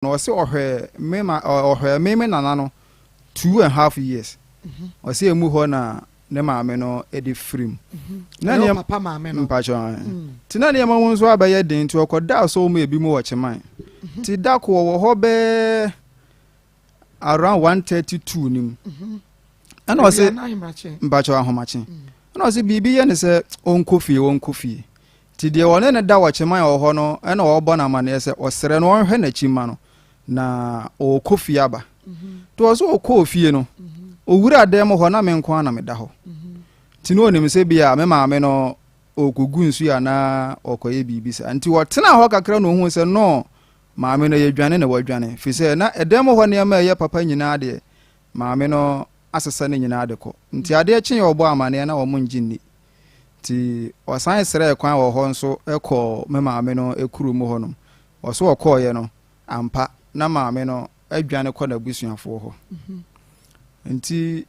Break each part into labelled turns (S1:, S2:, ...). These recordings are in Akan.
S1: Na ɔse ɔhwɛɛ me ma ɔhwɛɛ me me nana no 2½ years. Ɔse emu hɔ na ne maame no de firim. Na
S2: Ɛyɛ wo
S1: nneɛma
S2: papa maame no.
S1: Mpakyɛ. Nti na nneɛma mu nso abɛyɛ den, nti ɔkɔdaa sɔw mu ebi mu wɔ Kyeman. Nti da ko ɔwɔ hɔ bɛɛ around 1:32 nim. Ɛna ɔse
S2: Awia na ahemakye.
S1: Mpakyɛ, ahomakye. Ɛna ɔse biribi yɛ ne sɛ ɔnkɔ fie, ɔnkɔ fie. Nti deɛ ɔne ne da wɔ Kyeman wɔ hɔ no, ɛna ɔrebɔ no amanneɛ sɛ ɔsrɛ no ɔnhwɛ n'akyi ma no na ɔrekɔ fie aba. Nti ɔsɛ ɔkɔɔ fie no, owura dan mu hɔ na me nko ara na meda hɔ. Nti na ɔnim sɛ bi a me maame no ɔrekɔgu nsuo anaa ɔrekɔyɛ biribi saa. Nti ɔtenaa hɔ kakra na ohuu sɛ no, maame no yɛdwane na wadwane. Firi sɛ na ɛdan mu hɔ nneɛma a ɛyɛ papa nyinaa deɛ, maame no asesa ne nyinaa de kɔ. Nti adeɛ kyeeɛ ɔbɔ amanneɛ na wɔn ngye nni. Nti ɔsan srɛɛ kwan wɔ hɔ nso kɔɔ me maame no kuro mu hɔnom. Ɔso ɔkɔɔeɛ no, ampa na maame no adwane kɔ n'abusuafoɔ hɔ. Nti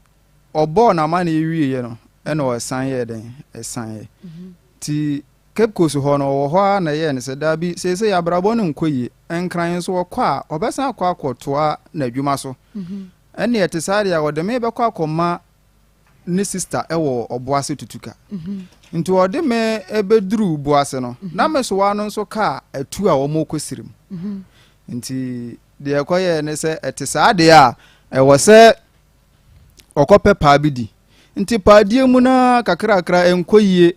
S1: ɔbɔɔ n'amanneɛ wieeɛ no, ɛna ɔsan yɛɛ dɛn? Ɛsaneɛ. Nti Cape Coast hɔ no, ɔwɔ hɔ ara na ɛyɛɛ no sɛ daabi, seesei abrabɔ no nkɔ yie. Nkran nso ɔkɔ a, ɔbɛsan akɔ akɔtoa n'adwuma so. Ɛnneɛ ɛte saa deɛ a, ɔde me bɛkɔ akɔma ne sister wɔ Ɔboase Tutuka. Nti ɔde me bɛduruu Boase no, na me soa no nso kaa atu a wɔrekɔ Sirim. Nti deɛ ɛkɔyɛɛ ne sɛ ɛte saa deɛ a, ɛwɔ sɛ ɔkɔpɛ paa bi di. Nti paadie mu no kakrakra ɛnkɔ yie.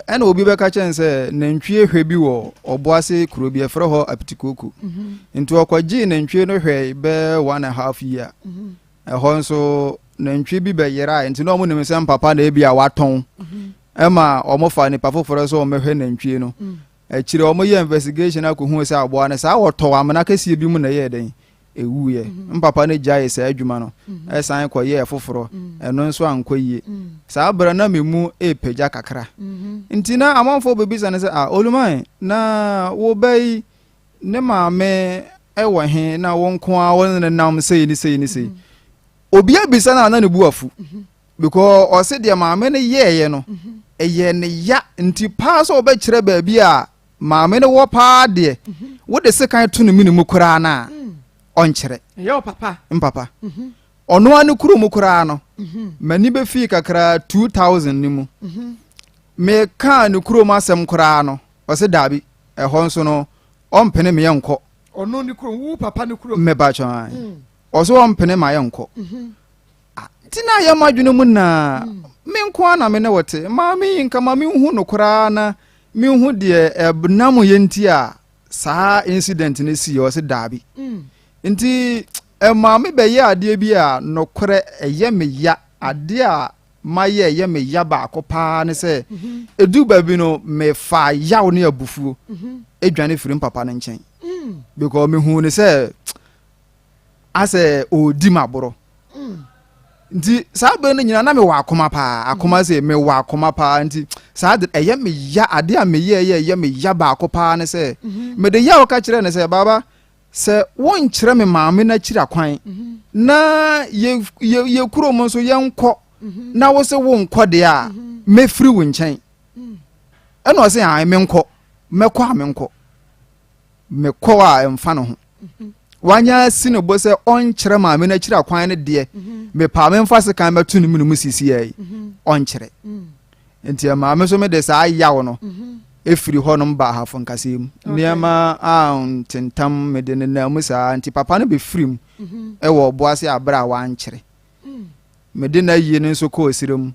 S1: Ɛna obi bɛka kyɛn sɛ nantwie hwɛ bi wɔ Ɔboase kuro bi ɛfrɛ hɔ Apitikoko. Nti ɔkɔgyee nantwie no hwɛe bɛɛ 1½ year. Ɛhɔ nso nantwie bi bɛyerae, nti na ɔmo nim sɛ mpapa na ebi a watɔn ɛma ɔmo fa nipa foforɔ sɛ ɔmo bɛhwɛ nantwie no. Akyire ɔmo yɛ investigation akɔhu sɛ aboa no saa wɔtɔ amena kɛseɛ bi mu na ɛyɛɛ dɛn ɛwuiɛ. Mpapa no gyae saa adwuma no, ɛsan kɔyɛɛ foforɔ, ɛno nso ankɔ yie. Saa berɛ na me mu ɛrepagya kakra, nti na amanfoɔ bɛbisa no sɛ, "Ah, Oluman, na wo ba yi ne maame ɛwɔ he na wo nko ara wo ne nam sei ne sei ne sei?" Obi abisa no a, na ne bu afu because ɔse deɛ maame no yɛɛyɛ no ɛyɛ ne ya. Nti paa sɛ ɔbɛkyerɛ baabi a maame no wɔ paa deɛ, wode sekan to ne mene mu koraa no a, ɔnkyerɛ.
S2: Ɛyɛ wo papa.
S1: Mpapa ɔno ara ne kuro mu koraa no, m'ani bɛfii kakra 2000 no mu. Mekaa ne kurom asɛm koraa no, ɔse daabi, ɛhɔ nso no ɔmpene meyɛ nkɔ.
S2: Ɔno ne kurom, wo papa ne kurom.
S1: Mebatwa, ɔso ɔmpene ma yɛ nkɔ. Nti na yɛ ma adwene mu naa me nko ara na me ne wɔte. Maame yi nka ma menhu no koraa na menhu deɛ ɛnam yɛ nti a saa incident no si. Ɔse daabi. Nti ɛmaa me bɛyɛ adeɛ bi a nokorɛ ɛyɛ me ya. Adeɛ a mayɛ ɛyɛ me ya baako paa ne sɛ ɛdu baabi no, mefa yaw ne abufuo ɛdwane firi mpapa no nkyɛn because mehu ne sɛ asɛ ɔredi m'aborɔ. Nti saa bere no nyinaa na mewɔ akoma paa, akoma sɛ mewɔ akoma paa. Nti saa de ɛyɛ me ya. Adeɛ a meyɛ ɛyɛ ɛyɛ me ya baako paa ne sɛ mede yaw ka kyerɛ ne sɛ, "Baaba, sɛ wonkyerɛ me maame no akyiri akwan na yɛ yɛ yɛ kurom nso yɛnkɔ na wo sɛ wonkɔ deɛ a, mɛfiri wo nkyɛn." Ɛna ɔsɛ ae, menkɔ, mɛkɔ a menkɔ, mekɔ a ɛmfa ne ho. Wanya si ne bo sɛ ɔnkyerɛ maame no akyiri akwan no deɛ, mepaa memfa sekan mɛto ne mu ne mu sisi yi, ɔnkyerɛ. Nti maame nso mede saa yaw no ɛfiri hɔnom ba Ahafo nkasɛɛ mu. Nneɛma a ntentam mede nenam mu saa. Nti papa no bɛfiri mu ɛwɔ Ɔboase aberɛ a wankyerɛ. Mede no ayie no nso kɔɔ serɛ mu,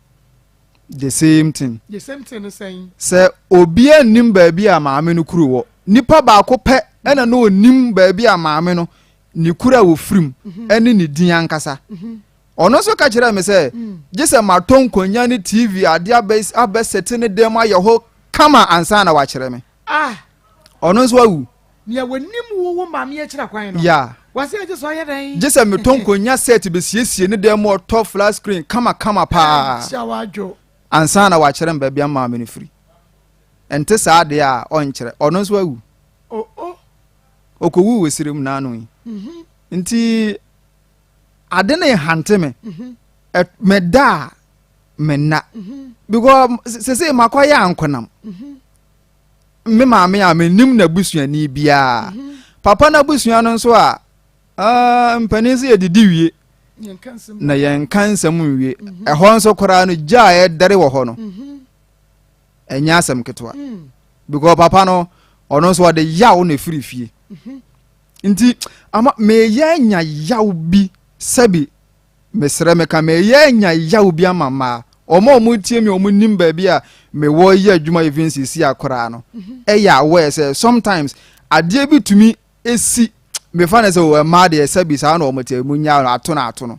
S1: the same thing.
S2: The same thing no sɛn?
S1: Sɛ obiara nnim baabi a maame no kuro wɔ. Nipa baako pɛ ɛna na onim baabi a maame no ne kuro a wɔfiri mu ɛne ne din ankasa. Ɔno nso ka kyerɛɛ me sɛ gye sɛ matɔ nkonnwa ne TV adeɛ abɛsɛte ne dan mu ayɛ hɔ kama ansa na wakyerɛ me.
S2: Ah.
S1: Ɔno nso awu.
S2: Nea wɔnim wo maame akyira kwan no.
S1: Ya.
S2: Wɔsɛ agye sɛ ɔyɛ dɛn?
S1: Gye sɛ metɔ nkonnwa set bɛsiesie ne dan mu, ɔtɔ flat screen kama kama paa
S2: Kyia wadwo.
S1: ansa na wakyerɛ me baabi a maame no firi. Ɛnte saa deɛ a, ɔnkyerɛ. Ɔno nso awu.
S2: O o.
S1: Ɔkɔwuu wɔ serem n'ano yi. Nti ade ne hante me. Meda a menna because sese makɔyɛ ankonam. Me maame a menim n'abusuani biara. Papa no abusua no nso a, ah, mpanin sɛ yɛdidi wie na yɛnka nsɛm nwie. Ɛhɔ nso koraa no, gya a ɛdɛre wɔ hɔ no, ɛnyɛ asɛm ketewa. Because papa no, ɔno nso ɔde yaw na ɛfiri fie. Nti, ama meyɛ anya yaw bi sɛbi mesrɛ meka meyɛ anya yaw bi ama mmaa. Wɔn a wɔtie mi, wɔn nim baabi a mewɔ yɛ adwuma even sisi akoraa no, ɛyɛ aware sɛ sometimes adeɛ bi tumi esi mefa no sɛ o mmaa deɛ sɛbi saa na wɔn te mu nya ato na ato no.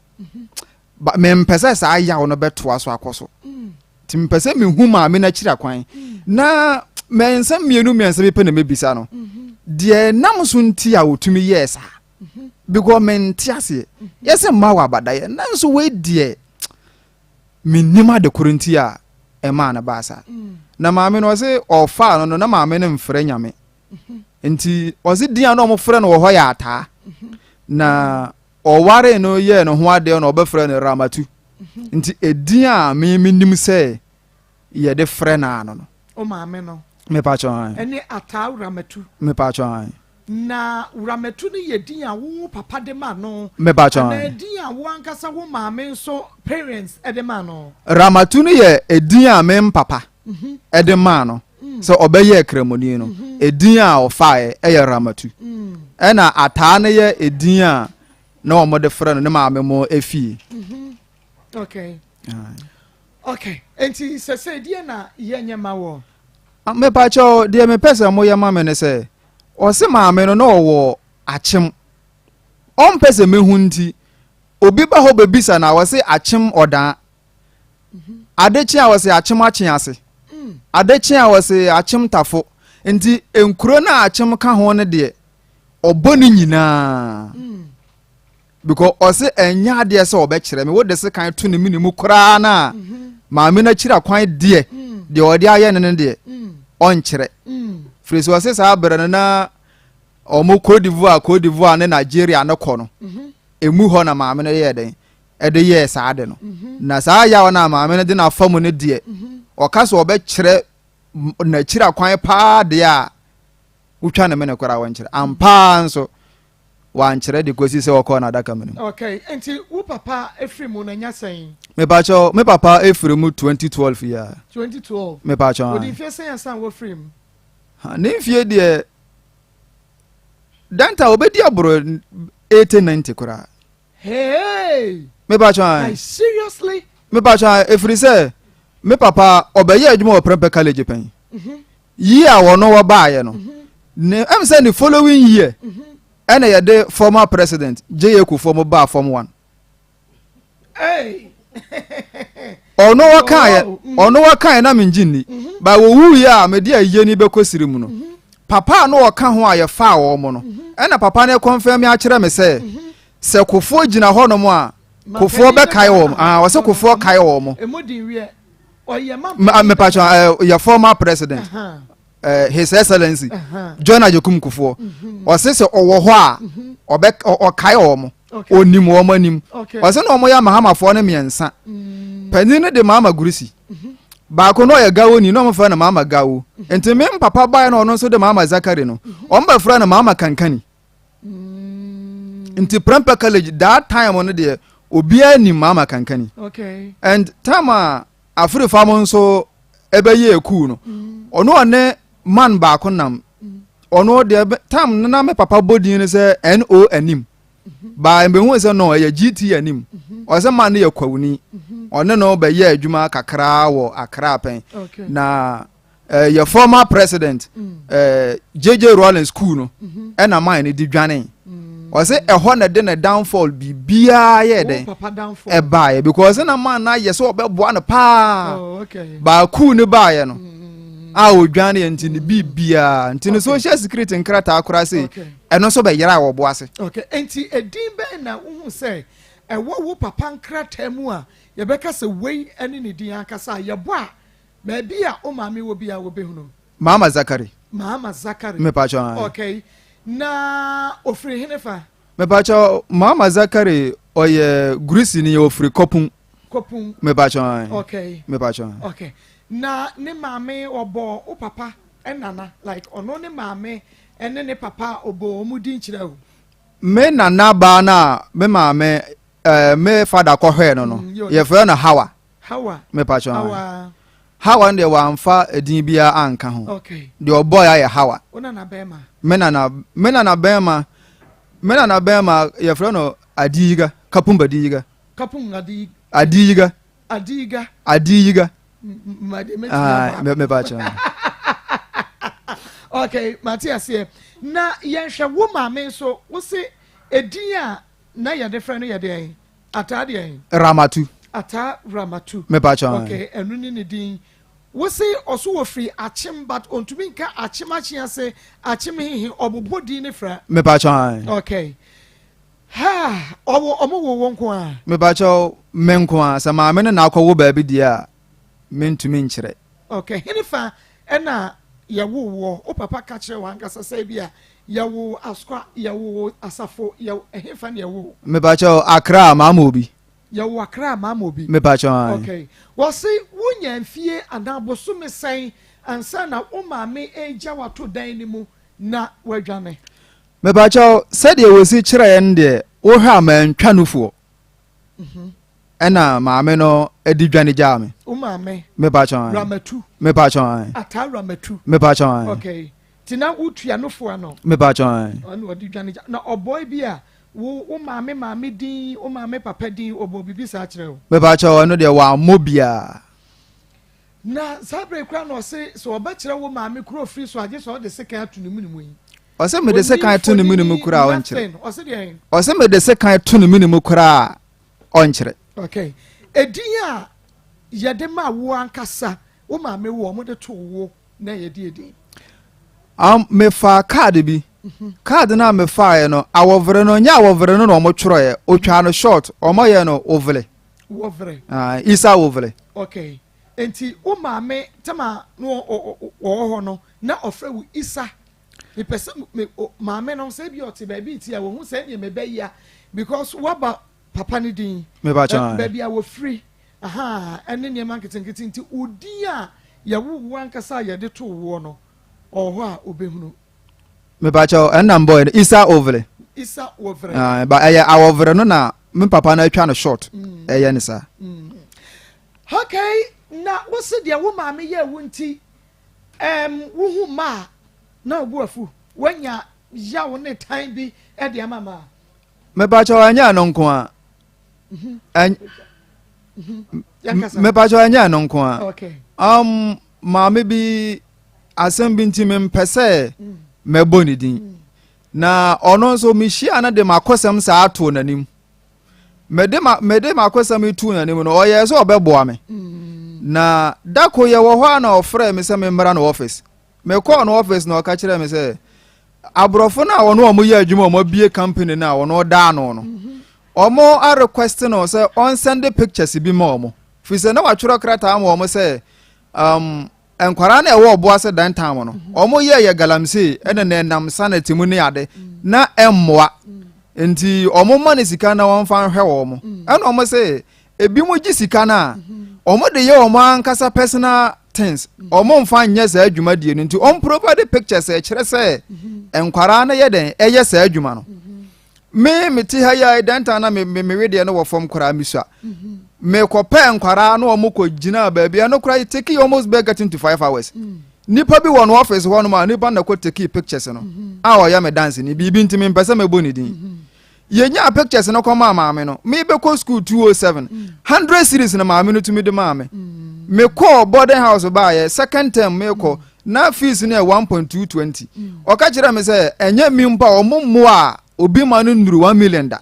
S1: Ba mempɛ sɛ saa yaw no bɛtoa so akɔ so. Nti mepɛ sɛ mehu maame no akyiri akwan na mɛnsa mmienu mmiɛnsa bi pɛ na mɛbisa no deɛ nam so nti a wɔtumi yɛɛ saa, because mente aseɛ. Yɛsɛ mmaa wɔ abadayɛ, nanso wei deɛ mennim ade koro nti a ɛmaa no baa saa. Na maame no ɔse ɔfaa no no na maame no mfrɛ Nyame, nti ɔse din a na ɔmofrɛ no wɔ hɔ yɛ Ataa, na ɔware no yɛɛ ne ho adeɛ na ɔbɛfrɛ no Ramatu. Nti edin a me menim sɛ yɛde frɛ no ano no.
S2: O maame no.
S1: Mepakyɛ an.
S2: Ɛne Ataa Ramatu.
S1: Mepakyɛ an.
S2: Na Ramatu no yɛ din a wo papa de ma no?
S1: Mepakyɛ an.
S2: Anaa din a wo ankasa wo maame nso parents de ma no?
S1: Ramatu no yɛ edin a me papa ɛde maa no sɛ ɔbɛyɛ kramoni no. Edin a ɔfaeɛ ɛyɛ Ramatu, ɛna Ataa no yɛ edin a na wɔn de frɛ no ne maame mo efie.
S2: Okay, nti sɛ deɛ na yɛnyɛ ma wɔ?
S1: Mepakyɛw, deɛ mepɛ sɛ moyɛ ma me ne sɛ ɔse maame no na ɔwɔ Akyem, ɔmpɛ sɛ mehu, nti obi ba hɔ bɛbisa na wɔse Akyem Ɔdaa. Ade kye a wɔse Akyem Akye ase, ade kye a wɔse Akyem Tafo. Nti nkuro no a Akyem ka ho no deɛ, ɔbɔ ne nyinaa, because ɔse ɛnyɛ adeɛ sɛ ɔbɛkyerɛ me. Wode se kan to ne mene mu koraa no a, maame no akyiri akwan deɛ, deɛ ɔde ayɛ no no deɛ, ɔnkyerɛ. Firi sɛ ɔse saa berɛ no na ɔmo Cote d'Ivoire, Cote d'Ivoire ne Nigeria no kɔ no, emu hɔ na maame no yɛɛ dɛn ɛde yɛɛ saa de no. Na saa yaw no a maame no de n'afa mu no deɛ, ɔka sɛ ɔbɛkyerɛ n'akyiri akwan paa deɛ a, wotwa ne mene koraa wɔnkyerɛ. Ampaa nso wankyerɛ de kɔsi sɛ ɔkɔɔ n'adaka mu no.
S2: Okay, nti wo papa efiri mu na nya sɛn?
S1: Mepakyɛw, me papa efiri mu 2012 yi a.
S2: 2012?
S1: Mepakyɛw.
S2: Odi mfie sɛn asan wɔfiri mu?
S1: Ne mfie deɛ danta obɛdi aboro 80 90 koraa.
S2: Hey!
S1: Mepakyɛw.
S2: Like seriously?
S1: Mepakyɛw, efiri sɛ me papa ɔbɛyɛ adwuma wɔ Prempeh College pɛn yi a wɔno wɔbaayɛ no ne ɛm sɛ ne following year ɛna yɛde former President J.A. Kufuor mo baa form one.
S2: Hey!
S1: Ɔno wɔkaeɛ, ɔno wɔkaeɛ na mengye nni ba wɔwuiɛ a mede ayie ni bɛkɔ siri mu no, papa a na ɔka ho a yɛfaa wɔn mo no, ɛna papa no kɔnfɛn mi akyerɛ me sɛ sɛ Kufuor gyina hɔnom a, Kufuor bɛkae wɔn. Ah, ɔsɛ Kufuor kae wɔn mo.
S2: Emu di wiɛ. Ɔyɛ ma.
S1: Mepakyɛ yɛ former president, His Excellency John Agyekum Kufuor, ɔsɛ sɛ ɔwɔ hɔ a ɔbɛ ɔkae wɔn mo, onim wɔn anim. Ɔsɛ na wɔn yɛ Mahamafoɔ no mmiɛnsa. Panin no de Mahama Gurusi, baako no ɔyɛ Gawo ni na wɔn frɛ no Mahama Gawo. Nti me papa baeɛ na ɔno nso de Mahama Zakari no, wɔn bɛfrɛ no Mahama Kankani. Nti Prempeh College that time no deɛ, obiara nim Mahama Kankani. And time a Afirifa mo nso ɛbɛyɛ ekuu no, ɔno ɔne man baako nam. Ɔno deɛ, time no na me papa bɔ din no sɛ no anim baa mbehu sɛ no ɛyɛ GT anim. Ɔsɛ man no yɛ kwawuni, ɔne no bɛyɛ adwuma kakraa wɔ Accra pɛn. Na yɛ former President JJ Rawlings school no ɛna man no di dwane. Ɔsɛ ɛhɔ na de ne downfall biribiara yɛ dɛn ɛbaeɛ, because na man no ayɛ sɛ ɔbɛboa no paa. Baakuu no baeɛ no a odwane yɛ, nti ne biribiara nti ne social security nkrataa koraa sɛ ɛno nso bɛyera a wɔbo ase.
S2: Okay, nti edin bɛn na wohu sɛ ɛwɔ wo papa nkrataa mu a yɛbɛka sɛ wei ne ne din ankasa a yɛbɔ a baabi a wo maame wɔ bi a wɔbɛhunu?
S1: Mama Zakari.
S2: Mahama Zakari.
S1: Mepakyɛ.
S2: Okay, na ofiri hene fa?
S1: Mepakyɛ, Mama Zakari ɔyɛ Gurisini, ofiri Kɔpun.
S2: Kɔpun.
S1: Mepakyɛ.
S2: Okay.
S1: Mepakyɛ.
S2: Okay, na ne maame ɔbɔ wo papa nana, like ɔno ne maame. ne ne papa a ɔbɔɔ wɔn din kyerɛɛ wo?
S1: Me nana baa no a me maame ɛɛ me fada kɔhwɛɛ no no, yɛfrɛ no Hawa.
S2: Hawa.
S1: Mepakyɛ. Hawa. Hawa no deɛ wamfa edin biara anka ho.
S2: Okay.
S1: Deɛ ɔbɔɔ yɛ ayɛ Hawa.
S2: Wo nana bɛrima.
S1: Me nana me nana bɛrima me nana bɛrima yɛfrɛ no Adiyiga Kapum Adiyiga.
S2: Kapum Adiyiga.
S1: Adiyiga.
S2: Adiyiga.
S1: Adiyiga. Mepakyɛ.
S2: Okay, mate aseɛ. Na yɛnhwɛ wo maame nso, wo se edin a na yɛde frɛ no yɛ deɛn? Ataa deɛn?
S1: Ramatu.
S2: Ataa Ramatu.
S1: Mepakyɛ.
S2: Okay, ɛno ne ne din. Wo se ɔso wɔfiri Akyem but ɔntumi nka Akyem Akyease, Akyem hehe, ɔbobɔ din ne fra.
S1: Mepakyɛ.
S2: Okay. Haa, ɔwo, ɔmo wo wo nko ara?
S1: Mepakyɛw, me nko ara. Sɛ maame no na akɔwo baabi deɛ a, mentumi nkyerɛ.
S2: Okay, henefa ɛna yɛwoo woɔ? Wo papa ka kyerɛɛ wo ankasa sɛ ebia yɛwoo wo Asukwa, yɛwoo wo Asafo, yɛwo, ɛhefa na yɛwoo wo?
S1: Mepakyɛw, Accra, Maama Obi.
S2: Yɛwoo wo Accra, Maama Obi.
S1: Mepakyɛw, ae.
S2: Okay, wɔse wonya mfie anaa bosome sɛn ansa na wo maame regya wo ato dan no mu na woadwane?
S1: Mepakyɛw, sɛdeɛ wɔsi kyerɛeɛ no deɛ, wohwɛ a mantwa nufoɔ. Ɛna maame no de dwane gyaa me.
S2: Wo maame?
S1: Mepakyɛw ae.
S2: Ramatu?
S1: Mepakyɛw ae.
S2: Ataa Ramatu?
S1: Mepakyɛw ae.
S2: Okay. Ti na wotua nufoɔ ano?
S1: Mepakyɛw ae.
S2: Ɛna ɔde dwane gya. Na ɔbɔe bi a, wo wo maame maame din, wo maame papa din, ɔbɔ biribi saa kyerɛ wo?
S1: Mepakyɛw, ɛno deɛ wammɔ biara.
S2: Na saa berɛ yi koraa na ɔse sɛ ɔbɛkyerɛ wo maame kuro ɔfiri so a gye sɛ ɔde sekan ato ne mene mu yi.
S1: Ɔse mede sekan to ne mene mu koraa a ɔnkyerɛ.
S2: Ɔse deɛn?
S1: Ɔse mede sekan to ne mene mu koraa a ɔnkyerɛ.
S2: Okay. Edin a yɛde ma wo ankasa, wo maame wo, wɔde too wo na yɛde edin.
S1: Um, mefaa kaade bi. Kaade no a mefaeɛ no, awɔvere no, nyɛ awɔvere no na wɔtwerɛeɛ. Otwaa no short, wɔyɛɛ no wovele.
S2: Wovere.
S1: Uh, Isa wovele.
S2: Okay. Enti wo maame tam a na ɔwɔ hɔ no, na ɔfrɛ wo Isa. Mepɛ sɛ me maame no, sɛ ebia ɔte baabi nti a, wɔhu sɛ ɛneɛ meba yi a, because woaba papa no din, baabi a wɔfiri, aha, ɛne nneɛma nketenkete nti, wo din a yɛwoo wo ankasa a yɛde too woɔ no, ɔwɔ hɔ a ɔbɛhunu.
S1: Mepakyɛw, ɛnna mbɔe no, Isa Overe.
S2: Isa Overe.
S1: Ah, ba ɛyɛ awɔvere no na me papa no atwa no short. Ɛyɛ ne saa.
S2: Okay, na wo se deɛ wo maame yɛɛ wo nti, um, wohu mma a, na wo bo afu, woanya yaw ne tan bi de ama mmaa?
S1: Mepakyɛw, ɛnyɛ ɛno nko a. Mepakyɛw, ɛnyɛ ɛno nko a.
S2: Okay.
S1: Maame bi asɛm bi nti mempɛ sɛ mɛbɔ ne din. Na ɔno nso mehyia no de m'akosɛm saa too n'anim. Mede ma mede m'akosɛm yi too n'anim no, ɔyɛɛ sɛ ɔbɛboa me. Na da ko yɛwɔ hɔ a na ɔfrɛɛ me sɛ memmra no office. Mekɔɔ no office na ɔka kyerɛɛ me sɛ aborɔfo no a wɔne wɔn yɛ adwuma a wɔabie company no a wɔn ɔda ano no, wɔn arequest no sɛ ɔnsɛnde pictures bi ma wɔn. Firi sɛ na watwerɛ krataa ma wɔn sɛ um, Nkwadaa no a ɛwɔ ɔbo ase dan tam no, wɔn yɛ yɛ galamsey ɛna na ɛnam sanity mu ne ade na ɛmmoa. Nti wɔn ma no sika na wɔn fa nhwɛ wɔn. Ɛna wɔn sɛ ebi mo gye sika no a, wɔn de yɛ wɔn ankasa personal things. Wɔn mfa nyɛ saa adwumadie no nti wɔn provide pictures ɛkyerɛ sɛ nkwadaa no yɛ dɛn ɛyɛ saa adwuma no. Me mete ha yi a dɛn ta na me me me wedeɛ no wɔ fam koraa mesua. Mekɔpɛɛ nkwaraa na wɔn kɔ gyinaa baabi ɛno koraa it take almost bɛɛ getting to 5 hours. Nipa bi wɔ no office hɔ nom a nipa na kɔ take pictures no a ɔyɛ me dance ni biribi nti mempɛ sɛ mɛbɔ ne din. Yɛnyaa pictures no kɔmaa maame no mebɛkɔ school 207 100 cedis na maame no tumi de maa me. Mekɔɔ boarding house baayɛ second term mekɔ na fees no yɛ 1.220. Ɔka kyerɛ me sɛ ɛnyɛ mi mpo a ɔmo mmoa a obi ma no nnuru 1 million da.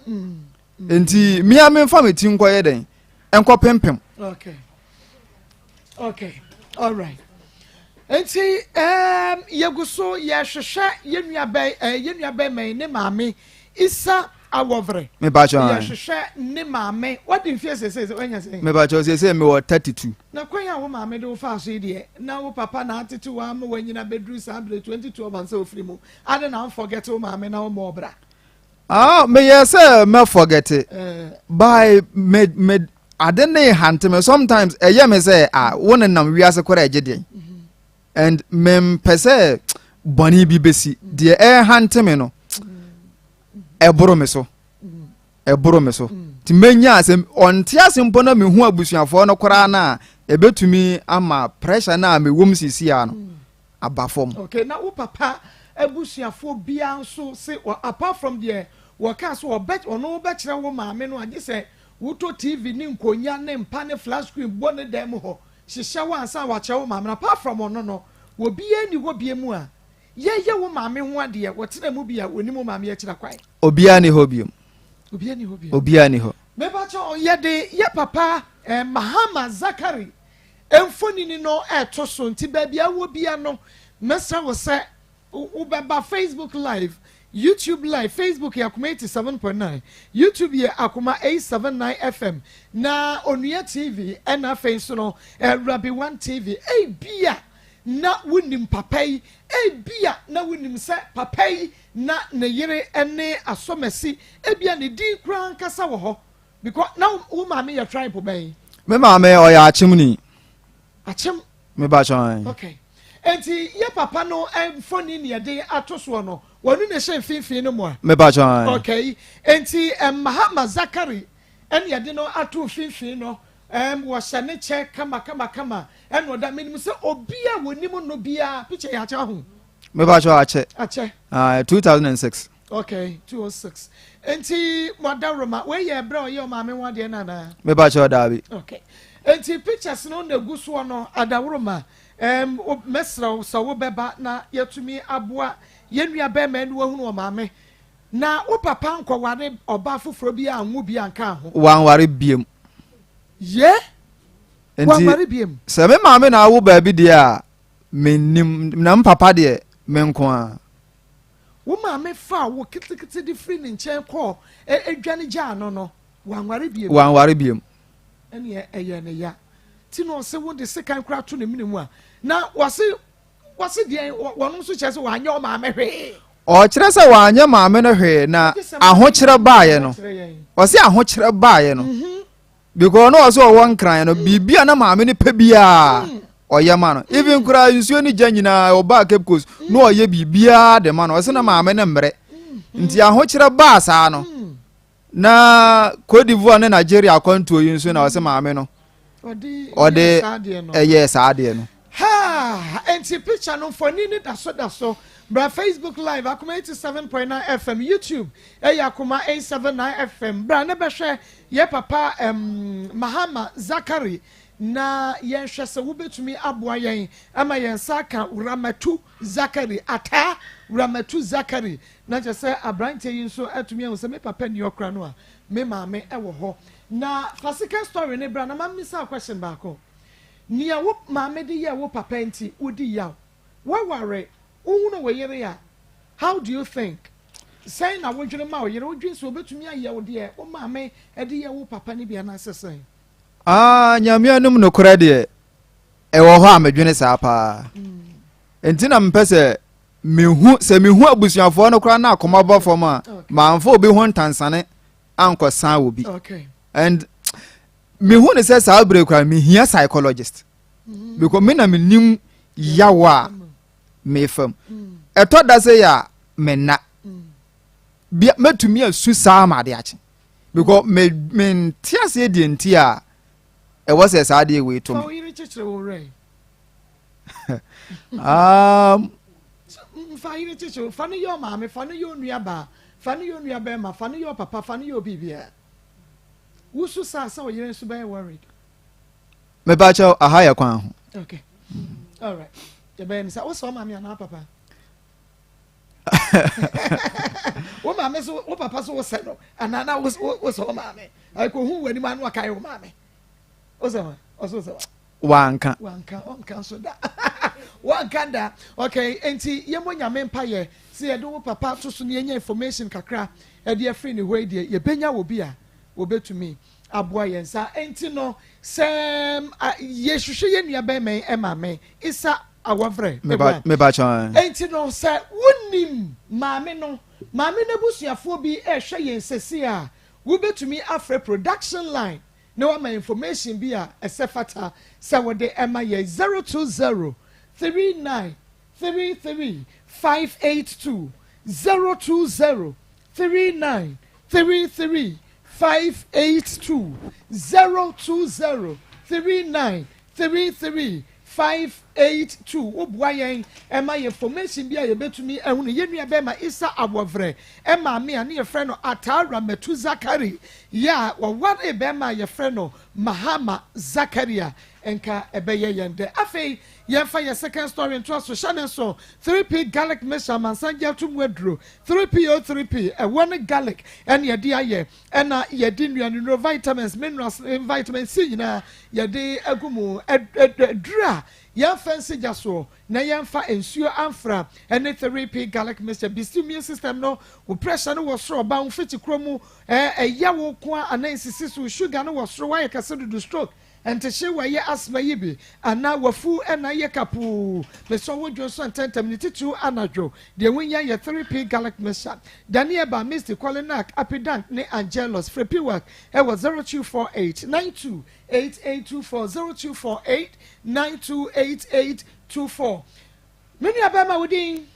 S1: Nti mia memfa me ti nkɔyɛ dɛn nkɔ pempem.
S2: Okay, all right. Nti yɛgu so yɛhwehwɛ yɛn nua bɛn yɛn nua bɛrima yi ne maame Isa Awɔvere.
S1: Mepakyɛw.
S2: Yɛhwehwɛ ne maame. Wadi mfie sese sɛ wanya sɛn?
S1: Mepakyɛw, sese mewɔ 32.
S2: Na kwan a wo maame de wo faa so yi deɛ, na wo papa na atete wo ama wanyina bɛduru saa bere 2012 ansa ofiri mu. Ade na forget wo maame na wo mmɔ ɔbra?
S1: Ah, meyɛ sɛ mɛ forget by me me ade ne hante me sometimes. Ɛyɛ me sɛ ah, wo nenam wiase koraa ɛgye deɛn and mempɛ sɛ bɔne bi bɛsi. Deɛ ɛrehante me no, ɛboro me so. Ɛboro me so. Nti mɛnya sɛ ɔnte ase mpo na mehu abusuafoɔ no koraa no a, ɛbɛtumi ama pressure no a mewɔ mu seesei ara no aba fam.
S2: Okay, na wo papa abusuafoɔ biara nso se, apart from deɛ wɔkaa sɛ ɔbɛ ɔno bɛkyerɛ wo maame no a, gye sɛ wotɔ TV ne nkonya ne mpa ne flat screen bɔ ne dan mu hɔ hyehyɛ wo ansa wakyerɛ wo maame no, apart from ɔno no, obiara nni hɔ biom a yɛyɛ wo maame ho adeɛ, wɔtena mu bi a wɔnim wo maame akyira kwan?
S1: Obiara nni hɔ biom.
S2: Obiara nni hɔ biom.
S1: Obiara nni hɔ.
S2: Mepakyɛw, yɛde yɛ papa eh, Mahama Zakari mfonini no ɛto so, nti baabi a wowɔ bia no, mɛsrɛ wo sɛ wobɛba Facebook live, YouTube live, Facebook yɛ Akoma 87.9, YouTube yɛ Akoma 879 FM, na Onua TV, ɛna afei nso no eh, Rabi One TV. Ebia na wonim papa yi, ebia na wonim sɛ papa yi na ne yere ne Asɔmasi, ebia ne din koraa ankasa wɔ hɔ, because na wo maame yɛ tribe bɛn?
S1: Me maame ɔyɛ Akyemni.
S2: Akyem.
S1: Me ba kyɛn.
S2: Okay. Enti yɛ papa no mfoni ne yɛde ato soɔ no, wɔno na ɛhyɛ mfimfini no mu a?
S1: Me ba kyɛn.
S2: Okay. Enti Mahama Zakari ɛne yɛde no ato mfimfini no, wɔhyɛ ne kyɛ kama kama kama, ɛna ɔda, menim sɛ obi a wɔnim no biara, picture yɛ akyɛ ho.
S1: Me ba kyɛn akyɛ.
S2: Akyɛ.
S1: 2006.
S2: Okay, 206. Enti wadaworoma, wei yɛ ɛberɛ a ɔyɛ ɔmaame ho adeɛ no anaa?
S1: Me ba kyɛw daabi.
S2: Okay. Enti pictures no na egu soɔ no, adaworoma, um, mɛsrɛ wo sɛ wobɛba na yɛatumi aboa yɛn nua bɛrima yi na wahunu ɔmaame. Na wo papa nkɔware ɔbaa foforɔ bi anwo bi anka ho?
S1: Wanware biom.
S2: Ye?
S1: Enti,
S2: Wanware biom?
S1: Sɛ me maame na awo baabi deɛ a, mennim, na me papa deɛ, me nko ara.
S2: Wo maame faa wo ketekete de firi ne nkyɛn kɔɔ ɛ, dwane gyaa no no, wanware biom.
S1: Wanware biom.
S2: Ɛneɛ ɛyɛɛ no ya. Ti na ɔse wode sekan koraa to ne mene mu a, na wɔse, wɔse deɛn, wɔno nso kyerɛ sɛ wanyɛ ɔmaame hwee.
S1: Ɔkyerɛ sɛ wanyɛ maame no hwee na ahokyerɛ baeɛ no, ɔse ahokyerɛ baeɛ no, because na ɔsɛ ɔwɔ nkran no, biribi a na maame no pɛ biara ɔyɛ ma no, even koraa nsuo ne gya nyinaa ɔbaa Cape Coast na ɔyɛ biribiara de ma no, ɔsɛ na maame no mmerɛ nti ahokyerɛ baa saa no na Cote d'Ivoire ne Nigeria akwantuo yi nso na ɔsɛ maame no ɔde ɛyɛɛ saa adeɛ no.
S2: Haa! Enti picture no mfoni no da so da so. Bra Facebook live Akoma 87.9 FM, YouTube ɛyɛ Akoma 879 FM. Bra na bɛhwɛ yɛ papa um, Mahama Zakari na yɛnhwɛ sɛ wobɛtumi aboa yɛn ama yɛn nsa aka Ramatu Zakari, Ataa Ramatu Zakari. Na kyerɛ sɛ aberanteɛ yi nso atumi ahu sɛ me papa nni ɔkora no a, me maame wɔ hɔ. Na fa second story no bra na ma mmisa wo question baako. Nea wo maame de yɛɛ wo papa nti wodi yaw. Woaware, wohunu wo yere a, how do you think? Sɛn na wodwene ma wo yere? Wodwene sɛ obetumi ayɛ wo deɛ wo maame de yɛɛ wo papa no bi anaasɛ sɛn?
S1: Ah, Nyame anim nokorɛ deɛ, ɛwɔ hɔ a medwene saa paa. Nti na mepɛ sɛ mehu, sɛ mehu abusuafoɔ no koraa na akoma ba fam a, mamfa obi ho ntansane ankɔsan obi. And mehu ne sɛ saa berɛ koraa mehia psychologist. Mm-hmm. Because me na menim yaw a mefam. Mm. Ɛtɔ da sɛ yɛ a menna. Mm. Bia mɛtumi asu saa ma ade akye. Because me mente aseɛ deɛ nti a ɛwɔ sɛ saa adeɛ wei to me.
S2: Fa wo yere kyekyere wo werɛ.
S1: Um,
S2: fa yere kyekyere fa no yɛ ɔmaame, fa no yɛ onua baa, fa no yɛ onua bɛrima, fa no yɛ ɔpapa, fa no yɛ obi biara. Wusu saa sɛ ɔyere nso bɛyɛ worried.
S1: Mepa kyɛw, aha yɛ kwan ho.
S2: Okay. All right. Yɛbɛyɛ no sɛ wosɛ ɔmaame anaa papa? Wo maame so, wo papa so wosɛ no anaa na wosɛ ɔmaame? Ɛkɔhu w'anim ano akae wo maame. Wosɛ wa? Ɔso sɛ wa?
S1: Wanka.
S2: Wanka, ɔnka nso da. Wanka da. Okay, enti yɛmmɔ Nyame mpayɛ sɛ yɛde wo papa ato so na yɛnya information kakra ɛde afiri ne hɔ yi deɛ, yɛbɛnya wɔ bi a wɔbɛtumi aboa yɛn saa. Enti no, sɛ yɛhwehwɛ yɛn nua bɛrima yi maame, Isa Awɔvrɛ,
S1: Meba, meba kyɛn.
S2: Enti no, sɛ wonim maame no, maame no abusuafoɔ bi rehwɛ yɛn sɛsi a, wobɛtumi afrɛ production line na wama information bi a ɛsɛ fata sɛ wode ɛma yɛn 020 39 33 582, 020 39 33 582, 020 39 33 582. Woboa yɛn ma yɛ information bi a yɛbɛtumi ahunu yɛn nua bɛrima Isa Awɔvrɛ maame a ne yɛfrɛ no Ataa Ramatu Zakari yɛ a wɔwaree bɛrima a yɛfrɛ no Mahama Zakari a nka ɛbɛyɛ yɛn dɛ. Afei yɛmfa yɛn second story ntoa so. Hyɛ ne nso 3P garlic mixture amansan gye ato mu aduro 3P o 3P ɛwɔ ne garlic ɛne yɛde ayɛ ɛna yɛde nnuanennuro vitamins minerals vitamin C nyinaa yɛde agu mu aduro a yɛmfa nsi gya soɔ na yɛmfa nsuo amfra ɛne 3P garlic mixture boost immune system no wo pressure no wɔ soro ɔba wo mfiti kuro mu ɛyɛ wo ko a anaa nsisi so sugar no wɔ soro wayɛ kɛse dodo stroke ntehye wɔyɛ asthma yi bi anaa wafu ɛna yɛ kapoo mesɔ wo dwo nso ntɛntɛm ne titiriw anadwo deɛ wonya yɛ 3P garlic mixture Daniel ba Misty Kolinak Apidank ne Angelos Frepiwak ɛwɔ 0248 92 8824 0248 928824. Me nua bɛrima, wo din?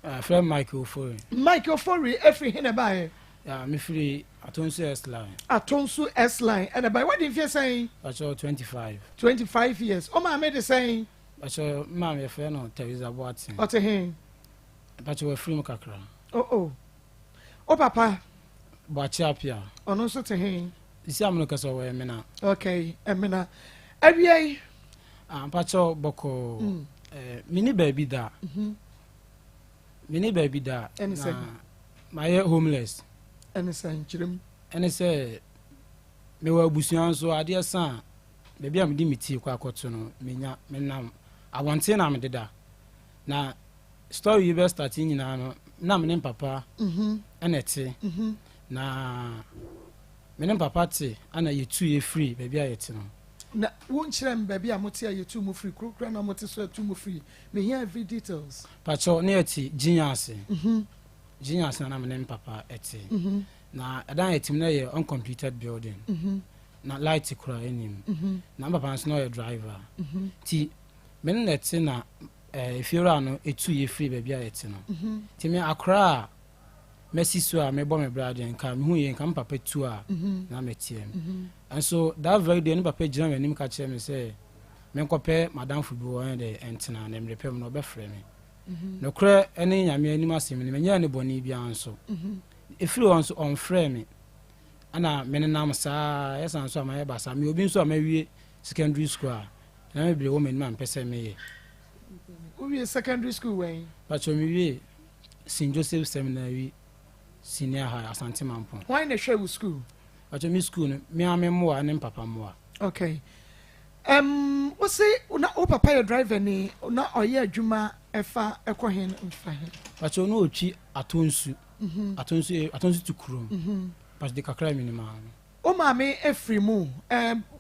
S3: Frɛ Michael Ofori.
S2: Michael Ofori efiri he na ɛbaeɛ?
S3: Yeah, mefiri Atonsu S line.
S2: Atonsu S line ɛna ɛbaeɛ. Wadi mfeɛ sɛn?
S3: Pakyɛ 25.
S2: 25 years. O maame de sɛn?
S3: Pakyɛ maame yɛfrɛ no Teresa Boateng.
S2: Ɔte he?
S3: Pakyɛ wafiri mu kakra.
S2: Oh, o papa?
S3: Boakye Apia.
S2: Ɔno nso te he?
S3: Sisi amono kɛsɛ ɔwɔ Ɛmena.
S2: Okay, Ɛmena. Awia yi?
S3: Ah, mpakyɛ bɔkɔɔ. Mini baabi da. Mini baabi da.
S2: Ɛne sɛ?
S3: Na mayɛ homeless.
S2: Ɛne sɛ nkyerɛ mu.
S3: Ɛne sɛ mewɔ abusua nso adeɛ sa a baabi a mede me tii kɔ akɔto no menya menam abɔnten na mededa na story yi bɛ start nyinaa no na me ne papa ɛna ɛte na me ne papa te ana yɛtu yɛ firi baabi a yɛte no.
S2: Na wonkyerɛ m baabi a mote a yɛtu mu firi kuro kura na mote so atu mu firi. Mehia every details.
S3: Pakyɛw ne yɛte Gyinya ase. Gyinya ase na na me ne papa ɛte na ɛdan yɛte mu no yɛ uncompleted building na light kora anim na papa nso na ɔyɛ driver nti me ne na ɛte na efiewura no etu yɛ firi baabi a yɛte no nti me akora a mɛsi so a mebɔ me bra deɛ nka mehu yɛ nka me papa tu a na mɛteɛ mu nso that very day ne papa gyina m'anim ka kyerɛ me sɛ menkɔpɛ madamfo bi wɔ ɛne dɛ ɛntena na mmerɛ pɛ mu no ɔbɛfrɛ me. Nokorɛ ne Nyame anim asɛm no menyɛɛ ne bɔne biara nso ɛfiri hɔ nso ɔmfrɛ me ana menenam saa yɛsan so a mayɛ basa me obi nso a mawie secondary school a na mebrɛ wɔ m'anim a mpɛ sɛ meyɛ.
S2: Wowie secondary school wɛn?
S3: Pakyɛ mewie St Joseph Seminary Senior High, Asante Mampɔn.
S2: Hwan na ɛhwɛ wo school?
S3: Pakyɛ me school no mea me mmoa ne mpapa mmoa.
S2: Okay, wo se na wo papa yɛ driver ni na ɔyɛ adwuma ɛfa ɛkɔ hen mfa hen?
S3: Pakyɛ no ɔtwi Atonsu, Atonsu, Atonsu to kurom. Pakyɛ de kakra mi nim ano.
S2: Wo maame efiri mu,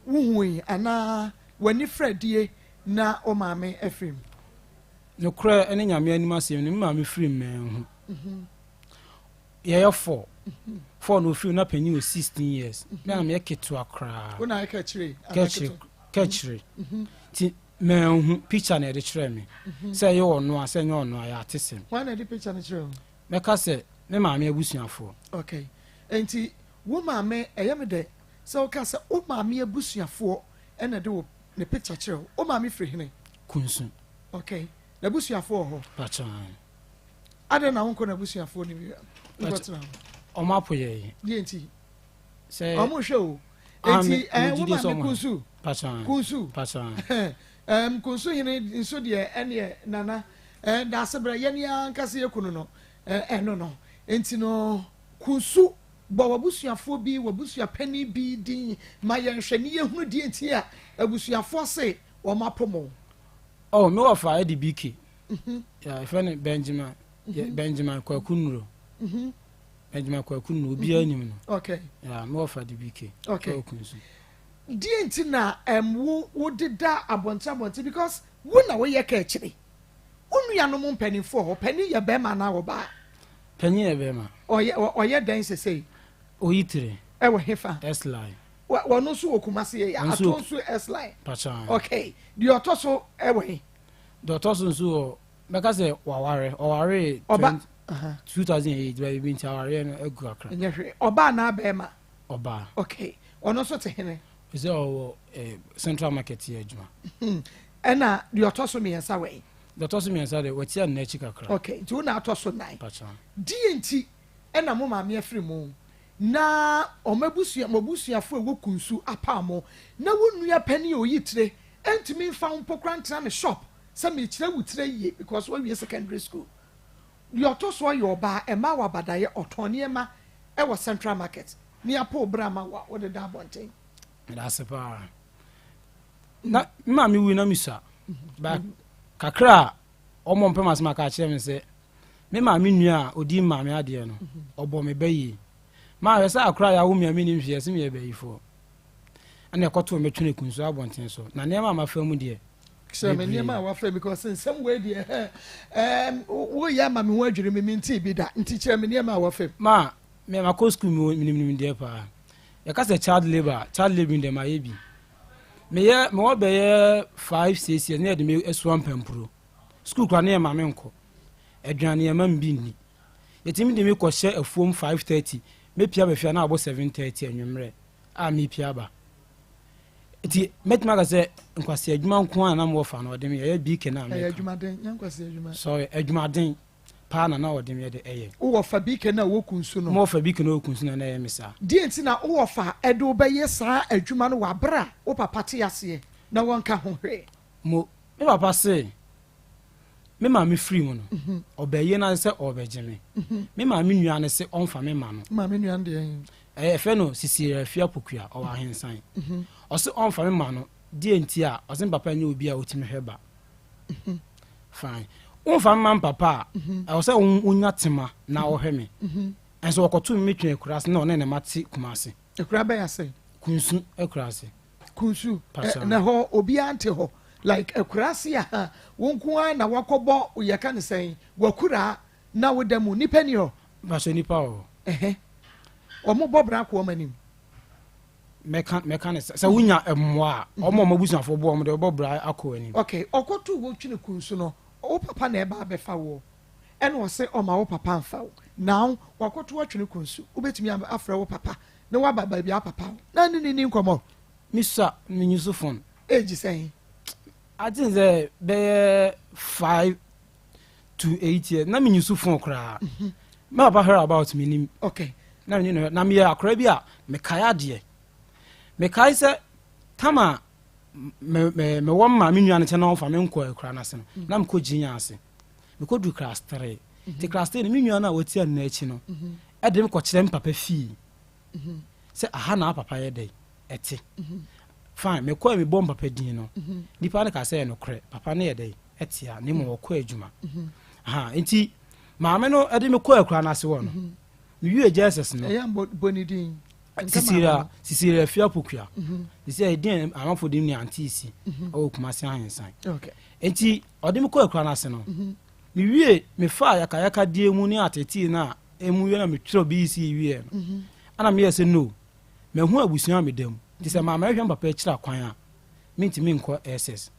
S2: wohui anaa w'ani frɛdie na wo maame efiri mu?
S3: Nokorɛ ne Nyame anim asɛm no me maame firi mmɛn ho yɛyɛ four four na ofiri na panyin wɔ 16 years me na meyɛ ketewa koraa.
S2: Wo na ayɛ kɛkyire?
S3: Kɛkyire kɛkyire nti mɛnhu picture na yɛde kyerɛ me sɛ ɛyɛ ɔno a sɛ ɛnyɛ ɔno a yɛ ate sɛm.
S2: Hwan na ɛde picture no kyerɛ wo?
S3: Mɛka sɛ me maame abusuafoɔ.
S2: Okay, nti wo maame ɛyɛ me dɛ sɛ woka sɛ wo maame abusuafoɔ ɛna de wo ne picture kyerɛ wo. Wo maame firi hene?
S3: Kunsu.
S2: Okay, n'abusuafoɔ wɔ hɔ?
S3: Pakyɛ.
S2: Adɛn na wonkɔ n'abusuafoɔ no bi nkɔtena hɔ?
S3: Ɔmo apo yɛ yi.
S2: Deɛ nti?
S3: Sɛ
S2: ɔmo hwɛ o.
S3: Ah,
S2: Enti
S3: me
S2: wo
S3: gyidi sɛ
S2: maame
S3: ɔmo
S2: Kunsu?
S3: Pakyɛ.
S2: Kunsu.
S3: Pakyɛ.
S2: Kunsu hene nso deɛ ɛneɛ nana daase brɛ yɛne ankasa yɛ kunu no ɛno no nti no Kunsu bɔ w'abusuafoɔ bi w'abusua panin bi din ma yɛnhwɛ ne yɛhunu deɛ nti a abusuafoɔ se wɔn apo mo.
S3: Oh, me wɔfa ɛde BK yɛfrɛ no Benjamin Benjamin Kwaku Nuro. Benjamin Kwaku Nuro obiara nim no. Yeah, me wɔfa de BK. Ɛwɔ Kunsu.
S2: Deɛ nti na wo deda abɔnten abɔnten because wo na woyɛ kɛkyire wo nuanom mpanimfoɔ hɔ panin yɛ bɛrima anaa ɔbaa?
S3: Panyin yɛ bɛrima.
S2: Ɔyɛ dɛn sesei?
S3: Oyi tire.
S2: Ɛwɔ hefa?
S3: S line.
S2: Wɔno nso wɔ Kumase yɛ?
S3: Ɔno nso
S2: Ato nso S line?
S3: Pakyɛ.
S2: Okay, deɛ ɔtɔ so ɛwɔ he?
S3: Deɛ ɔtɔ so nso wɔ Mɛka sɛ waware. Ɔwaree
S2: Ɔba.
S3: 2008 baabi bi nti awareɛ no agu kakra.
S2: Ɛnyɛ hwee. Ɔbaa anaa bɛrima?
S3: Ɔbaa.
S2: Okay. Ɔno nso te hene?
S3: Sɛ ɔwɔ eh, Central Market yɛ adwuma.
S2: Ɛna deɛ ɔtɔ so mmiɛnsa wɛn?
S3: Deɛ ɔtɔ so mmiɛnsa deɛ watia ne n'akyi kakra.
S2: Okay, nti wo na atɔ so nan.
S3: Pakyɛ.
S2: Deɛ nti ɛna mo maame afiri mu na wɔn abusua, mo abusuafo a ɛwɔ Kunsu apaw mo, na wo nua panin a ɔyi tire ntumi mfa wo mpo koraa ntena ne shop sɛ mekyerɛ wo tire yie because woawie secondary school. Deɛ ɔtɔ soɔ yɛ ɔbaa, ɛmaa wo abadaeɛ, ɔtɔn nneɛma wɔ Central Market ne apo wo bra ma wo a wode da abɔnten.
S3: Meda ase paa. Na me maame wui na mesua. Ba kakra a ɔmmɔ mpɛ m'asɛm aka akyerɛ me sɛ me maame nua a ɔdi maame adeɛ no, ɔbɔ me ba yie. Mahwɛ sɛ akora a yɛawo me a mennim hwee ɛse meyɛ bayifoɔ. Ɛna ɛkɔtoo me twene kunsu abɔnten so. Na nneɛma a mafa mu deɛ,
S2: Kyerɛ me nneɛma a wafa mu because nsɛm wei deɛ ɛɛm woyɛ ama me ho adwiri me mentee bi da nti kyerɛ me nneɛma a wafa mu.
S3: Ma me makɔ school me menim nimdeɛ paa. Yɛka sɛ child labour a, child labouring deɛ mayɛ bi. Meyɛ mewɔ bɛyɛ 5 6 years ne yɛde me asua mpampuro. School koraa ne yɛma me nkɔ. Aduane yɛma me bi nni. Yɛtumi de me kɔhyɛ afuom 5:30 mɛpia ba fie a na abɔ 7:30 anwummerɛ a mepia ba. Nti mɛtumi aka sɛ nkwasi adwuma nko ara na na mewɔ fa no ɔde me ɛyɛ BK na
S2: Ɛyɛ
S3: meka.
S2: adwumaden, nyɛ nkwasi adwuma.
S3: Sorry, adwumaden paa na na ɔde me de ɛyɛ.
S2: Wowɔ fa BK na ɔwɔ kunsu no.
S3: Mewɔ fa BK na ɔwɔ kunsu na na ɛyɛ me saa.
S2: Deɛ nti na wowɔ fa ɛde wo bɛyɛ saa adwuma no wɔ abere a wo papa te aseɛ na wɔnka ho hwee?
S3: Mo, me papa se me maame firi mu no, ɔbɛyɛ no ase sɛ ɔrebɛgye me. Me maame nua no se ɔmfa me ma no.
S2: Maame nua no deɛ?
S3: Ɛyɛ yɛfrɛ no Cecilia Afia Pokuya, ɔwɔ Ahensan. Ɔse ɔmfa me ma no, deɛ nti a, ɔse me papa nyɛ obi a ɔtumi hwɛ ba. Fine. Womfa me ma me papa a, ɛwɔ sɛ wonya tema na ɔhwɛ me. Ɛnso ɔkɔtoo me metwe akura ase na ɔne ne ma te Kumase.
S2: Akura bɛn ase?
S3: Kunsu akura ase.
S2: Kunsu, na hɔ obiara nte hɔ like akura ase a wo nko ara na wakɔbɔ yɛka ne sɛn wakura na woda mu nipa ni hɔ.
S3: Mpakyɛ nipa wɔ hɔ.
S2: Ɛhɛ wɔn bɔ bra kɔ wɔn anim.
S3: Mɛka mɛka ne sɛ sɛ wonya mmoa a wɔn a wɔn abusuafoɔ boa wɔn de wɔbɔ bra akɔ anim.
S2: Okay, ɔkɔto wo twene kunsu no wo papa na ɛba abɛfa woɔ ɛna ɔse ɔma wo papa nfa wo now wakɔto atwene kunsu wobɛtumi afrɛ wo papa na waba baabi a papa wo na ne ne ni nkɔmmɔ.
S3: Mesua me use phone.
S2: Age sɛn?
S3: I think sɛ bɛyɛ 5 to 8 years na me use phone koraa. Me papa heard about me nim. Na me na meyɛ akora bi a mekae adeɛ. Mekae sɛ tama me me mewɔ maame nua no kyɛn na ɔmfa me nkɔ akura no ase no na mekɔ gyinya ase. Mekɔdu class 3. Nti class 3 no me nua no a watia no n'akyi no ɛde me kɔkyerɛ me papa fie sɛ aha na papa yɛ dɛ ɛte. Fine, mekɔɛ mebɔ me papa din no nipa no ka sɛ ɛyɛ nokorɛ papa no yɛ dɛ ɛte a na mmom ɔkɔ adwuma. Ha nti maame no ɛde me kɔ akura no ase hɔ no mewie JSS no
S2: Ɛyɛ mbɔ bɔ ne din.
S3: Cecilia Cecilia Afia Pokuya sisi a ɛdin amanfo de ne Auntie Si ɛwɔ Kumasi Ahensan. Nti ɔde me kɔ akura no ase no mewie mefa yakayaka die mu ne atetee no a emu wie na metwerɛ BEC wie no ɛna meyɛ sɛ no mahu abusua a meda mu nti sɛ maama ɛhwɛ me papa akyiri akwan a mentumi nkɔ SS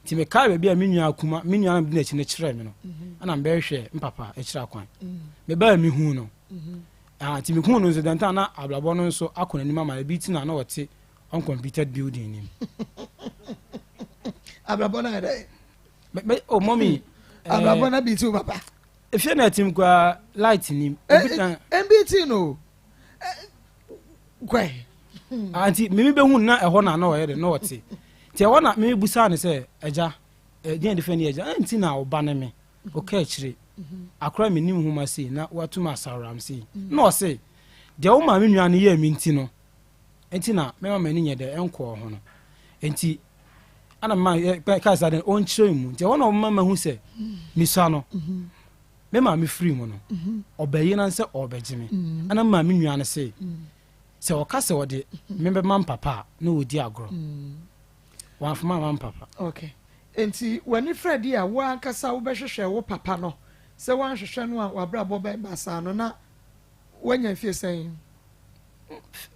S3: nti mekae baabi a me nua akuma me nua na medi n'akyi no kyerɛɛ me no ɛna mebɛhwehwɛ me papa akyiri akwan mebaa mehu no. Ah, nti mehu no nso dɛnta na abrabɔ no nso akɔ n'anim ama ebi ti na na ɔte uncompleted building nim.
S2: Abrabɔ no ayɛ dɛ.
S3: Me oh mommy.
S2: Abrabɔ no bi ti wo papa.
S3: Efie na ɛtim koraa light nim.
S2: Ebi ti no. Kwɛ.
S3: Ah, nti mimi bɛhu na ɛhɔ na na ɔyɛ de na ɔte. Nti ɛhɔ na mimi busaa ne sɛ agya ɛdeɛn de fɛ ne agya ɛnti na ɔba ne me ɔka akyire akora me nim nhoma sei na watum asawram sei na ɔse deɛ wo maame nua no yɛɛ me nti no nti na mɛma m'ani nyɛ dɛ ɛnkɔɔ ho no nti ana mma kaa saa dɛ ɔnkyerɛ mu nti ɛhɔ na ɔma mahu sɛ misua no me maame firi mu no ɔbɛyi na sɛ ɔbɛgye me ana maame nua no se sɛ ɔka sɛ ɔde me bɛma mpapa a na ɔdi agorɔ wamfoma ma mpapa.
S2: Okay, nti w'ani frɛ di a wo ankasa wobɛhwehwɛ wo papa no sɛ woanhwehwɛ no a w'abrabɔ bɛba saa no na woanya mfie sɛn?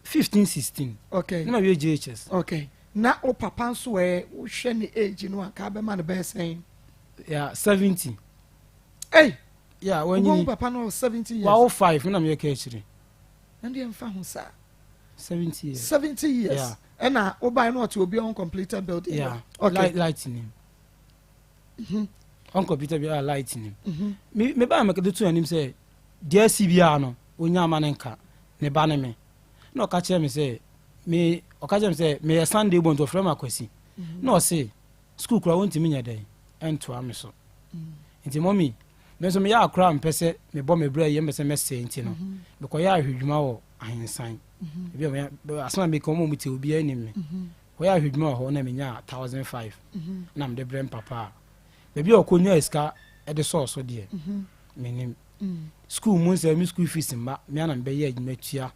S3: 15 16. Na ma wie JHS.
S2: Okay, na wo papa nso ɛ wohwɛ ne age no a ka bɛma no bɛyɛ sɛn?
S3: Yeah, 70.
S2: Ei!
S3: Yeah,
S2: Wobɛhu
S3: wanyini.
S2: papa no wɔ 70 years.
S3: Wawo 5, me na meyɛ ka akyire.
S2: Ɛndeɛ mfa ho saa.
S3: 70 years.
S2: 70 years.
S3: Yeah.
S2: Ɛna wobae no ɔte obi uncompleted building.
S3: Yeah.
S2: Okay.
S3: Light, light nim. Uncompleted bi a light nim. Me me ba me de to anim sɛ deɛ asi biara no onya ama ne nka ne ba ne me. Na ɔka kyerɛ me sɛ me ɔka kyerɛ me sɛ meyɛ Sunday born nti ɔfrɛ me Akwasi. Na ɔse school kura wontumi nyɛ dɛn ɛntoa me so. Nti mɔmi me nso meyɛ akora a mpɛ sɛ mebɔ me brɛ yɛ mpɛ sɛ mɛsɛe nti no mekɔyɛ ahwɛdwuma wɔ ahensan. Ebi a meyɛ asɛm a meka wɔn a wɔte obiara nim me. Kɔyɛ ahwɛdwuma wɔ hɔ na menyaa 1005 na mede brɛ mpapa a baabi a ɔkɔnyaa sika de sɔɔ so deɛ menim. School mu nsɛ me school fees mma me ana mebɛyɛ adwuma tua.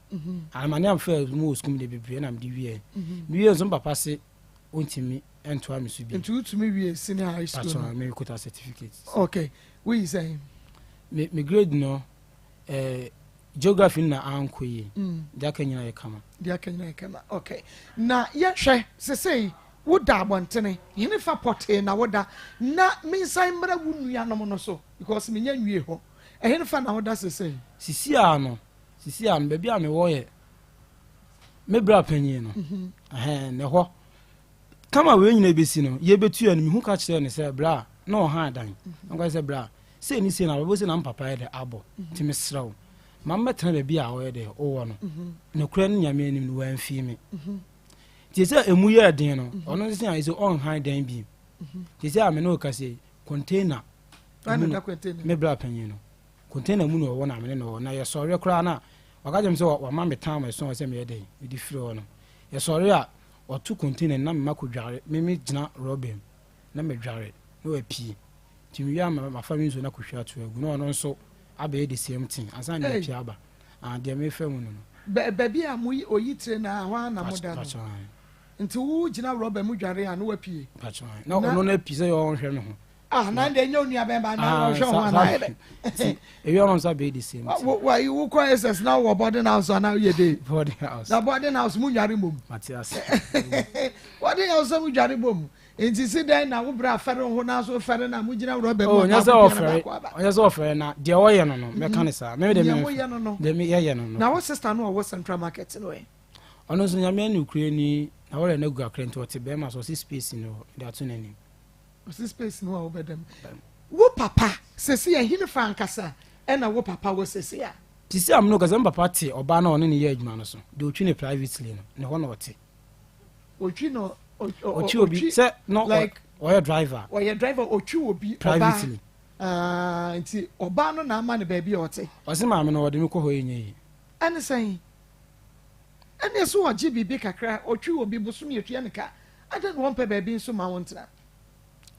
S3: Amane a mefaa mu wɔ school mu deɛ bebree na mede wieɛ. Mewie nso mpapa se ɔntumi ntoa me so bi.
S2: Nti wotumi wie senior high school no?
S3: Patro, mekuta certificate.
S2: Okay. Woyi sɛn?
S3: Me grade no geography na ankɔ yie. Deɛ aka nyinaa yɛ kama.
S2: Deɛ aka nyinaa yɛ kama. Okay. Na yɛhwɛ sesei woda abɔntene hene fa pɔtee na woda na mensan mmra wo nuanom no so because menya nwie hɔ. Ɛhene fa na woda sesei?
S3: Sisi a no, baabi a mewɔ yɛ me bra panyin no. Ɛhɛn, ne hɔ. Kama wei nyina bɛsi no, yɛbɛtua no, mehu ka kyerɛ no sɛ bra na ɔha dan. Ɔka sɛ bra, sei ne sei na abɛbɔ sei na mpapa yɛ dɛ abɔ. Nti mesrɛ wo, ma mmɛtena baabi a ɔyɛ dɛ wowɔ no. Nokorɛ no Nyame anim no, wamfii me. Nti sɛ emu yɛɛ den no, ɔno nso sɛ sɛ ɔnhan dan bi. Nti sɛ a me ne wo ka sɛ container mu no, me bra panyin no, container mu na ɔwɔ na me ne no wɔ. Na yɛsɔre koraa na ɔka kyerɛ me sɛ wama me time ɛso sɛ meyɛ dɛn, mede firi hɔ no. Yɛsɔre a, ɔto container na mema kɔdware, me me gyina rɔba mu na medware na wapie. Nti mewie a mafa me nsuo na kɔhwie ato agu na ɔno nso abɛyɛ the same thing ansa na mepie aba. Ah, deɛ mefa mu no no.
S2: Baabi a mo oyi tire na hɔ ara na mo da no. Nti wo gyina rɔba mu dware a na wapie.
S3: Na ɔno no apue sɛ ɔnhwɛ me ho.
S2: Ah, na deɛ nyɛ onua bɛn ba na ɔhwɛ ho ana ayɛ dɛ.
S3: Ewi ɔno nso abɛyɛ the same thing.
S2: Wo wo kɔ SS na wɔ boarding house ana yɛ de.
S3: Boarding house.
S2: Na boarding house mu nware mom.
S3: Mate ase.
S2: Boarding house mu dware bom. Nti si dɛn na wo bra fɛre ho na so fɛre na mo gyina rɔba mu.
S3: Oh, nyɛ sɛ ɔfɛre. Ɔnyɛ sɛ ɔfɛre na deɛ ɔyɛ no no mɛka ne saa. Mɛmɛ deɛ
S2: mɛ. Deɛ no no.
S3: Deɛ mɛ yɛyɛ no no.
S2: Na wo sister no ɔwɔ Central Market no ɛ.
S3: Ɔno nso Nyame ani kure ni na wɔrɛ no agu akra nti ɔte bɛrima so ɔsi space no hɔ de ato n'anim.
S2: Ɔsi space no a wobɛda mu. Wo papa sɛsi ɛhene fa ankasa ɛna wo papa wɔ sɛsi a.
S3: Sisi a mene kasa papa te ɔbaa na ɔne ne yɛ adwuma no so deɛ ɔtwi ne privately no ne hɔ na ɔte.
S2: Ɔtwi no
S3: ɔtwi obi sɛ no like ɔyɛ driver.
S2: Ɔyɛ driver ɔtwi obi
S3: privately.
S2: Ɔbaa nti ɔbaa no na ama no baabi a ɔte.
S3: Ɔsi maame no ɔde me kɔ hɔ yɛ nyɛ yie.
S2: Ɛne sɛn ɛne so ɔgye biribi kakra ɔtwi obi bosom yɛ tua ne ka adɛn na wɔmpɛ baabi nso ma wo ntena.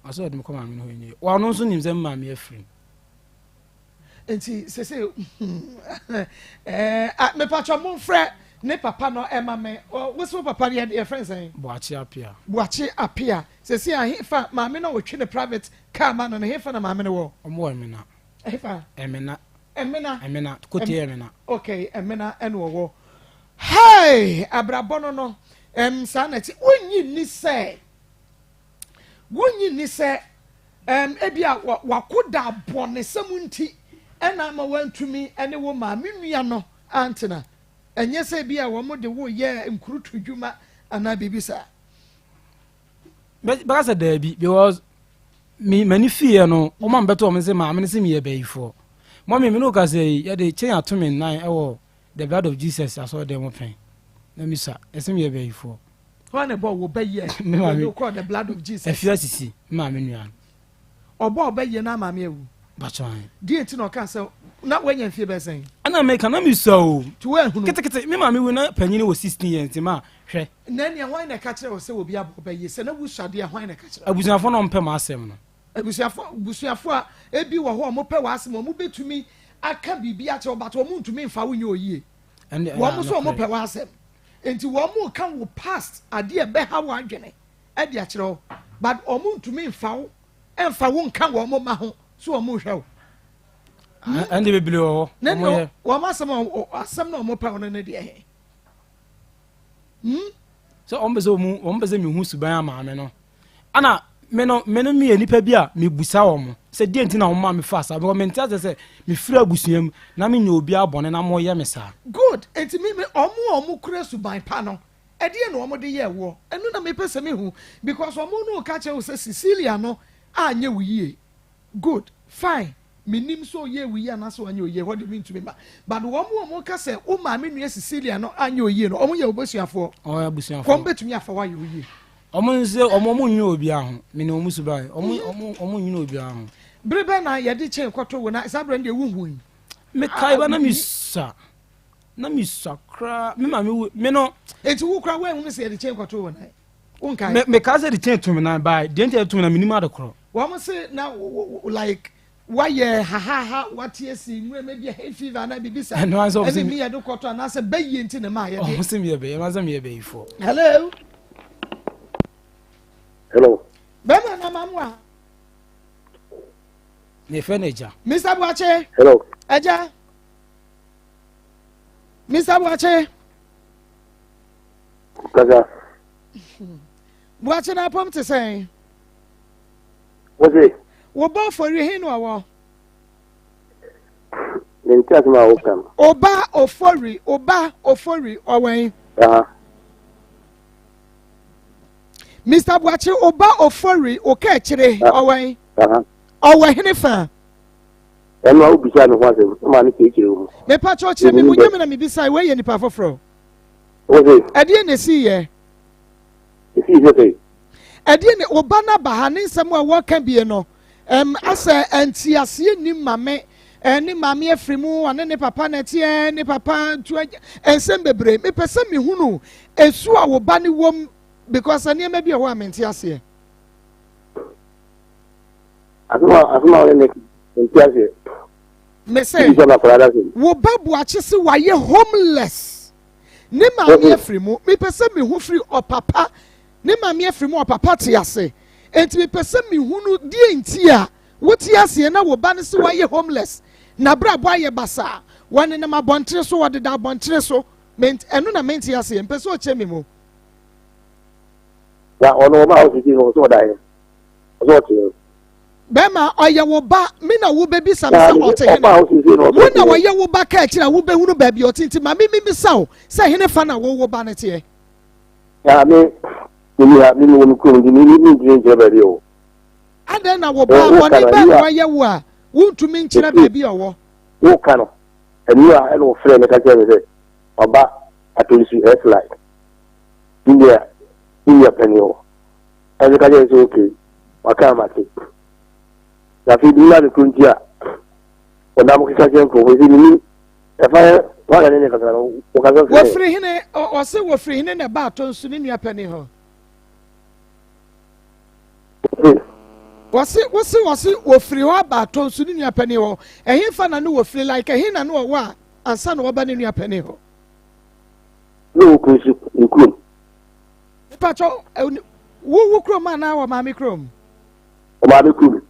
S3: Ɔsɛ ɔde me kɔ maame no hɔ nyɛ yie ɔno nso nim sɛ maame afiri mu.
S2: Nti sese ɛɛ mepatwa mo nfrɛ ne papa no ɛma me wosi wo papa no yɛ yɛfrɛ nsɛn.
S3: Boakye Apia.
S2: Boakye Apia sese ahefa maame no ɔtwi ne private car ma no no hefa na maame no wɔ.
S3: Ɔmo wɔ Emena.
S2: Hefa.
S3: Emena.
S2: Emena.
S3: Emena kote Emena.
S2: Okay, Emena ɛna ɔwɔ. Hey abrabɔ no no ɛm saa na ɛte wonyi ni sɛ wonyi ni sɛ ebi a wakoda abɔnesɛm nti ɛna ama wantumi ɛne wo maame nua no antena ɛnyɛ sɛ ebi a wɔn de wo yɛ nkurutu dwuma anaa biribi saa.
S3: Bɛka sɛ daabi because me m'ani fiiɛ no wɔn a mbɛtɔ wɔn sɛ maame no sɛ meyɛ bɛyifoɔ mɔmi mi no ka sɛ yi yɛde kyɛn ato me nan ɛwɔ the blood of Jesus asɔre dɛm pɛn na mi sa ɛsɛ meyɛ bɛyifoɔ.
S2: Wɔn na ɛbɔ wo bɛyɛ
S3: Me maame
S2: kɔ the blood of Jesus.
S3: Ɛfi asisi me maame nua no.
S2: Ɔbɔ ɔbɛyɛ na maame awu.
S3: Batwan.
S2: Deɛ nti na ɔka sɛ na wanya mfie bɛyɛ sɛn.
S3: Ɛna meka na mesua o.
S2: Nti woahunu.
S3: Ketekete me maame wu na panyin wɔ 16 years nti ma hwɛ.
S2: Na nea hwan na ɛka kyerɛ wo sɛ obi abɔ ɔbɛyɛ sɛ na wusua deɛ hwan na ɛka kyerɛ wo.
S3: Abusuafo na ɔmpɛ m'asɛm no.
S2: Abusuafo abusuafo a ebi wɔ hɔ a wɔpɛ w'asɛm wɔn betumi aka biribi akyerɛ wo but wɔn ntumi nfa wo nyɛ oyie. Wɔn nso wɔn pɛ w'asɛm nti wɔn ka wo past adeɛ ɛbɛha w'adwene ɛde akyerɛ wo but wɔn ntumi nfa wo ɛnfa wo nka wɔn mma ho so wɔn nhwɛ wo.
S3: Ɛnde bebree wɔ hɔ.
S2: Ne ne wɔn asɛm a asɛm na wɔn pɛ wɔn ne deɛ he. Hmm?
S3: Sɛ wɔn pɛ sɛ wɔn pɛ sɛ mehu suban a maame no. Ana me no me no meyɛ nipa bi a mebusa wɔn. Sɛ deɛ nti na wɔmaa me faa saa because mente aseɛ sɛ mefiri abusua mu na menyɛ obiara bɔne na moyɛ me saa.
S2: Good, enti me me wɔn a wɔn kura suban pa no, ɛdeɛn na wɔn de yɛɛ woɔ? Ɛno na mepɛ sɛ mehu because wɔn no reka kyerɛ wo sɛ Cecilia no anyɛ wo yie. Good, fine, mennim sɛ ɔyɛɛ wo yie anaasɛ wanyɛ wo yie, ɛhɔ deɛ mentumi mma. But wɔn a wɔka sɛ wo maame nua Cecilia no anyɛ wo yie no, wɔn yɛ w'abusuafoɔ.
S3: Wɔn yɛ abusuafoɔ.
S2: Wɔn bɛtumi afa wo ayɛ wo yie.
S3: Wɔn nso wɔn wɔn nwene obiara ho. Menim wɔn suban. Wɔn wɔn wɔn nwene obiara ho.
S2: Bere bɛn na yɛde kyɛn kɔtɔ wo na saa bere no deɛ wohui?
S3: Mekae ba na mesua. Na mesua koraa. Me maame wu me no.
S2: Enti wo koraa woanhunu sɛ yɛde kyɛn kɔtoo wo nan? Wonkae?
S3: Me mekae sɛ yɛde kyɛn to me nan by deɛ nti a yɛde to me nan menim ade korɔ.
S2: Wɔn se na like wayɛ hahaha wate asi nwura mu ebi hay fever anaa biribi saa.
S3: Ɛno ara sɛ wɔn se
S2: ɛne mi yɛde kɔtɔ anaasɛ bɛyie nti na ɛmaa yɛde.
S3: Wɔn se meyɛ bɛyi ɛno ara sɛ meyɛ bɛyifoɔ.
S2: Hello.
S4: Hello.
S2: Bɛrima na mamu a.
S3: Ne fɛ na agya.
S2: Mr. Buakye.
S4: Hello.
S2: Agya. Mr. Buakye.
S4: Kasa.
S2: Buakye na apɔm te sɛn?
S4: Wose.
S2: Wo ba ofori he na ɔwɔ?
S4: Mente asɛm a woka no.
S2: Oba ofori, oba ofori ɔwɛn. Mr. Buakye, oba ofori, oka akyire ɔwɛn. Ɔwɔ hene fa.
S4: Ɛno a wobisa me ho asɛm, ma ne kyerɛkyerɛ wo mu.
S2: Mepa kyɛw kyerɛ me mu nyɛ me na mebisa, wei yɛ nipa foforɔ.
S4: Wose.
S2: Ɛdeɛ na esi yɛ.
S4: Esii sɛ sɛn?
S2: Ɛdeɛ ne wo ba no aba ha ne nsɛm a wɔka bie no ɛm asɛ nteaseɛ nnim ma me ne maame afiri mu ɔne ne papa na ɛteɛ ne papa ntu agya nsɛm bebree mepɛ sɛ mehunu esu a wo ba no wom because nneɛma bi wɔ hɔ a mente aseɛ.
S4: Asɛm a asɛm a wɔne ne nte aseɛ.
S2: Mese wo ba Boakye se wayɛ homeless. Ne maame afiri mu. Mepɛ sɛ mehu firi ɔpapa. Ne maame afiri mu, ɔpapa te ase. Enti mepɛ sɛ mehunu deɛ nti a wote aseɛ na wo ba no se wayɛ homeless. N'abrabɔ ayɛ basaa. Wɔnenam abɔntene so, wɔdeda abɔntene so. Ment ɛno na mente aseɛ. Mpɛ sɛ ɔkyɛ me mu.
S4: Na ɔno ɔba a ɔsisi no ɔsɛ ɔda he? Ɔsɛ ɔte he?
S2: Bɛrima, ɔyɛ wo ba, me na wobɛbisa me sɛ ɔte hene? Wo na ɔyɛ wo ba ka akyire a wobɛhunu baabi ɔte nti ma me memmisa wo sɛ hene fa na wo wo ba no teɛ?
S4: Na me, menni ha, me mewɔ me kurom nti me mentumi nkyerɛ baabi ɔwɔ.
S2: Adɛn na wo ba bɔne bɛn na wayɛ wo a wontumi nkyerɛ baabi ɔwɔ?
S4: Woka no, ɛno a ɛna ɔfrɛ me ka kyerɛ me sɛ waba Atonsu S-line, ne nua ne nua panin hɔ. Ɛna meka kyerɛ no sɛ okay, waka a mate. Na afei menim ade koro nti a ɔnam keka kyerɛ nkurɔfoɔ sɛ menim ɛfa yɛ wɔn na ne ne kasa no wɔkasa frɛ.
S2: Wɔfiri hene ɔse wɔfiri hene na ɛbaa Atonsu ne nua panin hɔ. Wɔse wose wɔse wɔfiri hɔ aba Atonsu ne nua panin hɔ. Ɛhefa na ne wɔfiri like ɛhe na ne ɔwɔ a ansa na wɔba ne nua panin hɔ?
S4: Ne wɔ Kunsu ne kurom.
S2: Mepakyɛw, wo wo kurom anaa wɔ maame kurom?
S4: Wɔ maame kurom.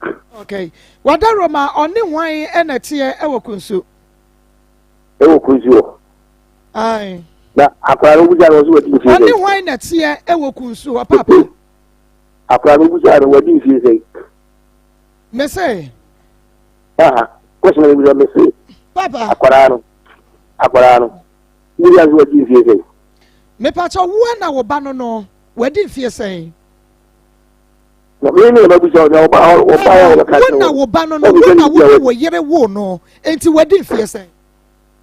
S2: Okay. Wada Roma ɔne hwan ɛna ɛteɛ ɛwɔ Kunsu?
S4: Ɛwɔ Kunsu hɔ.
S2: Aye.
S4: Na akwaraa no wusa no ɔso wadi mfie sɛn?
S2: Ɔne hwan na ɛteɛ ɛwɔ Kunsu hɔ paapa?
S4: Akwaraa no wusa no wadi mfie sɛn?
S2: Mese.
S4: Aha, question na wusa mese.
S2: Papa.
S4: Akwaraa no, akwaraa no. Wusa no wadi mfie sɛn?
S2: Mepakyɛw, wo a na wo ba no no, wadi mfeɛ sɛn?
S4: Na me ne mabisa wo, na ɔba ɔba a ɔbɛka
S2: kyerɛ wo. Wo na wo ba no no, wo na wo ne wo yere woo no, enti wadi mfeɛ sɛn?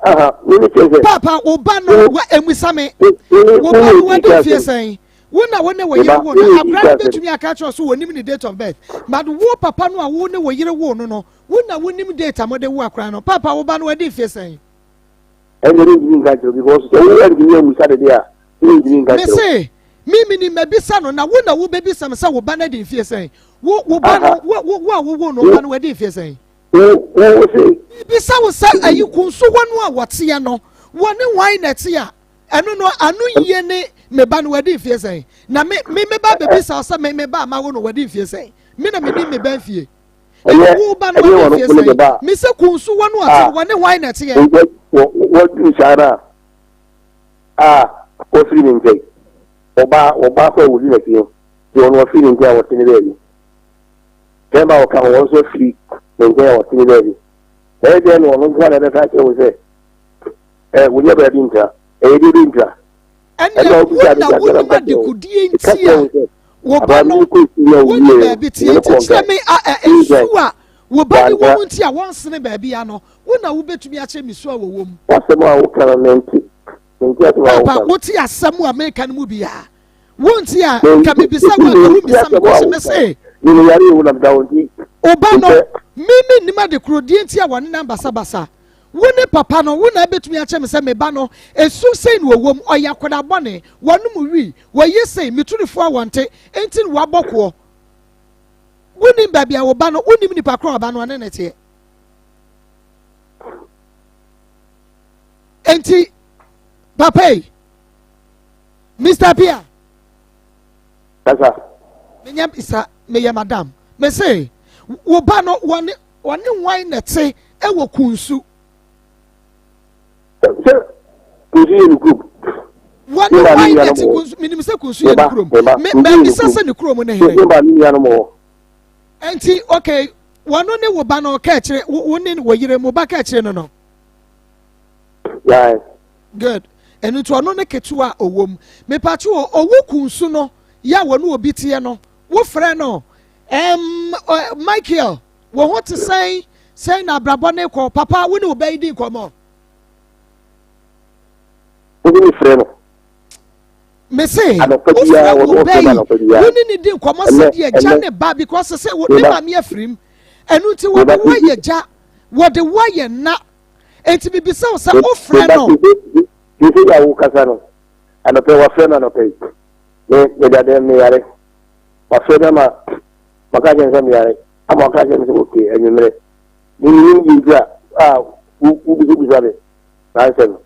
S4: Aha, me ne kyerɛ sɛ.
S2: Papa, wo ba no, wa emisa me. Wo ba no wadi mfeɛ sɛn? Wo na wo ne wo yere woo no, akora no betumi aka akyerɛ so wɔnim ne date of birth. But wo papa no a wo ne wo yere woo no no, wo na wonim date a mode wo akora no. Papa, wo ba no wadi mfeɛ sɛn?
S4: Ɛnde mentumi nka nkyerɛ wo because sɛ wo antumi ammisa no deɛ a, mentumi nka nkyerɛ wo.
S2: Mese, me menim mabisa no, na wo na wobɛbisa me sɛ wo ba no adi mfeɛ sɛn? Wo, wo ba no, wo, wo, wo a wowoo no, wo ba no wadi mfeɛ sɛn?
S4: Wo, wo, wo se.
S2: Mebisa wo sɛ ayi kunso hɔ no a wɔteɛ no, wɔne hwan na ɛte a, ɛno no ano yie ne me ba no wadi mfeɛ sɛn? Na me, me meba bɛbisa wo sɛ me, me ba a mawo no wadi mfeɛ sɛn? Me na menim me ba mfie.
S4: Ɛnyɛ
S2: wo ba no
S4: ɛnyɛ
S2: wadi
S4: wɔn
S2: mfeɛ
S4: ne
S2: sɛn?
S4: ba
S2: Me sɛ kunso hɔ no ɔte no, wɔne hwan na ɛteɛ?
S4: Wɔduru saa no a a wɔfiri ne nkyɛn ɔbaa ɔbaa kɔ a wɔdi n'akyi no deɛ ɔno wɔfiri ne nkyɛn a wɔte ne baabi bɛrima a ɔka ho wɔn nso afiri. ne nkyɛn a ɔte ne baabi. Ɛyɛ dɛn na ɔno nko ara na ɛbɛka akyerɛ wo sɛ ɛ wonya baabi ntra? Ɛyɛ deɛ bi ntra.
S2: Ɛnna wo na wonim adekodeɛ nti a wo ba no wonni baabi teɛ nti kyerɛ me esu a wo ba ne wɔ mu nti a wɔnsene baabi ano. Wo na wobɛtumi akyerɛ me su a wɔwɔ mu.
S4: W'asɛm a woka no mente. Mente asɛm a woka
S2: no. Papa, wote asɛm a meka no mu biara. Wonte a, nka mebisa wo a, nka wommisa me kɔse mese. Wo ba no, me mennim ade koro deɛ nti a wɔnenam basabasa. Wo ne papa no, wo na abɛtumi akyerɛ me sɛ me ba no, esu sei na ɔwɔ mu, ɔyɛ akwadaa bɔne, wɔnom wii, wɔyɛ sei, metu no fo a wɔnte, enti na wabɔ koɔ. Wonim baabi a wo ba no, wonim nipa korɔ a ɔba no ɔne no teɛ. Enti, papa yi, Mister Pia.
S4: Kasa.
S2: Menyɛ bisa, meyɛ madam. Mese, wo ba no, wɔne wɔne hwan na ɛte ɛwɔ kunsu?
S4: Sɛ kunsu yɛ ne kurom.
S2: Wɔne hwan na ɛte kunsu? Menim sɛ kunsu yɛ ne kurom. Me mabisa sɛ ne kurom ne hene.
S4: Ne ba ne nuanom wɔ.
S2: Enti, okay, wɔno ne wo ba no kɛkyerɛ, wo ne wo yere, mo ba kɛkyerɛ no no.
S4: Yeah.
S2: Good. Ɛno nti ɔno ne ketewa a ɔwɔ mu. Mepatwo o, owu kunsu no yɛ a wɔne obi teɛ no, wofrɛ no um, uh, Michael, wo ho te sɛn sɛn na abrabɔ ne kɔ? Papa, wo ne wo bɛyi di nkɔmmɔ.
S4: Wode me frɛ no.
S2: Mese, wofrɛ wo bɛyi, wo ne ne di nkɔmmɔ sɛdeɛ gya ne ba because sɛ wo ne maame afirim. Ɛno nti wɔde wo ayɛ gya, wɔde wo ayɛ nna. Enti mibisa wo sɛ, wofrɛ no?
S4: Seesei a wokasa no, anɔpa yi, wafrɛ me anɔpa yi. Me, meda dɛm, meyare. Wafrɛ me ama maka akyerɛ no sɛ meyare, ama waka akyerɛ me sɛ okay, anwummerɛ. Me menim deɛ nti a a wobisabisa me saa nsɛm no.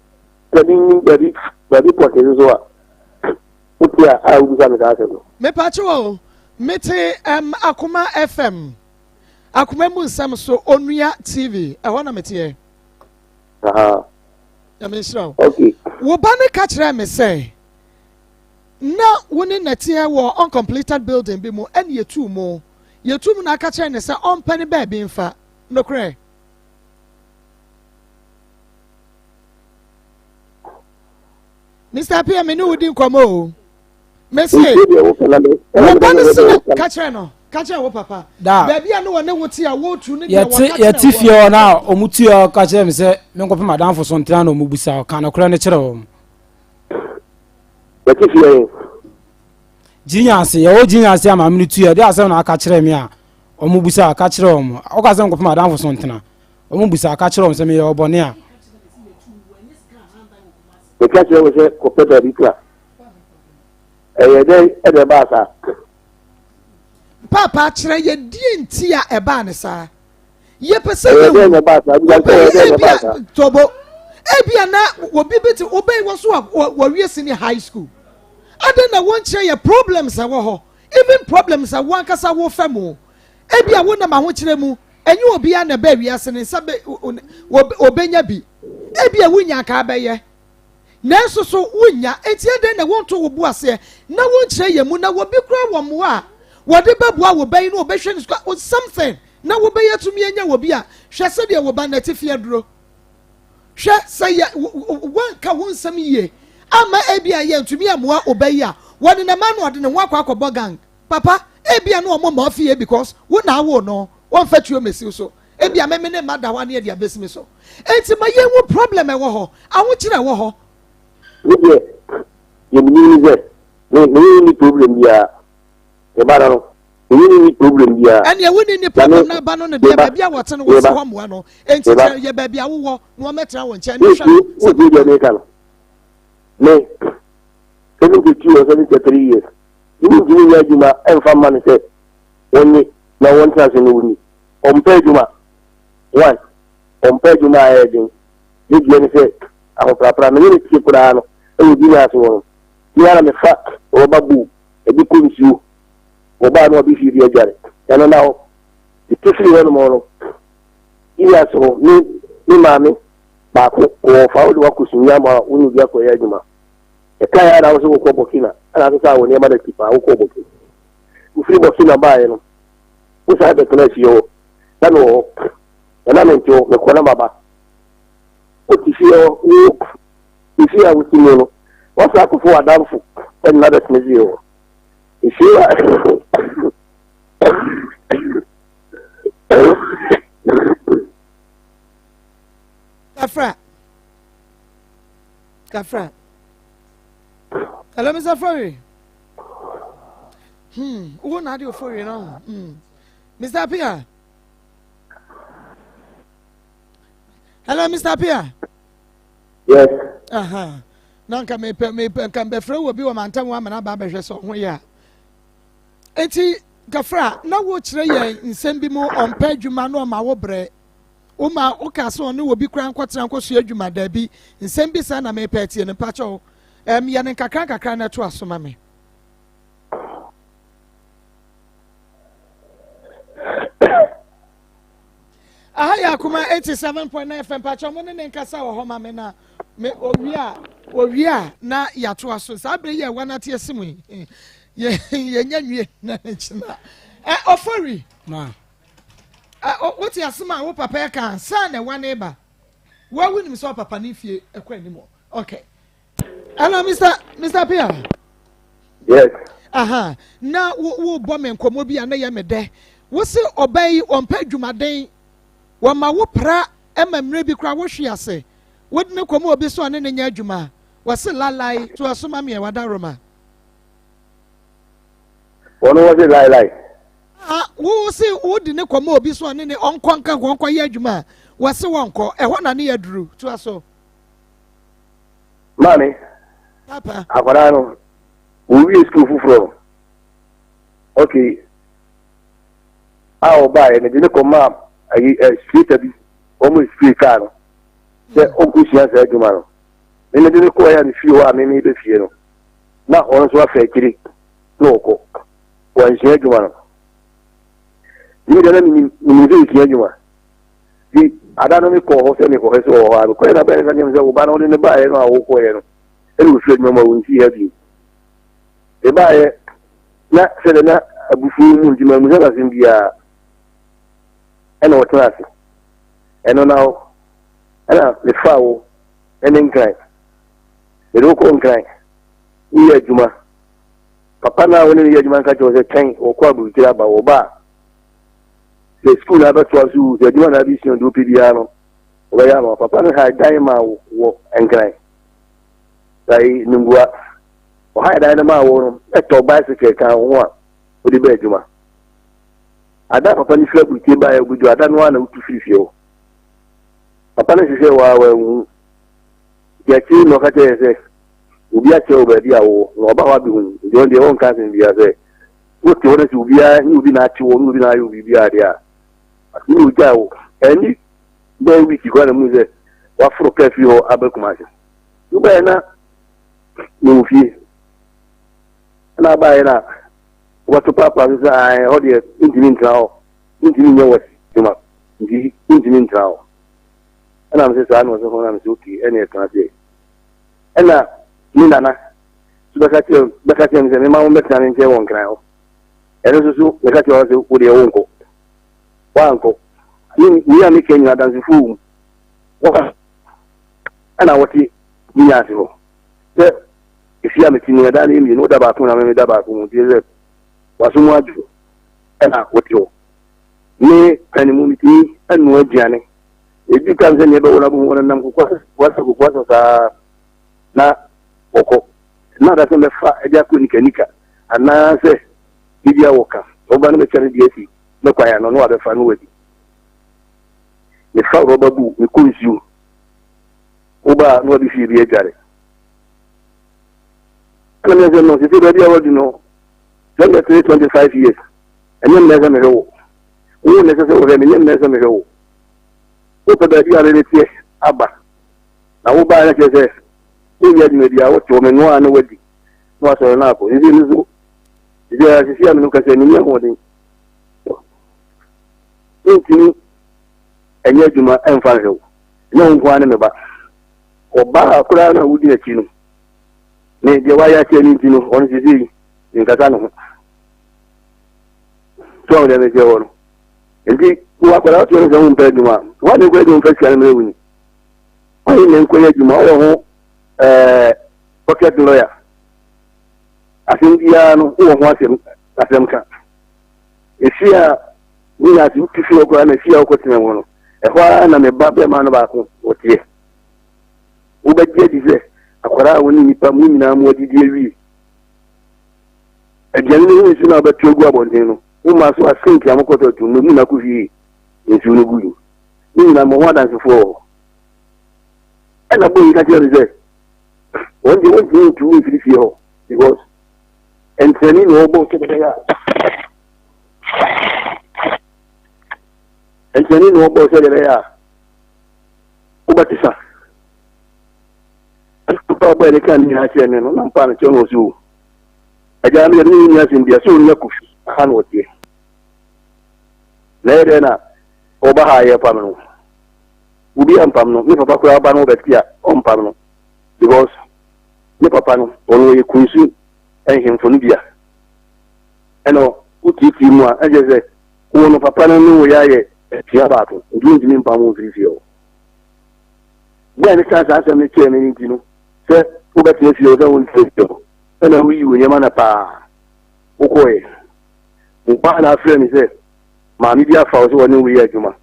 S4: Sɛ menim baabi baabi pɔtee nso a wote a a wobisa me saa asɛm no.
S2: Mepaakyɛw o, mete um, Akoma FM. Akoma mu nsɛm so Onua TV, ɛhɔ na meteɛ. Nyame nhyira wo.
S4: Okay.
S2: Wo ba no ka kyerɛɛ me sɛ na wo ne nɛteɛ wɔ uncompleted building bi mu ɛne yɛtuu mu. Yɛtuu mu na aka kyerɛ ne sɛ ɔmpɛ ne baabi mfa. Nokorɛ? Mr. Appiah, me ne wo di nkɔmmɔ o. Mese, wo ba no se na ka kyerɛ no, ka kyerɛ wo papa. Baabi a ne wɔne wo te a wɔretu ne deɛ wɔka kyerɛ
S3: yɛte fie hɔ no a ɔmo tu hɔ ka kyerɛ me sɛ menkɔpɛ m'adamfo so ntena na ɔmo busa ɔka nokorɛ no kyerɛ wɔn.
S4: Yɛte fie yɛn.
S3: Gyinya ase yɛwɔ gyinya ase a maame no tu yɛ de asɛm na aka kyerɛ me a ɔmo busa ka kyerɛ wɔn ɔka sɛ menkɔpɛ m'adamfo so ntena ɔmo busa ka kyerɛ wɔn sɛ meyɛ ɔbɔne a.
S4: Meka kyerɛ wo sɛ kɔpɛ baabi tena. Ɛyɛ dɛn na ɛbaa saa?
S2: Paapa kyerɛ yɛ deɛ nti a ɛbaa ne saa. Yɛpɛ sɛ
S4: Ɛyɛ dɛn na ɛbaa saa? Bisa sɛ ɛyɛ dɛn na ɛbaa saa?
S2: Tɔbo. Ebia na obi bi te obɛyi wɔ so a wɔwie senior high school. Adɛn na wɔnkyerɛ yɛ problems ɛwɔ hɔ? Even problems a wo ankasa wofa mu. Ebia wonam ahokyerɛ mu. Ɛnyɛ obiara na ɛbaa wiase ne nsa bɛ obenya bi. Ebia wunya anka abɛyɛ. Nanso so wunnya? Enti adɛn na wonto wo bo aseɛ na wonkyerɛ yɛn mu na obi koraa wɔ mmoa a wɔde bɛboa wo ba yi na wɔbɛhwɛ no sukuu something na wobɛyɛ atumi anya wɔ bi a hwɛ sɛdeɛ wo ba no atifi aduro. Hwɛ sɛ yɛ woanka wo nsɛm yie amma ebi a yɛntumi ammoa wo ba yi a wɔnenam ano ɔde ne ho akɔ akɔbɔ gang. Papa, ebia na wɔn mma fie because wo na awo no, wɔmfa tuo mmesi wo so. Ebia me me ne mma da hɔ a ne yɛde abesi me so. Enti ma yɛnhu problem ɛwɔ hɔ, ahokyere ɛwɔ hɔ.
S4: Me deɛ, deɛ menim ne sɛ, me me ne no nni problem biara. Me ba no no, me ne no nni problem biara.
S2: Ɛnneɛ wo ne nni problem na ba no no deɛ baabi a wɔte no wɔsi hɔ mmoa no. Enti kyerɛ yɛ baabi a wowɔ na wɔmmɛtena wo nkyɛn ne hwɛ no
S4: sɛ papa. Wotie deɛ meka no? Me, 72 or 73 years. Mentumi nyɛ adwuma mfa mma no sɛ wɔnye na wɔntena ase no wonni. Ɔmpɛ adwuma. One, ɔmpɛ adwuma a ɛyɛ den. Ne deɛ ne sɛ ahoprapra. Me ne no te koraa no wɔ gyina ase hɔ no, me ara na mefa rɔba bowl de kɔ nsuo. Wɔbaa no abɛhwie bi adware. Ɛno na hɔ. Mete firi hɔnom hɔ no, gyina ase hɔ, me me maame baako wɔfa wode wakɔ Sunyama a wo ne obi akɔyɛ adwuma. Ɛkae ara na wo sɛ wokɔ Burkina, ɛna asesaa wo nneɛma da ti paa wokɔɔ Burkina. Wofiri Burkina baeɛ no, wosan bɛtena fie hɔ. Na mewɔ hɔ. Na na mente hɔ, mekɔ na maba. Wote fie hɔ, wo efie a wosi mu no, woasan akɔfa w'adamfo de no abɛtena fie hɔ. Efie a
S2: Kafra. Kafra. Hello, Mr. Fori. Wo na ade ofori no. Mr. Pia. Hello, Mr. Pia.
S4: Yes.
S2: Aha. Na nka mepɛ mepɛ nka mbɛfrɛ wɔ bi wɔ mantam wa amena ba abɛhwɛ sɛ ɔho yɛ a. Enti Kafra, na wokyerɛ yɛn nsɛm bi mu ɔmpɛ adwuma na ɔma wo brɛ. Woma woka sɛ ɔne obi koraa nkɔtena nkɔsua adwuma daabi. Nsɛm bi saa na mepɛ atie no mpakyɛw. Ɛm yɛ no nkakra nkakra na ɛto aso ma me. Aha yɛ akoma 87.9 FM mpakyɛw mo ne ne nkasa wɔ hɔ ma me na me owie a owie a na yɛatoa so saa bere yi a ɛwa no ate asi mu yi yɛnya nwie na ne kyena ɛ ɔfɔri
S3: ma
S2: ɛ wote asɛm a wo papa ɛka ansa na ɛwa no ba woa wonim sɛ ɔpapa ne fie ɛkɔ anim okay Hello, Mr. Pia.
S4: Yes.
S2: Aha. Na wo wo bɔ me nkɔmɔ bi a na yɛ me dɛ. Wo se ɔbaa yi ɔmpɛ adwumaden. Wɔma wo pra ma mmerɛ bi koraa wohwe ase. Wode ne kɔma obi so ɔne ne nyɛ adwuma. Wɔse lalai to ɛso ma meɛ wada Roma.
S4: Wɔn wɔse lalai.
S2: Ah, wo se wode ne kɔma obi so ɔne ne ɔnkɔ nka nkɔ yɛ adwuma a wɔse wɔnkɔ. Ɛhɔ na ne yɛ duru. To aso.
S4: Maame, akwadaa no, wɔwie sukuu foforɔ no, okay, a ɔbaeɛ no de ne kɔmaa ayi ɛ spirita bi, wɔn spray kaa no sɛ ɔnkɔsua saa adwuma no. Me mede ne kɔɛ a mefie hɔ a me mebɛ fie no, na ɔno nso afa akyiri na ɔkɔ. Wansua adwuma no. Nti deɛ na menim menim sɛ ɔsua adwuma. Nti ada no mekɔɔ hɔ sɛ mekɔhwɛ sɛ ɔwɔ hɔ a, mekɔɛ na bɛn ka kyerɛ me sɛ wo ba no wode ne baeɛ no a wokɔeɛ no ɛna ɔfiri adwuma mu a ɔnsii ha bio. Mebaeɛ na sɛdeɛ na abufuo mu nti mammu sɛ asɛm biara ɛna ɔtena ase. Ɛno na hɔ ɛna mefaa wo ɛne Nkran. Mede wo kɔɔ Nkran woyɛ adwuma. Papa no a wo ne no yɛ adwuma no ka kyerɛ wo sɛ twɛn wɔkɔ aburukyire aba wɔba a sɛ sukuu na abɛtoa so o, sɛ adwuma na abɛsua o, deɛ wopɛ biara no, wɔbɛyɛ ama wo. Papa no hae dan maa wo wɔ Nkran, ayi Nungua. Ɔhae dan no maa wo no, ɛtɔ bicycle kaa wo ho a wode bɛ adwuma. Ada papa no firi aburukyire baeɛ obedu ada no ara na wotu firi fie hɔ. Papa no hwehwɛɛ wo a wanhu. Nti akyire na ɔka kyerɛɛ sɛ obi akyerɛ wo baabi a wowɔ na ɔba hɔ abɛhu. Nti ɔno deɛ ɔnka asɛm biara sɛ wote hɔ na sɛ obiara ne obi na ate wɔ ne obi na ayɛ obi biara deɛ a ase ne ogyaa wo ɛne bɛyɛ week koraa na mu sɛ waforo kaa firi hɔ aba Kumasi wobɛyɛ na mewɔ fie ɛna abaeɛ na wɔto paapaa so sɛ ae hɔ deɛ ntumi ntena hɔ ntumi nyɛ wɔ adwuma nti ntumi ntena hɔ ɛna mesɛ saa na ɔsɛ hɔ na mesɛ okay ɛne ɛtena ase ɛna me nana So bɛka kyerɛ bɛka kyerɛ me sɛ mema wɔmmɛtena me nkyɛn wɔ Nkran hɔ. Ɛno nso so meka kyerɛ wɔn sɛ wo deɛ wonkɔ. Woankɔ. Ne wei a meka nyina adansefoɔ wɔ mu. Wɔn ɛna wɔte me ase hɔ. Sɛ efie a mete mu ɛdan no yɛ mmienu, woda baako na me meda baako mu nti sɛ waso mu adwo ɛna wote hɔ. Me pɛne mu metumi ɛnoa aduane. Ebi ka sɛ nea ɛbɛwɔ no abohu wɔn nam kokoa kokoa saa na wɔkɔ. Na da sɛ mɛfa de akɔ nikanika anaasɛ biribi a wɔka. Ɔba no bɛkyɛ no deɛ asi me kwan ano na wabɛfa no wadi. Mefa rɔba bu mekɔ nsuo. Woba a na wabɛhwie bi adware. Ɛna meyɛ sɛ no sese baabi a wadu no 23 25 years ɛnyɛ mmerɛ sɛ mehwɛ wo. Wo na ɛsɛ sɛ wohwɛ me, ɛnyɛ mmerɛ sɛ mehwɛ wo. Wopɛ baabi a memeteɛ aba na wobaa na kyerɛ sɛ wonyɛ adwuma biara, wote hɔ, menoa a na wadi, na wasɔre na akɔ. Sisi no so, sisi a sisi a mene kasa menni ahoɔden. Mentumi ɛnyɛ adwuma ɛmfa nhwɛ wo. Ɛnyɛ wo nko ara ne me ba. Ɔbaa koraa na wodi n'akyi no, me deɛ wayɛ akyerɛ me nti no, ɔno sisi yi, menkasa ne ho. So ɔmo deɛ mekyerɛ wɔ no. Nti, Wo akwadaa woteɛ no sɛ wompɛ adwuma a, woa ne nkɔyɛ adwuma mfa sika no mmerɛ wo ni. Woayɛ ne nkɔyɛ adwuma, woyɛ ho ɛɛ pocket lawyer. Asɛm biara no wowɔ ho asɛm asɛm ka. Efie a wonya ase wotu fie hɔ koraa na fie a wokɔtena mu no, ɛhɔ ara na me ba bɛrima no baako wɔteɛ. Wobɛgye adi sɛ akwadaa a wo ne nnipa mo nyinaa mo adidi awie. Aduane no ho nsu no a wobɛto agu abɔnten no, woma so a sink a mokɔtɔ atum no mu na kɔhwie nsuo no gui. Ne nyinaa mo ho adansefoɔ wɔ hɔ. Ɛna boy yi ka kyerɛ me sɛ wɔn deɛ wɔntumi ntu wo mfiri fie hɔ because ntrani na ɔbɔ sɛ bɛyɛ a ntrani na ɔbɔ sɛ bɛyɛ a wobɛte sa ɛna ɔbɔ yɛ ka ne nyinaa kyerɛ me no na mpa no kyerɛ no ɔsɛ o agya me yɛde ne nni asɛm bia sɛ ɔnua kofi aha na ɔteɛ na ɛyɛ dɛn na ɔba ha a yɛpam no obi ampam no me papa koraa ba no ɔbɛte a ɔmpam no because ne papa no ɔno ɔyɛ kunsu nhemfo no bia ɛna wotietie mu a ɛkyerɛ sɛ wo no papa no ne wo yɛ ayɛ atua baako nti wontumi mpam wo mfiri fie hɔ bɛɛ ne ka saa asɛm no kyerɛ me no nti no sɛ wobɛtena fie hɔ sɛ wontena fie hɔ ɛna woyi wo nneɛma na paa wokɔɛ wo na afrɛ me sɛ maame bi afa wo sɛ wɔne wo yɛ adwuma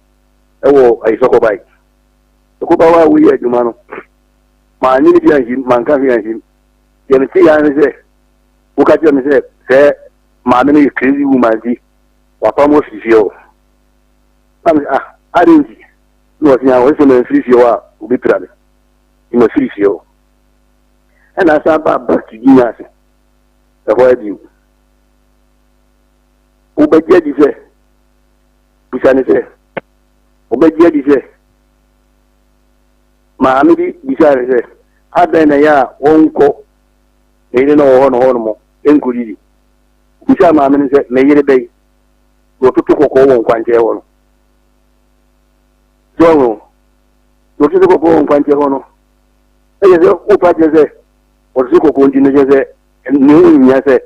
S4: ɛwɔ ayisɔkɔbae sɔkɔbae a woyɛ adwuma no maanye ne bi anhyim manka hwee anhyim deɛ mete yɛ ne sɛ woka kyerɛ me sɛ sɛ maame no yɛ crazy woman nti wapam wɔ firi fie hɔ na me ah ade nti na ɔse a ɔse sɛ mamfiri fie hɔ a obɛpira me nti mafiri fie hɔ ɛna asan ba back to Ginya ase ɛhɔ abio wobɛgye adi sɛ bisa ne sɛ wobɛgye adi sɛ maame bi bisaa ne sɛ adɛn na ɛyɛ a wɔnkɔ ne yere na ɔwɔ hɔ no hɔ nom nkɔdidi bisaa maame no sɛ me yere bɛyi na ɔtoto kɔkɔɔ wɔ nkwankyɛn hɔ no so ɔho na ɔtoto kɔkɔɔ wɔ nkwankyɛn hɔ no ɛyɛ sɛ wopa kyerɛ sɛ ɔtoto kɔkɔɔ nti no kyerɛ sɛ ne ho nhia sɛ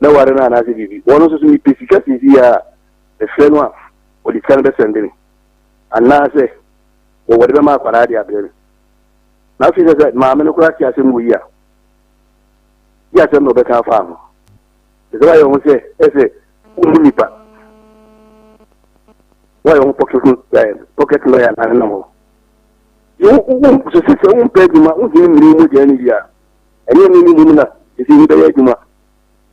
S4: mɛware no anaasɛ biribi wɔn nso so mepɛ sika sisi a mefrɛ no a ɔde sika no bɛsɛnde me anaasɛ wɔde bɛma akwadaa de abrɛ me na afei sɛ sɛ maame no koraa te asɛm wɔ yi a yi asɛm na ɔbɛka afa ho ɛsɛ wayɛ ho sɛ ɛsɛ womu nipa wayɛ ho pocket pocket lawyer na nenam hɔ sɛ sɛ wompɛ adwuma wontumi mmiri mu mogya no bi a ɛnyɛ ne ne mu na ɛsɛ yi bɛyɛ adwuma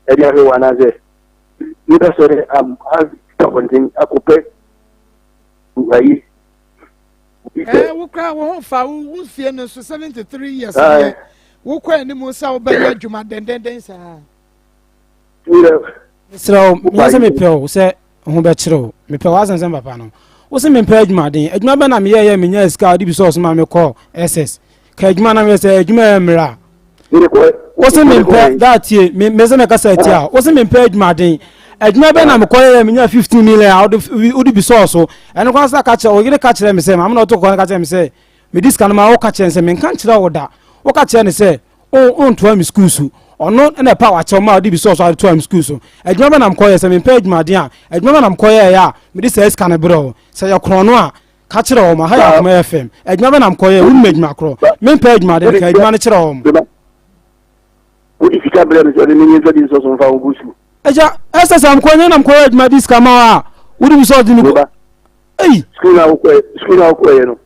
S4: ɛde ahwɛ wɔ anaasɛ nipa sɔre abɔnten akɔpɛ ayi
S2: Eh, wo kura wo ho fa wo wo mfie no so 73 years yɛ wokɔ anim sɛ wobɛyɛ adwuma dendenden saa
S3: mesrɛ wo menyɛ sɛ mepɛ wo sɛ ho bɛkyerɛ wo mepɛ w'asɛm sɛ papa no wo se mempɛ adwumaden adwuma bɛ na meyɛyɛ menya sika wode bi sɛ ɔso ma mekɔ ss ka adwuma na meyɛ sɛ adwuma yɛ mmerɛ a wo se mempɛ daa tie me sɛ mɛkasa atia a wo se mempɛ adwumaden adwuma bɛ na mekɔyɛ menya 15 million a wode bi sɔɔ so ɛno kwan sɛ ka kyerɛ wo yere ka kyerɛ me sɛ maame na ɔto kɔkɔ no ka kyerɛ me sɛ mede sika no ma woka kyerɛ no sɛ menka nkyerɛ wo da woka kyerɛ no sɛ wontoa me sukuu so ɔno na ɛpa wakyɛw ma ɔde bi sɔɔ so ade toa me sukuu so adwuma bɛ na mekɔyɛ sɛ mempɛ adwumaden a adwuma bɛ na mekɔyɛɛ a mede saa sika no berɛ wo sɛ yɛ korɔn no a Ka kyerɛ wɔn, aha yɛ Akoma FM. Adwuma bɛ na mekɔyɛ, wonim adwuma korɔ. Mempɛ adwuma de, ka adwuma no kyerɛ wɔn.
S4: Wode sika brɛ me sɛ ɔde menyɛ mfa di nsɔ so mfa wo nkɔ sukuu.
S3: Agya, ɛsɛ sɛ mekɔ nyɛ na mekɔyɛ adwuma di sika ma wo a, wode bi sɛ ɔde me kɔ. Ei!
S4: Sukuu na wokɔɛ, sukuu na wokɔɛ no.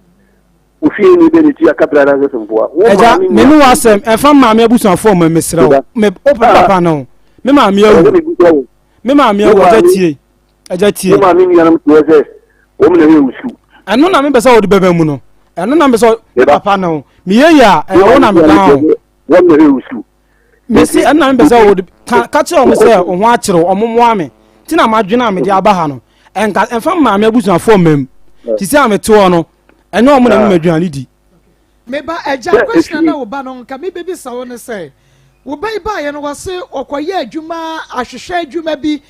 S4: Ofie ni bɛ ne tua kapra anaasɛ sompoa.
S3: Agya, me ne w'asɛm, ɛmfa maame abusuafoɔ ma mesrɛ wo. Me, wo papa no, me maame awu. Me maame awu, agya tie. Agya tie.
S4: Wo maame nuanom te hɔ sɛ wɔn na ɛyɛ wo sukuu.
S3: Ɛno na mepɛ sɛ wɔde bɛba mu no. Ɛno na mepɛ sɛ me papa no. Meyɛ yie a ɛyɛ wo na meda ho.
S4: Wɔn na ɛyɛ wo sukuu.
S3: Mesi ɛno na mepɛ sɛ wɔde ka ka kyerɛ wɔn sɛ wɔn ho akyerɛ wɔn mmoa me. Ti na madwene a mede aba ha no. Ɛnka ɛnfa maame abusuafoɔ mmam. Ti sɛ a mete hɔ no ɛnyɛ wɔn na mema aduane di.
S2: Me ba, agya, question na wo ba no nka me bebisa wo ne sɛ, wo ba yi baeɛ no wɔse ɔkɔyɛ adwuma ahwehwɛ adwuma bi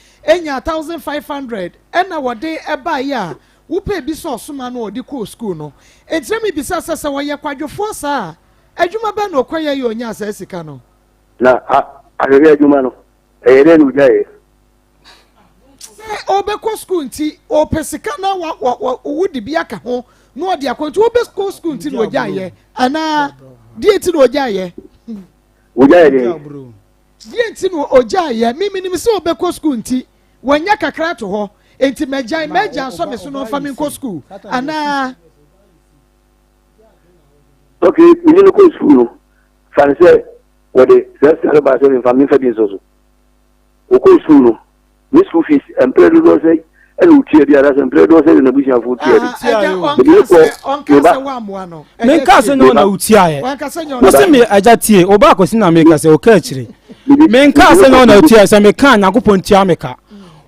S2: nya 1500 ɛna wɔde ɛbaeɛ a wopɛ bi sɛ ɔsoma no ɔde kɔɔ school no. Enti na mebisa sɛ sɛ ɔyɛ kwadwofoɔ saa a, adwuma bɛn na ɔkɔyɛ yɛ ɔnyaa saa sika no?
S4: Na ahwehwɛ adwuma no, ɛyɛ dɛn na ogyaeɛ?
S2: Sɛ Sɛ ɔbɛkɔ sukuu nti ɔpɛ sika na wa wa wa wodi bi aka ho na ɔde akɔ nti ɔbɛkɔ sukuu nti na ɔgyaeɛ anaa deɛ nti na ɔgyaeɛ?
S4: Ɔgyaeɛ deɛ.
S2: Deɛ nti na ɔgyaeɛ? Me menim sɛ ɔbɛkɔ sukuu nti wanya kakra ato hɔ nti mɛgyae m'agya nsɔ me so na ɔmfa me nkɔ sukuu anaa?
S4: Ok, mene no kɔɔ sukuu no, fa no sɛ wɔde saa sika no baa sɛ memfa memfa bi nsɔ so. Ɔkɔɔ sukuu no, ne school fees mprɛ dodoɔ sɛ ɛna ɔtua bi anaasɛ mprɛ dodoɔ sɛ na n'abusuafoɔ tua bi.
S2: Mede kɔ meba.
S3: Menka sɛ nyɛ ɔna wotuaeɛ. Wo se me agya tie, wo ba akwasi na meka sɛ ɔka akyire. Menka sɛ nyɛ ɔna wotuaeɛ, sɛ meka a Nyankopɔn tua me ka.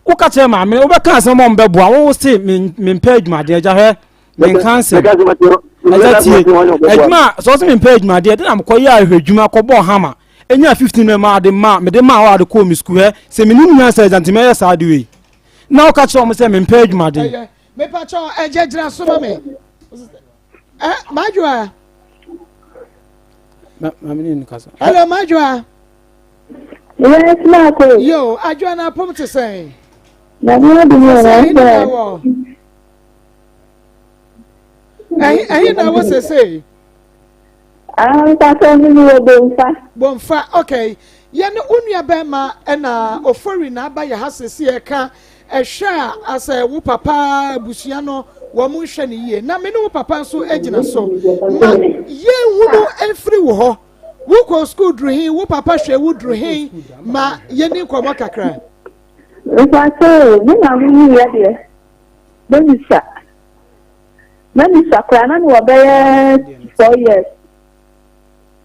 S3: Woka kyerɛ maame, wobɛka asɛm ma ɔmbɛboa wo, wo se mempɛ adwumaden agya hwɛ. Menka nsɛm. Agya tie, adwuma sɛ ɔse mempɛ adwumadeɛ, de na mekɔyɛ ahwɛ adwuma kɔbɔɔ hama. Enya 15 mɛ maa de maa mede maa hɔ a de kɔɔ me sukuu hɛ sɛ menim nyansa agya nti mɛyɛ saa de wei na woka kyerɛ wɔn sɛ mempɛ adwumaden.
S2: Ɛyɛ mepakyɛ ɛgya gyina so ma me ɛ madwoa.
S3: Maame ne ne kasa.
S2: Hello madwoa.
S5: Yes maako.
S2: Yo adwoa na apom te sɛn.
S5: Na mi adi mi
S2: wɔ na wɔ. Ɛhe na wɔ sese.
S5: Ah, mpatsɔ mi mi wɔ Bomfa.
S2: Bomfa, okay. Yɛne wo nua bɛrima ɛna Ofori na aba yɛ ha sese ɛka ɛhwɛ a asɛ wo papa abusua no wɔn nhwɛ ne yie na me ne wo papa nso gyina so ma yɛnhunu mfiri wo hɔ wokɔ sukuu duru he wo papa hwɛ wo duru he ma yɛni nkɔmmɔ kakra.
S5: Mpatsɔ me maame wuyɛ deɛ bɛmisa. Na misua koraa na mewɔ bɛyɛ 4 years.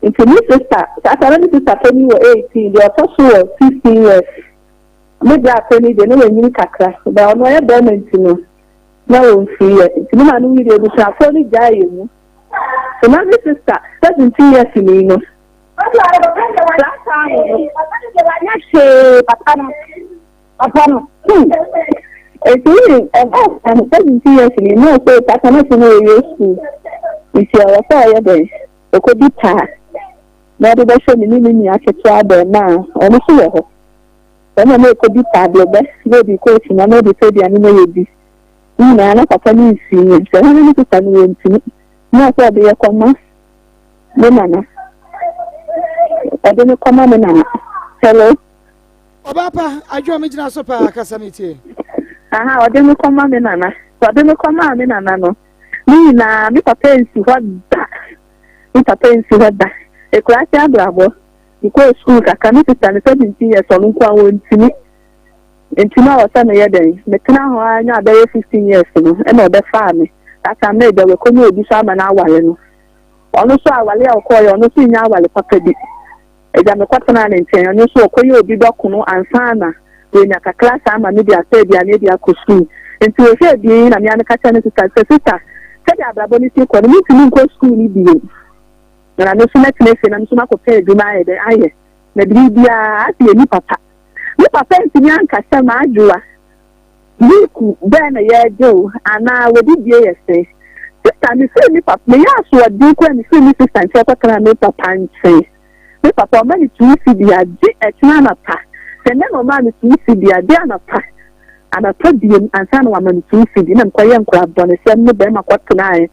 S5: Nti me sister, saa ta na me sister panin wɔ 18, deɛ ɔtɔ so wɔ 16 years. Me bra panin deɛ na wanyini kakra, but ɔno ɔyɛ bɛrima nti no, na ɔmfiri yɛ. Nti me maame wui deɛ abusuafoɔ no gyae yɛ mu. So na me sister 17 years ni no, saa time no, wanyɛ hwee papa no. Papa no, hmm. Eti wonim, ɛbaa saa no, 17 years ni, na ɔsɛ papa no sɛ na ɔwie sukuu. Nti ɔwɔ sɛ ɔyɛ dɛn? Ɔkɔdi paa. Na ɔde bɛhwɛ ne ne ne nua ketewa abarimaa a ɔno nso wɔ hɔ. Ɛna na ɔkɔdi paa blɛbɛ, na ɔde kɔ akyinnwa, na ɔde tɔ aduane na yɛdi. Ne nyinaa na papa no nsii yɛn. Sɛ hɔ no ne sista no wɔntumi. Na ɔsɛ ɔde yɛ kɔma ne nana. Ɔde ne kɔma ne nana. Hello?
S2: Ɔbaa pa, adwoa me gyina so paa, kasa me tie.
S5: Aha, ɔde me kɔma me nana. Ɔde me kɔmaa me nana no, ne nyinaa me papa nsi hɔ da. Me papa nsi hɔ da. Ekuraase abrabɔ, mekɔɔ sukuu kakra, me sista no 17 years ɔno nko a wɔntumi. Nti na ɔwɔ sɛ meyɛ dɛn? Metena hɔ ara nya bɛyɛ 15 years no, ɛna ɔbɛfaa me. That time na agya wakɔnya obi so ama no aware no. Ɔno nso aware a ɔkɔɔyɛ, ɔno nso nya aware papa bi. Agya mekɔtenaa ne nkyɛn, ɔno nso ɔkɔyɛ obi dɔkono ansa na wanya kakra saa ama me de atɔ aduane adi akɔ sukuu. Nti wɔhwɛ abien yi na mea meka kyerɛ ne sista sɛ, sista, sɛdeɛ abrabɔ no si kɔ no, mentumi nkɔ sukuu no bio. Na me nso mɛtena fie na me nso makɔpɛ adwuma ayɛ dɛ ayɛ. Na biribiara ase yɛ ni papa. Me papa ntumi anka sɛ m'adwoa week bɛn na yɛregye wo anaa wɔdidie yɛ sɛn. Sista, mefiri me papa, meyɛ asoɔden koraa mefiri me sista nkyɛn kɔtena me papa nkyɛn. Me papa ɔma me 2 cedi agye ɛkyena anapa. Sɛ nnɛ na ɔmaa me 2 cedi agye anapa, anapa biem ansa na wama me 2 cedi na mekɔyɛ nkora bɔnesɛm ne bɛrima kɔtenaeɛ.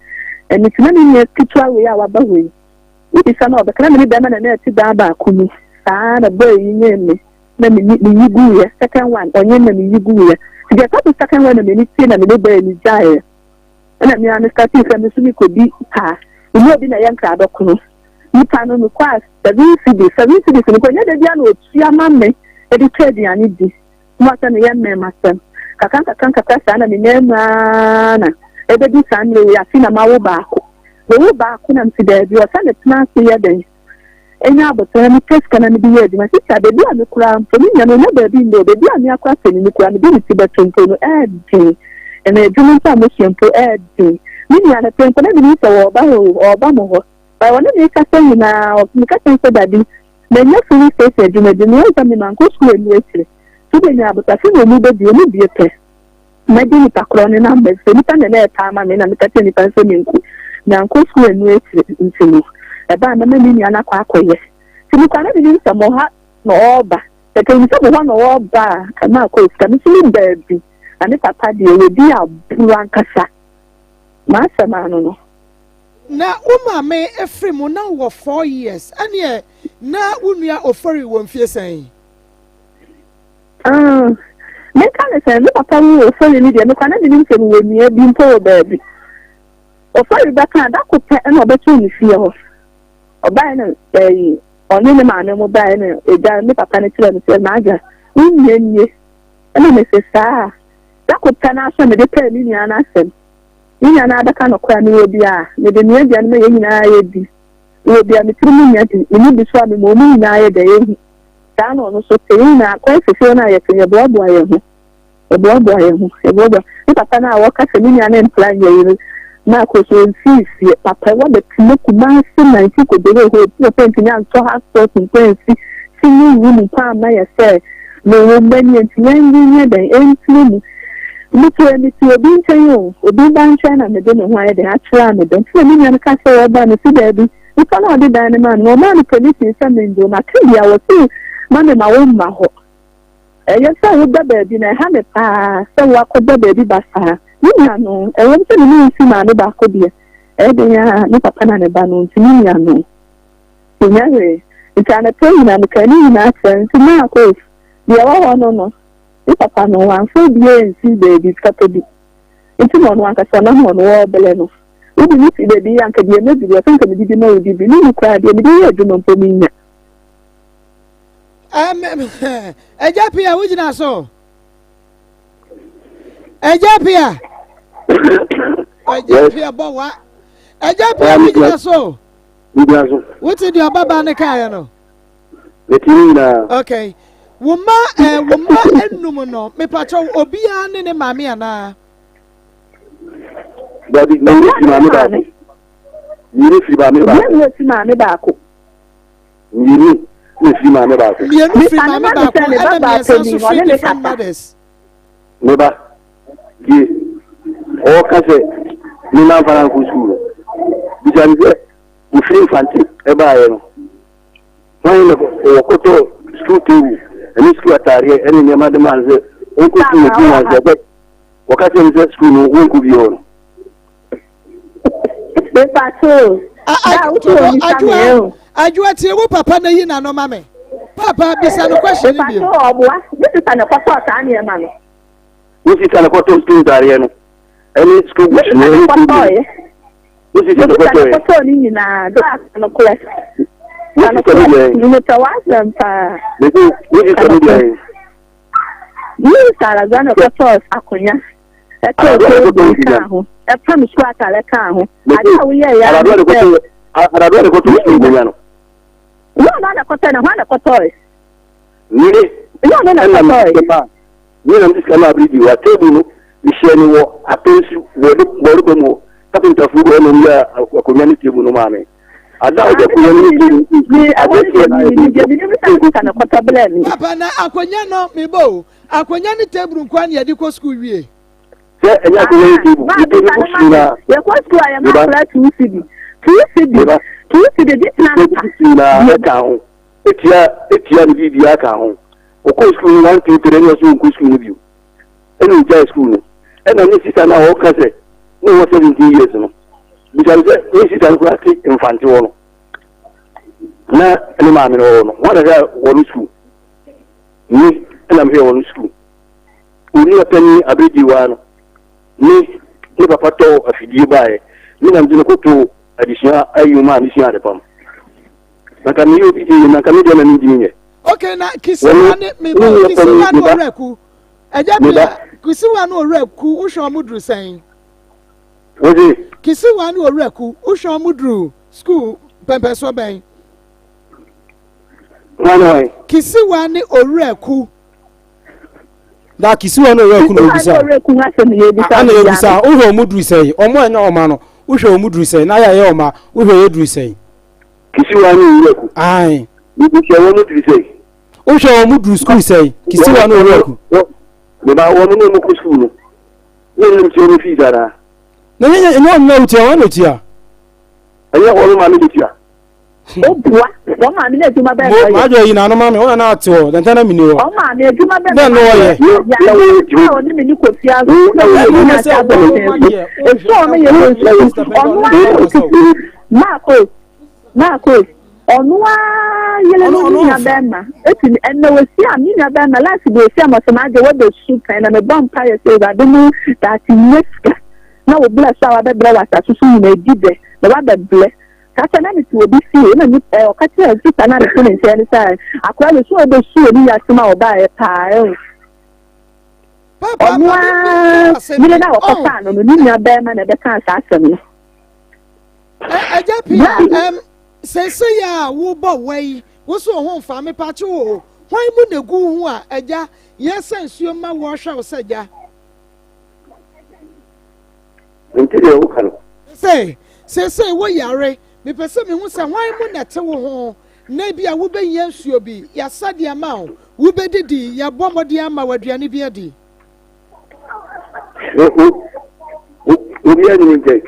S5: Ɛno nti na me nua ketewa wei a waba hɔ yi, wobisa no a ɔbɛka na me ne bɛrima na na ɛte dan baako mu. Saa na boy yi nyee me na meyi guiɛ. Second one ɔnyɛ na meyi guiɛ. Nti deɛ ɛtɔ so second one na m'ani tie na me ne boy no gyaeɛ. Ɛna me ara me startee sɛ me nso mekɔdi paa. Me obi na ɛyɛ nkradɔkono. Nipa no mekɔ a 7 cedis, 7 cedis no mpo ɛnyɛ da biara na ɔtua ma me de tɔ aduane di. Na sɛ meyɛ mmɛɛmasɛm. Kakra nkakra nkakra saa na menam mu ara na ɛbɛdu saa mmerɛ wei afe na mawo baako. Mewo baako na mesi daabi ɔsɛ metena ase yɛ dɛn ɛnya abotire na mepɛ sika na mede yɛ adwuma. Sista baabi a mekora mpo me nua no ɔnya baabi nnɛ o baabi a me akora sɛ ne kura mede me ti bɛto mpo no ɛɛden. Ɛna adwuma mpo a mesua mpo ɛɛden. Me nua no pɛ mpo na menim sɛ wɔɔba hɔ o ɔɔba mo hɔ. Ba wɔne me kasa nyinaa meka kyerɛ sɛ dabi manya filling station adwuma bi meyɛ sɛ memankɔ sukuu anu akyire. So bɛnya abotase na ɔmu bɛbie mu bie pɛ. Mɛgye nipa korɔ ne number sɛ nipa na na ɛtaa ma me na meka kyerɛ nipa sɛ menku mankɔ sukuu anu akyire nti no ɛbaa mɛma me nua no akɔ akɔyɛ. Nti mekɔ na menim sɛ mo ha na ɔreba. Sɛ menim sɛ mo hɔ na ɔreba a ɛma akɔ sika me nso me baabi. Na me papa deɛ, wadi aboro ankasa. M'asɛm ano no.
S2: Na wo maame firi mu na wowɔ 4 years, ɛneɛ na wo nua Ofori wɔ mfie sɛn?
S5: Ah, menka ne sɛ me papa wu Ofori no deɛ, mekora na menim sɛ mewɔ nua bi mpo wɔ baabi. Ofori bɛka da ko pɛ na ɔbɛtoo me fie hɔ. Ɔbaeɛ no ɛyi ɔne ne maame mo baeɛ no agya me papa no kyerɛ me sɛ m'agya wo nua nie. Ɛna mese saa. Da ko pɛ no aso mede pɛɛ me nua no asɛm. Me nua no abɛka nokorɛ a mewɔ bi a mede me aduane ma yɛn nyinaa yɛdi. Mewɔ bi a me tirim nyɛ den, menni bi so a mema wɔn nyinaa yɛ dɛ yɛhu. Saa na ɔno nso te. Yɛn nyinaa kwan fefew no a yɛte no, yɛboaboa yɛn ho. Yɛboaboa yɛn ho. Yɛboaboa. Me papa no a wɔka sɛ me nua no mpra nyɛ yi no, Marcos ɔnsii fie. Papa wɔbɛtena Kumasi 19 Kodoro hɔ. Obi papa ntumi antɔ house mpo ansi single room mpo amma yɛ sɛ mewɔ mma ni nti yɛn de nyɛ dɛn ɛntena mu. Mete mete obi nkyɛn o, obi ba nkyɛn na mede me ho ayɛ dɛn akyerɛ a medɔ. Nti na me nua no ka sɛ ɔba no si daabi. Nipa no a ɔde dan no maa me no, ɔmaa me permission sɛ mengye wo. Maka bi a, wɔse ma me ma wo mma hɔ. Ɛyɛ sɛ woda baabi na ɛha me paa sɛ woakɔda baabi basaa. Me nua no, ɛwom sɛ me ne wo fi maame baako deɛ, ɛyɛ den ara me papa na ne ba no nti me nua no, menyɛ hwee. Nti anɔpa yi nyinaa mekaa ne nyinaa kyerɛ no. Nti Marcos, deɛ ɛwɔ hɔ no no, me papa no, wamfa obiara ansi baabi papa bi. Nti na ɔno ankasa ɔnam hɔ no wɔrebɛlɛ no. Wode me si baabi yi a, anka deɛ mɛdi deɛ, ɔsɛ anka medidi ma wodi bi. Menni koraa deɛ mede yɛ adwuma mpo mennya.
S2: Agya Pia, wogyina so? Agya Pia. Agya Pia bɔ wa. Agya Pia, wogyina so?
S4: Wogyina so.
S2: Wote deɛ ɔbabaa no kaeɛ no?
S4: Mete ne nyinaa.
S2: Okay. Wo mma eh, wo mma enum no, mepakyɛw obiara ne ne maame anaa?
S4: Dabi, mmienu firi maame baako. Mmienu firi maame baako.
S5: Mmienu firi maame baako.
S4: Mmienu na firi maame baako.
S2: Mmienu firi maame baako ɛna mmiɛnsa nso firi different mothers.
S4: Me ba, tie, ɔka sɛ me ma nfa na nkɔ sukuu no. Bisa no sɛ ofiri Mfante ɛbaeɛ no. Hwan na wɔkɔtɔɔ sukuu table ne sukuu ataadeɛ ne nneɛma de maa no sɛ ɔnkɔ sukuu wɔ Junior sɛ ɔbɛ wɔka kyerɛ no sɛ sukuu no wɔnkɔ bio no.
S2: Adwoa Adwoa tie wo papa na yi n'ano ma me. Papa bisa no question no bio.
S5: Ɔboa ne sista na ɛkɔtɔɔ saa nneɛma no.
S4: Wo sista na ɛkɔtɔɔ sukuu ntaadeɛ no ɛne sukuu books no ɛne sukuu books. Wo sista na ɛkɔtɔɔ
S5: ɛkɔtɔɔ ne nyinaa glass no korɛ.
S4: Wo sista no deɛ.
S5: Mepɛ w'asɛm paa.
S4: Mese wo sista no deɛ.
S5: Me sista Alagua na ɛkɔtɔɔ akonnwa ɛtɔɔ table kaa ho ɛpam sukuu atare kaa ho. Ade a woyɛɛ yɛ ara ne sɛ.
S4: Aladoa na ɛkɔtɔɔ sukuu akonnwa no.
S5: Nyɛ ɔno na ɛkɔtɔɔ na hwan na ɛkɔtɔɔ?
S4: Me
S5: Nyɛ ɔno na ɛkɔtɔɔ.
S4: Me na mede sika maa bere bi wa table no mehyɛɛ no wɔ apɛnsu bɔɔde bɔɔde mu hɔ kapentafoɔ bi hɔ na ɔyɛ akonnwa ne table no maa me ada a ɔde akonnwa no ne table no
S5: adeɛ tiɛ na ayɛ
S2: Papa na akonnwa no mebɔ o akonnwa ne table nkoa na yɛde kɔ sukuu wie.
S4: Sɛ ɛnyɛ akonnwa ne table mede ne books nyinaa.
S5: Yɛkɔ sukuu a yɛma akora 2 cedi 2 cedi 2 cedi de tena no pa.
S4: Nyinaa ɛka ho etua etua ne biribiara ka ho. Ɔkɔɔ sukuu no 1 2 3 ɛna ɔsɛ ɔnkɔ sukuu no bio. Ɛna ɔgyae sukuu no. Ɛna ne sista no a ɔka sɛ na ɔwɔ 17 years no, bisa no sɛ ne sista no koraa te Mfante hɔ no, na ne maame no wɔ hɔ no, wɔn na hwɛ wɔn sukuu. Me ɛna mehwɛ wɔn sukuu. Onua panyin abɛdiwa no, me ne papa tɔɔ afidie baeɛ. Me na mede no kɔtoo adesua ayi mu a mesua adepam. Na nka meyɛ obi deɛ na nka me deɛ na mentumi nyɛ.
S2: Okay, na kisiwa ne me ba kisiwa ne owura ku. Ɛgya bia kisiwa ne owura ku wohwɛ ɔmo duru sɛn?
S4: Wose?
S2: Kisiwa ne owura ku wohwɛ ɔmo duru school pɛmpɛsoɔ bɛn?
S4: Hwan ne hwan?
S2: Kisiwa ne owura ku.
S3: Na kisiwa ne owura ku na obisa. Ana obisa wohwɛ ɔmo duru sɛn? Ɔmo a ɛnyɛ ɔma no wohwɛ ɔmo duru sɛn? Na yɛ ɛyɛ ɔma wohwɛ yɛ duru sɛn?
S4: Kisiwa ne owura ku.
S3: Ae.
S4: Wohwɛ wɔn duru sɛn?
S3: Wohwɛ wɔn duru sukuu sɛn? Kisiwa ne owura ku.
S4: Meba wɔn ne wɔn kɔ sukuu no. Ne wɔn tua wɔn fees anaa?
S3: Na nyɛ nyɛ wɔn na wotua wɔn na otua.
S4: Ɛnyɛ wɔn maame na otua.
S5: Obua wɔn maame no adwuma bɛn na ɔyɛ.
S3: Mo adwo yi na ano ma me wɔn na ate hɔ dɛntɛn na mi ni hɔ.
S5: Wɔn maame adwuma bɛn
S3: na ɔyɛ.
S5: A ɔne me ne kofi aso na wɔn nyina ase abɔnten so. Esu a ɔno yɛ wɔ nsu ɔno ara otiti maako maako ɔno ara yere no ne nua bɛrima eti ɛnna osi a me nua bɛrima laasi bi osi a mo sɛ maa gye wɔbɛsu pɛn na mebɔ mpa yɛ sɛ ewurade mu daakye nyɛ sika na wo blɛ so a wabɛbrɛ wɔ asase so nyina edi dɛ na wabɛbrɛ. Ka sɛ, Na mete obi fie, ɛnna me ɛɛ ɔka kyerɛɛ sista no a mete ne nkyɛn no sɛ, akwadaa no su a ɔbɛsu wɔ ne wiase mu a ɔbaeɛ paa ɛho. Ɔno ara yere no a wɔkɔfaa no no, ne nua barima na ɛbɛkaa saa asɛm no.
S2: Agya Pia, ɛm seesei a wobɔ wa yi, wo so wo ho mfa mepakye wo o, hwan mu na egu wo ho a agya yɛsa nsuo ma wɔhwɛ wo sɛ agya?
S4: Mente deɛ woka no.
S2: Sɛ, seesei wo yare, mepɛ sɛ mehu sɛ hwan mu na ɛte wo ho, na ebia wobɛhia nsuo bi, yɛasa de ama wo, wobɛdidi, yɛabɔ mmɔden ama wo aduane bi adi.
S4: Obiara nni me nkyɛn.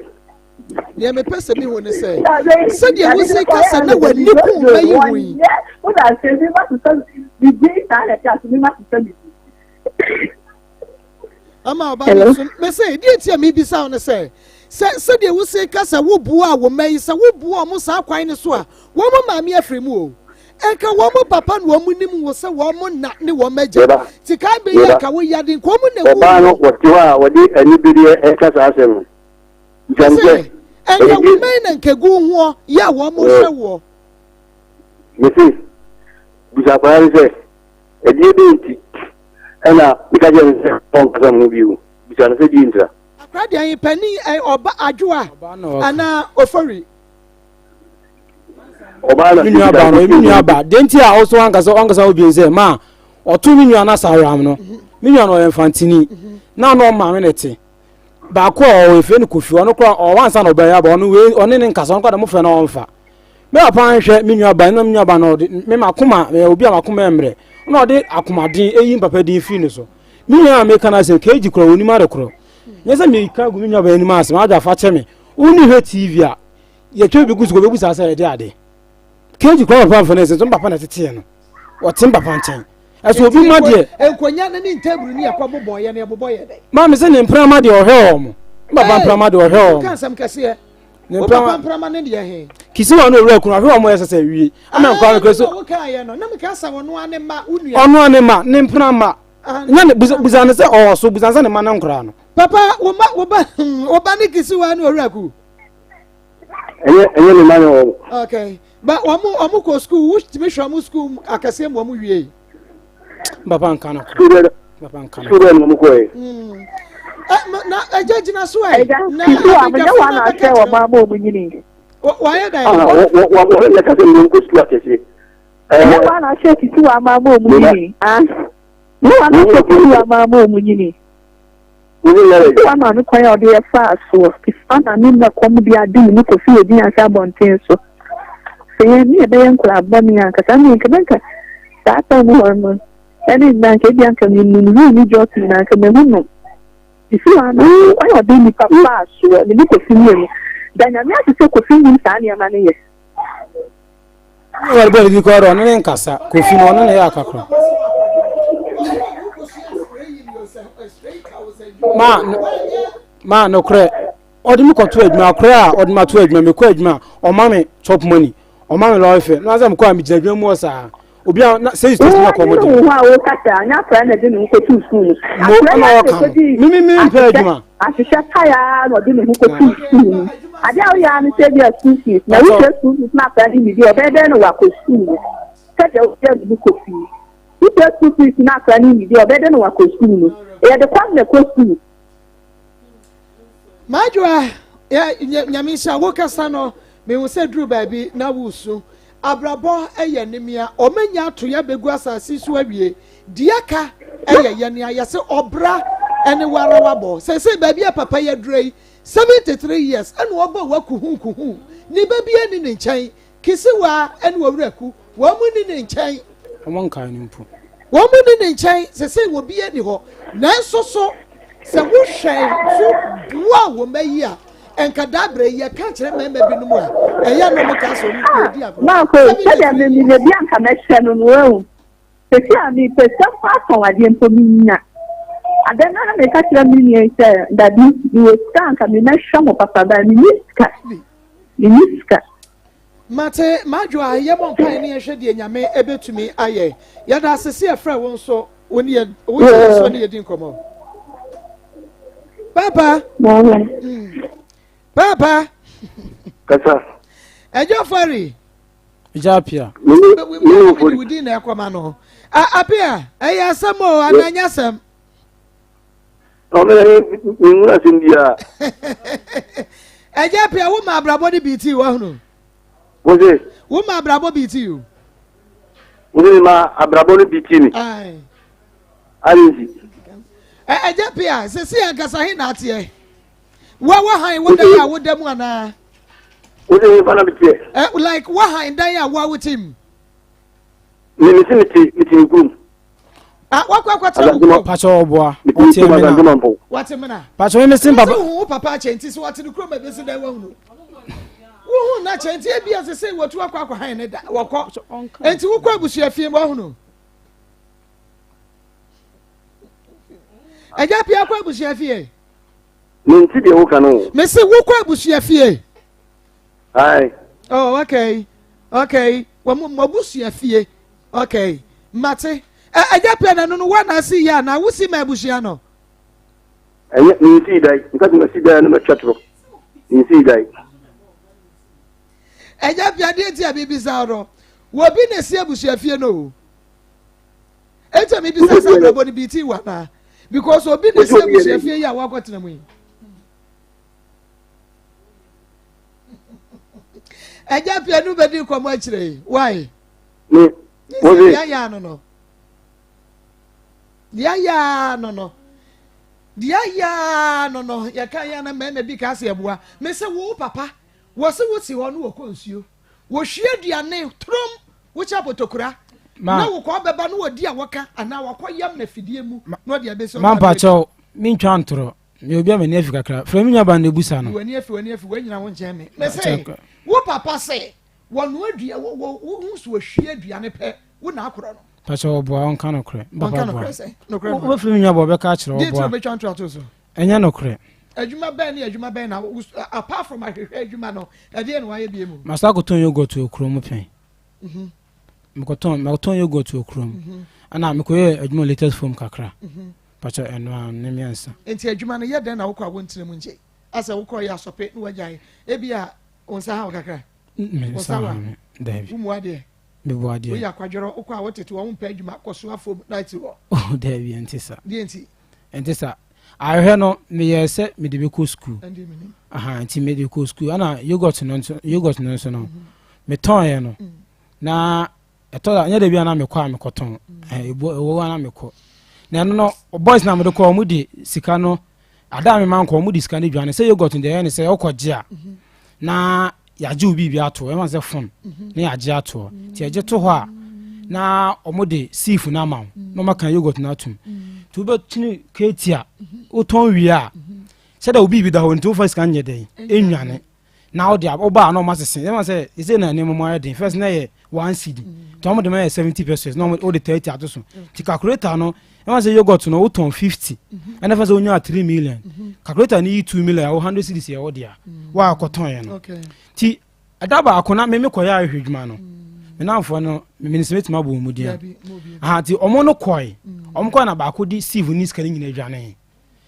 S2: Deɛ mepɛ sɛ mehu ne sɛ, sɛdeɛ wosi ka sɛ na w'ani ku mma yi ho yi. Ama ɔba no nso mese deɛ nti a mebisa wo no sɛ sɛ sɛdeɛ wose ka sɛ woboa wo mma yi sɛ woboa wɔn saa kwan no so a wɔn maame afiri mu o nka wɔn papa na wɔn nim wo sɛ wɔn na ne wɔn agya ti kan bɛ yi nka wo yade nka wɔn na
S4: gu ɔbaa no wɔte hɔ a wɔde anibereɛ ɛka saa asɛm no
S2: sɛ nka wo mma yi na nka gu hoɔ yɛ a wɔn hwɛ woɔ
S4: mese bisa akwadaa no sɛ Ɛdeɛ bɛn nti na meka kyerɛɛ no sɛ ɔnkasa me ho bio? Bisa no sɛ deɛ ntira.
S2: Akora deɛ he panin ɛ ɔba adwoa anaa ofori.
S4: Ɔbaa na
S3: Me nua ba no, me nua ba. Deɛ nti a ɔso ankasa ɔnkasa ho bio sɛ ma ɔto me nua no asaram no. Me nua no ɔyɛ mfantini. Na ɔno ɔmaame na ɛte. Baako a ɔwɔ efie no kofi ɔno koraa ɔwɔ ansa na ɔbɛyɛ aba ɔno wei ɔne ne nkasa ɔno koraa de mo fɛ na ɔmfa. Me papa anhwɛ me nua ba na me nua ba no ɔde me makoma meyɛ obi a makoma mmerɛ na ɔde akomaden eyi mpapa din firi ne so. Me nua a meka no asɛm keegi korɔ onim ade korɔ. Nyɛ sɛ meka gu me nua ba anim asɛm agya fa kyɛ me. Wonni hwɛ TV a yɛtwa bi gu so kɔ bɛbu saa sɛ yɛde ade. Keegi korɔ papa mfa no ɛsɛ so papa na ɛteteɛ no. Ɔte mpapa nkyɛn. Ɛso obi ma deɛ.
S2: Nkonya ne ne ntɛburu ne ɛkɔ bobɔ yɛ ne ɛbobɔ yɛ dɛ.
S3: Maame sɛ ne mprama deɛ ɔhwɛ wɔn. Papa mprama deɛ ɔhwɛ wɔn.
S2: Ka nsɛm kɛseɛ. Ne mpra papa mprama ne deɛ he.
S3: Kisi wa no owura kunu ahwɛ wɔn yɛ sɛsɛ wie. Ama nkwa no kura so.
S2: Wo kaa yɛ no na meka sɛ ɔno ane ma wo nua.
S3: Ɔno ane ma ne mpena ma. Nya ne busa busa ne sɛ ɔwɔ so busa sɛ ne ma ne nkora no.
S2: Papa wo ma wo ba wo ba ne kisi wa ne owura ku.
S4: Ɛnyɛ ɛnyɛ ne ma ne wɔn.
S2: Okay. Ba wɔn wɔn kɔ school wo tumi hwɛ wɔn school akɛseɛ mu wɔn wie.
S3: Papa nka no korɔ. Papa nka no
S4: korɔ. Sukuu bɛn na wɔn kɔ yɛ.
S2: Na ɛgya gyina so ɛ.
S5: Na abadwafo na bɛka kyerɛ wɔn ama wɔn nyini.
S2: Wɔayɛ dɛ.
S4: Wɔn wɔn na kasa mu wɔn kɔ sukuu akɛseɛ.
S5: Ɛnyɛ wɔn na ahyɛ titi wɔn ama ama wɔn nyini. Nyɛ wɔn na ahyɛ titi wɔn ama ama wɔn nyini. Titi wɔn maame kwan a ɔde yɛ faa soɔ. Titi wɔn maame mma kɔm bi ade mu ne kofi yɛ gyina ase abɔnten so. Sɛ yɛn ne yɛbɛyɛ nkwadaa bɔne a anka saa mmerɛ nka bɛnka saa time hɔ no ɛne nna anka ebi anka menim wii ne jɔt nyinaa anka mahu no. Titi wɔn maame kwan a ɔde nnipa faa soɔ ne ne kofi mmienu. Da nyame ase sɛ kofi nim saa nneɛma no yɛ.
S3: Wɔde bɔ ne bi kɔ ɔno ne nkasa kofi no ɔno na ɛyɛ akakora. Maa maa nokorɛ ɔde me kɔto adwuma akora a ɔde me ato adwuma mekɔ adwuma ɔma me chop money ɔma me lɔre fɛ na sɛ mekɔ a megyina adwuma mu hɔ saa obi a na sɛ state na kɔm de.
S5: Wo ho a wokasa anya akora na de ne ho kɔtu sukuu mu.
S3: Mo ɛna ɔka no mimi mi mpɛ adwuma.
S5: Ahyehyɛ tae ara na ɔde ne ho kɔtoo sukuu mu. Ade a woyɛ ara ne sɛ ebia school fees, na wotua school fees na akwadaa no nnidi a, ɔbɛyɛ dɛn na wakɔ sukuu no? Sɛdeɛ woyɛ no no kɔ fie. Wotua school fees na akwadaa no nnidi a, ɔbɛyɛ dɛn na wakɔ sukuu no? Yɛde kɔm na ɛkɔ sukuu.
S2: Madwoa, Nyame nhyira wo kasa no, mehu sɛ duru baabi na woresu. Abrabɔ yɛ nemea, ɔmanya ato yɛ abɛgu asase so awie. Deɛ aka yɛ yɛn a yɛse ɔbra ne wo ara wabɔ. Seesei baabi a papa yi adura yi, 73 years ɛna ɔbɔ wa kuhuu kuhuu. Ne ba biara nni ne nkyɛn. Kisiwa ne Owuraku, wɔn nni ne nkyɛn.
S3: Wɔn nkae no mpo.
S2: Wɔn nni ne nkyɛn. Seesei obiara nni hɔ. Nanso so sɛ wohwɛ so boa wɔn mma yi a, Nka daa berɛ yi yɛka kyerɛ mmarima binom a, ɛyɛ na wɔn ka sɛ wɔn
S5: Ah,
S2: di agorɔ.
S5: Marco, sɛdeɛ me menya bi anka mɛhyɛ no no wahu. Sɛsi a mepɛ sɛ mpo atɔn adeɛ mpo menya. Adɛn na na meka kyerɛ me nua yi sɛ dabi mewɔ sika anka memɛhwɛ mo papa ba menni sika. Menni sika.
S2: Mate madwoa yɛbɔ mpae ne yɛhwɛ deɛ Nyame ɛbɛtumi ayɛ. Yɛda ase sɛ yɛfrɛ wo nso wo ne yɛ wo kyerɛ so ne yɛdi nkɔmmɔ. Papa. Papa.
S4: Kasa.
S2: Ɛgya fari.
S3: Ɛgya apia.
S2: Mene wodi na ɛkɔma no. Apia, ɛyɛ asɛm o, anaa nyɛ asɛm?
S4: Menhunu asɛm biara.
S2: Ɛgya apia, wo ma abrabɔ no bi ti wahunu.
S4: Wo se?
S2: Wo ma abrabɔ bi ti o.
S4: Wo se ma abrabɔ no bi ti mi? Ade nti.
S2: Ɛgya pia, sisi ankasa he na ateɛ? Wa wa han wo dan a woda mu anaa?
S4: Wo se hefa na meteɛ?
S2: Ɛ like wa han dan a wo a wote mu?
S4: Me me se mete mete me kurom.
S2: Ah, wakɔ akɔtena wo kurom.
S3: Pakyɛ ɔboa. Ɔte mena.
S2: Wate mena.
S3: Pakyɛ me se papa.
S2: Wo hu wo papa akyɛ nti sɛ wɔte ne kurom ebesi dɛn wahunu. Wohu na kyɛ nti ebi ɛsɛ sɛ wɔtu akɔ akɔ han ne da wɔkɔ. Nti wokɔ abusua fie mu wahunu. Ɛgya pia kɔ abusua fie.
S4: Mente deɛ woka no o.
S2: Mese wokɔ abusua fie.
S4: Aye.
S2: Oh, okay. Okay. Wɔn mo abusua fie. Okay. Mate. Ɛgya pia na no no wɔn na asi yɛ anaa wosi ma abusua no.
S4: Ɛnyɛ mensi dan. Nka sɛ masi dan no matwa torɔ. Mensi dan.
S2: Ɛgya pia deɛ nti a bibisa no. Wɔbi na esi abusua fie no o. Eti mi bisa sɛ abrabɔ no bi ti wa naa because obi na esi abusua fie yi a wakɔ tena mu yi. Ɛgya pia nu bɛdi nkɔmɔ akyire yi why?
S4: Ne
S2: sɛ deɛ ayɛ ano no deɛ ayɛ ano no deɛ ayɛ ano no yɛka yɛ na mmarima bi ka ase ɛboa me sɛ wo papa wɔ se wo si hɔ no wɔkɔ nsuo wɔhwie aduane trom Wokyɛ apotokura na wokɔ bɛba na wɔdi a wɔka anaa wakɔ yam na fidie mu na ɔde abɛsi
S3: ɔba mampakyɛw mentwa ntorɔ me obi a m'ani afi kakra frɛ me nuabaa na ebusa no
S2: w'ani afi w'ani afi w'anyina wo nkyɛn me me se wo papa se wɔnoa dua wo wo wo so wɔhwie aduane pɛ wo na akorɔ no
S3: pakyɛ ɔboa ɔnka nokorɛ
S2: ɔnka nokorɛ sɛ nokorɛ no
S3: wobɛfrɛ me nuabaa ɔbɛka akyerɛ
S2: ɔboa deɛ nti na ɔbɛtwa ntorɔ ato so
S3: ɛnyɛ nokorɛ
S2: adwuma bɛn ne adwuma bɛn na apart from ahwehwɛ adwuma no ɛdeɛ na wayɛ bie mu
S3: masa akɔtɔn yogurt wɔ kurom pɛn mhm. mekɔtɔn mekɔtɔn yogurt wɔ kurom mhm. ɛna mekɔyɛ adwuma latest form kakra mhm. pakyɛ ɛno a ne mmiɛnsa
S2: nti adwuma no yɛ dɛn na wokɔ a wontena mu nkyɛ asɛ wokɔ yɛ asɔpe na wagyae ebi a wo nsa ha wo kakra
S3: me nsa ha me daabi
S2: womu adeɛ
S3: mebɔ adeɛ
S2: woyɛ akwadworɔ wokɔ a wotete wɔ wompɛ adwuma kɔso afom na ti hɔ
S3: oh, daabi ɛnte sa
S2: deɛ nti
S3: Ɛnte saa. Ahwehwɛ no, meyɛɛ sɛ mede bɛkɔ sukuu. Aha, nti mede kɔ sukuu. Ɛna yogurt no nso, yogurt no nso no, metɔn'ɛ no. Na ɛtɔ da, nyɛ da bi a na mekɔ a mekɔtɔn. Ɛbɔ ɛwɔ a na mekɔ. Na ɛno no, boys na mede kɔ, wɔn de sika no, ada a mema nkɔ, wɔn de sika no dwane. Sɛ yogurt no deɛ ɛyɛ ne sɛ ɔkɔ gye a, na yɛagye wo biribi ato hɔ, ɛma sɛ fon na yɛagye ato hɔ. Nti yɛgye to hɔ a, na wɔde siif no ama wo na wɔaka yogurt no atom. Nti wobɛtene keeti a wotɔn wie a, sɛdeɛ wo biribi da hɔ nti wofa sika nyɛ dɛn ɛnwane na wode woba a na wɔn asese ɛma sɛ ɛsɛ na nneɛma mu ayɛ den first na yɛ one cedi nti wɔn de ma yɛ 70 pesos na wɔde 30 ato so nti calculator no ɛma sɛ yogurt no wotɔn 50 ɛna fɛ sɛ wonya 3 million calculator no yi 2 million a wo 100 cedis yɛ wo dea wo a kɔtɔn yɛ no nti ɛda baako na meme kɔyɛ ahwehwɛ adwuma no me namfoɔ no mene sɛ mɛtumi abɔ wɔn din a aha nti ɔmo no kɔe ɔmo kɔe na baako de sieve ne sika no nyina adwane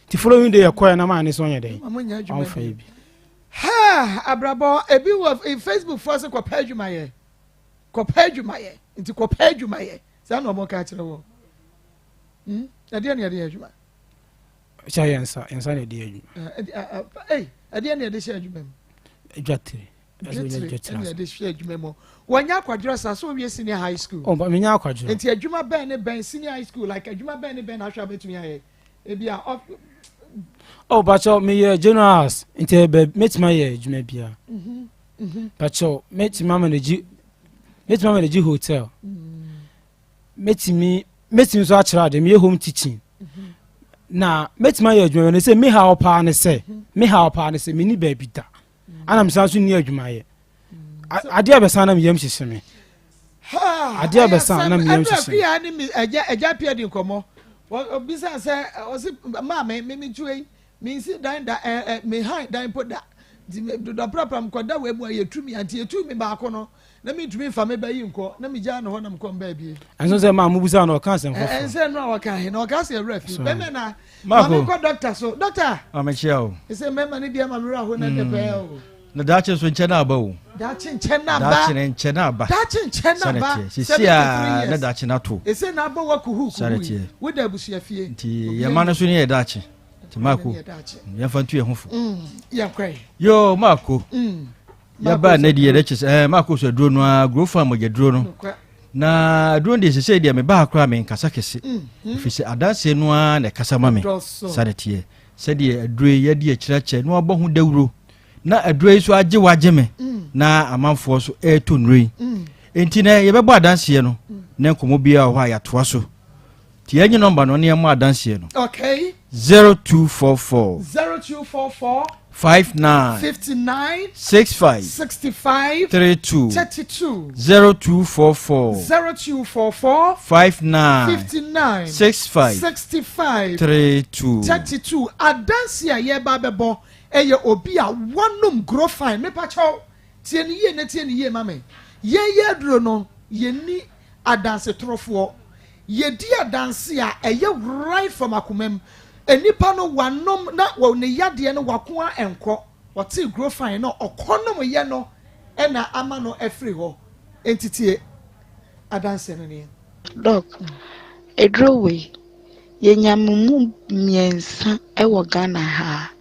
S3: nti following day yɛkɔɛ na maa ne sɛ ɔnyɛ dɛn ɔmfa yi bi
S2: ha abrabɔ ebi wɔ facebook foɔ sɛ kɔpɛ adwumayɛ kɔpɛ adwumayɛ nti kɔpɛ adwumayɛ saa na ɔmo ka kyerɛ wɔ hmm ɛdeɛ ne yɛde yɛ adwuma
S3: hyɛ yɛn nsa yɛn nsa na ɛde yɛ adwuma
S2: ɛdeɛ ne yɛde hyɛ adwuma mu
S3: dwatire
S2: dwatire ɛna yɛde hyɛ adwuma mu wɔnyɛ akwadworɔ saa so owie senior high school
S3: ɔba menyɛ akwadworɔ
S2: nti adwuma bɛn ne bɛn senior high school like adwuma bɛn ne bɛn na ahwɛ abɛtumi ayɛ ebi a ɔ
S3: oh bakyɛ meyɛ general house nti bɛ mɛtumi ayɛ adwuma biara mhm, mhm. bakyɛ mɛtumi amanagyi mɛtumi amanagyi hotel mɛtumi mɛtumi nso akyerɛ ade meyɛ home teaching na mɛtumi ayɛ adwuma no sɛ me haw paa ne sɛ mhm. Me haw paa ne sɛ menni baabi da, ana mesan so nni adwumayɛ. Adeɛ bɛsa na meyam hyehye me. Adeɛ bɛsa na meyam hyehye me.
S2: Ɛnna ne agya agya pia di nkɔmmɔ. Ɔbisa sɛ ɔsi maame me me tuo yi me nsi dan da ɛ ɛ me han dan po da. Nti dɔprapra mkɔda wɔ mu a yɛtu mi anti yɛtu mi baako no Na mentumi mfa me ba yi nkɔ, na megyaa no hɔ na mekɔ mbaa bie.
S3: Ɛnso sɛ maa mubusa no ɔka asɛm foforɔ.
S2: Ɛnsɛ no a ɔka he na ɔka sɛ awura fi. Bɛmɛ na ma menkɔ dɔkta so. Dɔkta!
S6: Maame kyia o.
S2: Ɛsɛ mmarima no deɛ ma me werɛ aho na dɛ pɛɛ o.
S6: Na daakye nso nkyɛ na aba o.
S2: Daakye nkyɛ na aba.
S6: Daakye no nkyɛ na aba.
S2: Daakye nkyɛ na aba.
S6: Sisi a na daakye no ato.
S2: Ɛsɛ na abɔ wa kuhu kuhu yi. Woda abusua fie.
S6: Nti yɛn mma no nso ne yɛ daakye. Nti Maako yɛmfa ntu yɛn ho fo.
S2: Yɛnkɔe.
S6: Yoo Maako. Yɛbaa nnɛ deɛ na kyerɛ sɛ ɛɛ maakɔ so aduro no ara grow farm mogyaduro no na aduro no deɛ sesei deɛ meba ha koraa menkasa kɛse mm-hmm. ɛfiri sɛ adanseɛ no ara na ɛkasa ma me sa ne teɛ sɛdeɛ aduro yi yɛde akyirakyɛ na wabɔ ho dawuro na aduro yi so agye wagye me mm. na amanfoɔ so ɛretɔ nnuro yi mm. enti na yɛbɛbɔ adanseɛ no mm. na nkɔmmɔ biara wɔ hɔ a yɛatoa so Nti yɛnye nɔmba no ne yɛmmɔ adanseɛ no.
S2: Okay.
S6: 0244.
S2: 0244.
S6: 59.
S2: 59.
S6: 65.
S2: 65.
S6: 32.
S2: 32.
S6: 0244.
S2: 0244.
S6: 59.
S2: 59.
S6: 65.
S2: 65.
S6: 32.
S2: 32. Adanseɛ a yɛreba abɛbɔ ɛyɛ obi a wanom Grofine. Mepakyɛw, tie no yie na tie no yie ma me. Yɛn yɛ aduro no, yɛnni adanse torofoɔ. Yɛdi adanse a ɛyɛ right from akoma mu. Nnipa no wanom na wɔ ne yadeɛ no wako a ɛnkɔ. Ɔtee Grofine no ɔkɔ nom yɛ no na ama no afiri hɔ. Enti tie adanseɛ no nie.
S7: Doc, aduro wei, yɛnya mo mu mmiɛnsa wɔ Ghana ha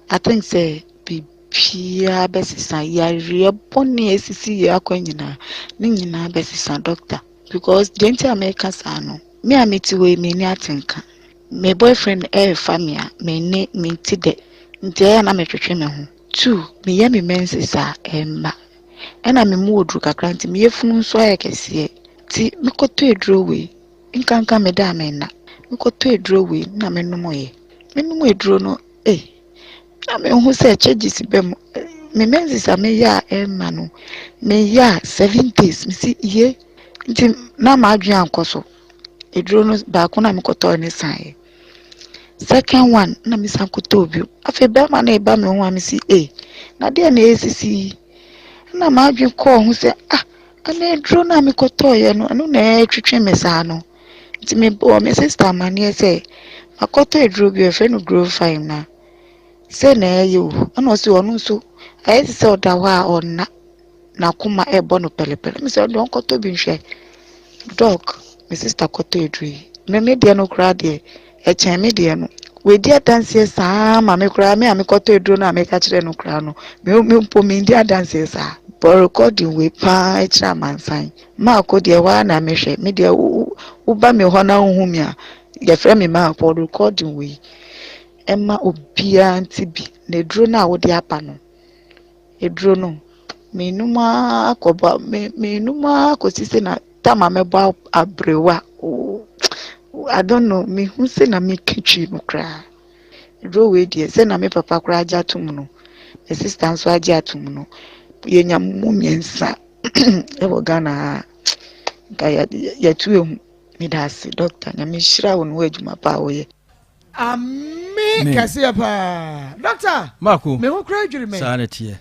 S7: a, I think sɛ biribiara bɛsesa. Yareɛ bɔne a ɛsisi yɛn akwan nyinaa, ne nyinaa bɛsesa, doctor. Because deɛ nti a meka saa no, me a mete hɔ yi menni atenka. Me boyfriend ɛrefa me a, menne mente dɛ. Nti ɛyɛ a na metwetwe me ho. Two, meyɛ me menses a, ɛmma. Ɛna me mu wɔ duru kakra nti me yafunu nso ayɛ kɛseɛ. Nti mekɔtɔ aduro wei, nkanka meda a menna. Mekɔtɔ aduro wei na menomoeɛ. Menom aduro no, ei, Na mehu sɛ changes ba mu. Me menses a meyɛ a ɛmma no, meyɛ a 7 days mesi ye. Nti na m'adwene ankɔ so. Aduro no baako na mekɔtɔɔ ne saeɛ. Second one na mesan kɔtɔɔ bio. Afei bɛrima no reba me ho a mesi ee, na deɛ na ɛresisi yi. Na m'adwene kɔɔ ho sɛ ah, ɛnna aduro no a mekɔtɔeɛ no, ɛno na ɛretwetwe me saa no. Nti mebɔɔ me sister amanneɛ sɛ makɔtɔ aduro bi a wɔfrɛ no Growfine na sei na ɛyɛ o. Ɛna ɔse ɔno nso ayɛ te sɛ ɔda hɔ a ɔnna, n'akoma ɛrebɔ no pɛlɛpɛlɛ. Mese ɔno deɛ ɔnkɔtɔ bi nhwɛ. Doc, me sister kɔtɔ aduro yi. Me me deɛ no koraa deɛ, ɛkyɛn me deɛ no. Wadi adanseɛ saa ma me koraa, me a mekɔtɔ aduro no a meka kyerɛ no koraa no, me me mpo mendi adanseɛ saa. Bɔ recording wei paa kyerɛ amansan. Maako deɛ hɔ ara na mehwɛ. Me deɛ woba me hɔ na wohu me a, yɛfrɛ me Maako. Recording wei ɛma obiara nte bi. Na aduro no a wode aba no, aduro no, menum ara kɔbɔ me menum ara kɔsi sɛ na tam a mɛbɔ aberewa. Oh, I don't know. Mehu sɛ na meka twi no koraa. Aduro wei deɛ sɛ na me papa koraa agye atom no, me sister nso agye atom no, yɛnya mu mmiɛnsa ɛwɔ Ghana ha nka yɛtu ehu. Meda ase doctor, Nyame nhyira wo ne w'adwuma pa a woyɛ.
S2: Ame kɛseɛ paa doctor.
S6: Marco.
S2: Me ho kura dwiri me.
S6: Saa na teɛ.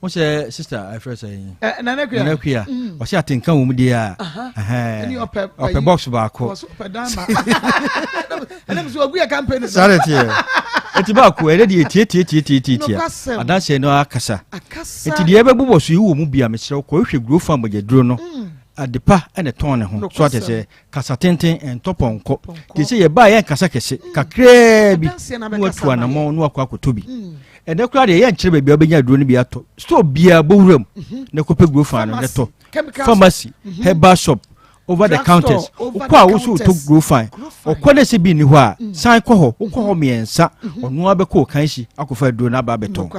S6: Wo sɛ sister afrɛ sɛ yi.
S2: Eh, Nana Kuya.
S6: Nana Kuya. Ɔsɛ atenka wɔ mu deɛ a.
S2: Ɛne ɔpɛ.
S6: Ɔpɛ box baako.
S2: Ɔsɛ ɔpɛ dan ma. Ɛnam sɛ ɔgu yɛ campaign.
S6: Saa na teɛ. Eti baako ɛdɛ deɛ tie tie tie tie tie tie. Adanseɛ no akasa.
S2: Akasa.
S6: Eti deɛ ɛbɛbobɔ so yi wɔ mu bi a mesrɛ wo kɔhwɛ Gro Farm mogyaduro no. Adepa ɛna ɛtɔn ne ho. So ate sɛ kasa tenten ɛntɔ pɔnkɔ. Te sɛ yɛbaa yɛn kasa kɛse kakraa bi na watu anamɔn na wakɔ akɔtɔ bi. Ɛnɛ koraa deɛ yɛnkyerɛ baabi a wobɛnya aduro no bi atɔ. Store biara bɔ wuram na kɔpɛ guro fa no na tɔ. Pharmacy, herbal shop, over the counters. Wokɔ a woso wotɔ guro fan. Ɔkɔ na sɛ bi nni hɔ a, san kɔ hɔ. Wokɔ hɔ mmiɛnsa, ɔno ara bɛkɔ ɔkanhyi akɔfa aduro no aba abɛtɔn.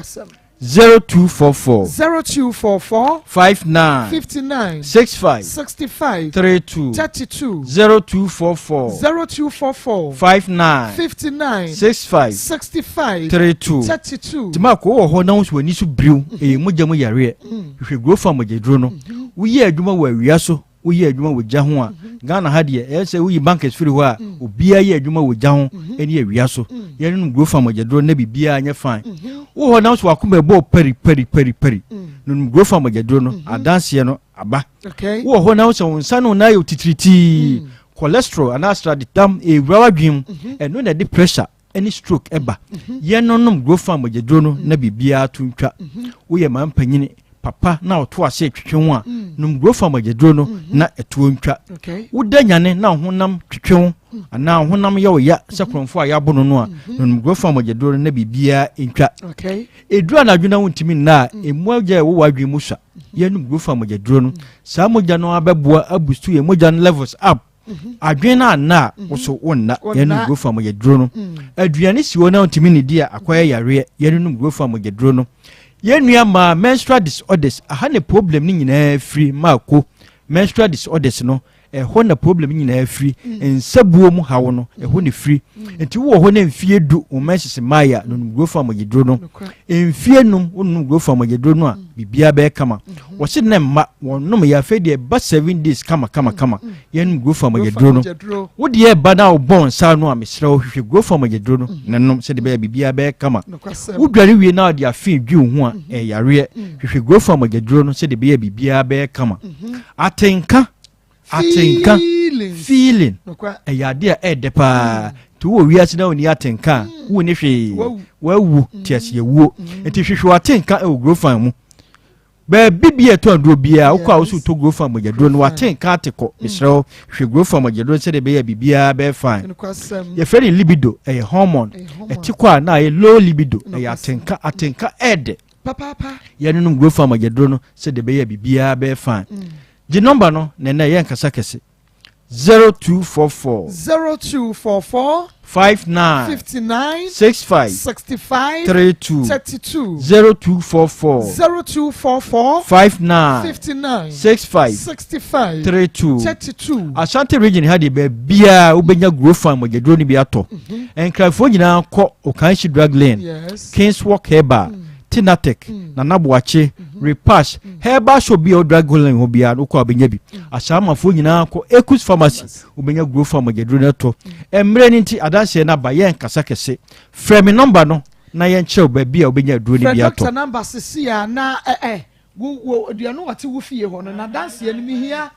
S6: 0244.
S2: 0244.
S6: 59.
S2: 59.
S6: 65.
S2: 65.
S6: 32.
S2: 32.
S6: 0244.
S2: 0244.
S6: 59.
S2: 59.
S6: 65.
S2: 65.
S6: 32.
S2: 32.
S6: Nti maako wɔ hɔ na wo nso w'ani so biriw, ɛyɛ mogya mu yareɛ, hwehwɛ Grofan mogyaduro no. Woyɛ adwuma wɔ awia so, woyɛ adwuma wɔ gya ho a, Ghana ha deɛ ɛyɛ sɛ woyi bankers firi hɔ a, obiara yɛ adwuma wɔ gya ho ne awia so. Yɛnom Grofan mogyaduro na biribiara nyɛ fine. Wowɔ hɔ na so wakoma ɛbɔ pari pari pari pari, nonom Grofan mogyaduro no, adanseɛ no aba. Wowɔ hɔ na sɛ wo nsa no na ayɛ titiritii, cholesterol anaa sradedam ɛwura w'adwene mu, ɛno na ɛde pressure ne stroke ɛba, yɛnonom Grofan mogyaduro no na biribiara to ntwa. Woyɛ maa mpanyini papa na ɔto ase twetwe ho a, nom Grofan mogyaduro no na ɛtoɔ ntwa. Woda nyane na honam twetwe ho anaa honam yɛ wo ya sɛ korɔmfo a yɛabo no a, nonom Grofan mogyaduro no na biribiara ntwa. Ɛduru anadwo na wontumi nna a, ɛmu agya a ɛwɔ w'adwene mu sua, yɛnom Grofan mogyaduro no. Saa mogya no abɛboa aboost yɛ mogya no levels up. Adwene no anna a, wo so wonna. Yɛnom Grofan mogyaduro no. Aduane si hɔ na wontumi nnidi a, akɔyɛ yareɛ, yɛnonom Grofan mogyaduro no. Yɛn nua maa menstrual disorders aha ne problem no nyinaa firi. Maako, menstrual disorders no, ɛhɔ na problem nyinaa firi. Nsabuo mu haw no, ɛhɔ ne firi. Nti wowɔ hɔ na mfie 10 wo menses mmaeɛ a, nonom Grofan mogyaduro no. Mfie 5 wononom Grofan mogyaduro no a, biribiara bɛyɛ kama. Wɔse ne mma wɔnom yɛ, afei deɛ ɛba 7 days kama kama kama. Yɛnom Grofan mogyaduro no. Wodeɛ ɛba na wobɔ nsa no a, mesrɛ wo, hwehwɛ Grofan mogyaduro no na nom sɛde bɛyɛ biribiara bɛyɛ kama. Wodware wie na wɔde afe dwi wo ho a, ɛyɛ yareɛ, hwehwɛ Grofan mogyaduro no sɛde bɛyɛ biribiara bɛyɛ kama. Atenka, atenka, feeling, ɛyɛ ade a ɛɛdɛ paa. Nti wowɔ wiase na wonni atenka a, wonni hwee, wawu te ase awuo. Nti hwehwɛ w'atenka ɛwɔ Grofan mu. Baabi bi a ɛtɔ aduro biara wokɔ a, wo so wotɔ Grofan mogyaduro no, w'atenka ate kɔ. Mesrɛ wo, hwehwɛ Grofan mogyaduro sɛdeɛ ɛbɛyɛ biribiara bɛyɛ fine. Yɛfrɛ no libido, ɛyɛ hormone, ɛte kɔ a na ayɛ low libido. Ɛyɛ atenka, atenka ɛɛdɛ. Yɛnonom Grofan mogyaduro no sɛdeɛ ɛbɛyɛ biribiara bɛyɛ fine. Gye nɔmba no na ɛnɛ yɛ nkasa kɛse: 0244.
S2: 0244.
S6: 59.
S2: 59.
S6: 65.
S2: 65.
S6: 32.
S2: 32.
S6: 0244.
S2: 0244.
S6: 59.
S2: 59.
S6: 65.
S2: 65.
S6: 32.
S2: 32.
S6: Ashanti Region ha deɛ, baabiaa wobɛnya Grofan mogyaduro no bi atɔ. Nkrafoɔ nyinaa kɔ Okanhyi Drug Lane, Kingswalk Herbal, Tinatec, Nana Boakye, Repash Herbal Shop bi a ɛwɔ Drug Lane hɔ biara no, wokɔ a wobɛnya bi. Ahyɛamafoɔ nyinaa kɔ Ecus Pharmacy, wobɛnya Grofan mogyaduro no atɔ. Mmerɛ no nti adanseɛ no aba, yɛn kasa kɛse. Frɛ me nɔmba no na yɛnkyerɛw baabi a wobɛnya aduro no
S2: frɛ
S6: bi atɔ.
S2: Doctor number sisi a na ɛ ɛ wo wo aduane wɔte wo fie hɔ no n'adanseɛ no mihia.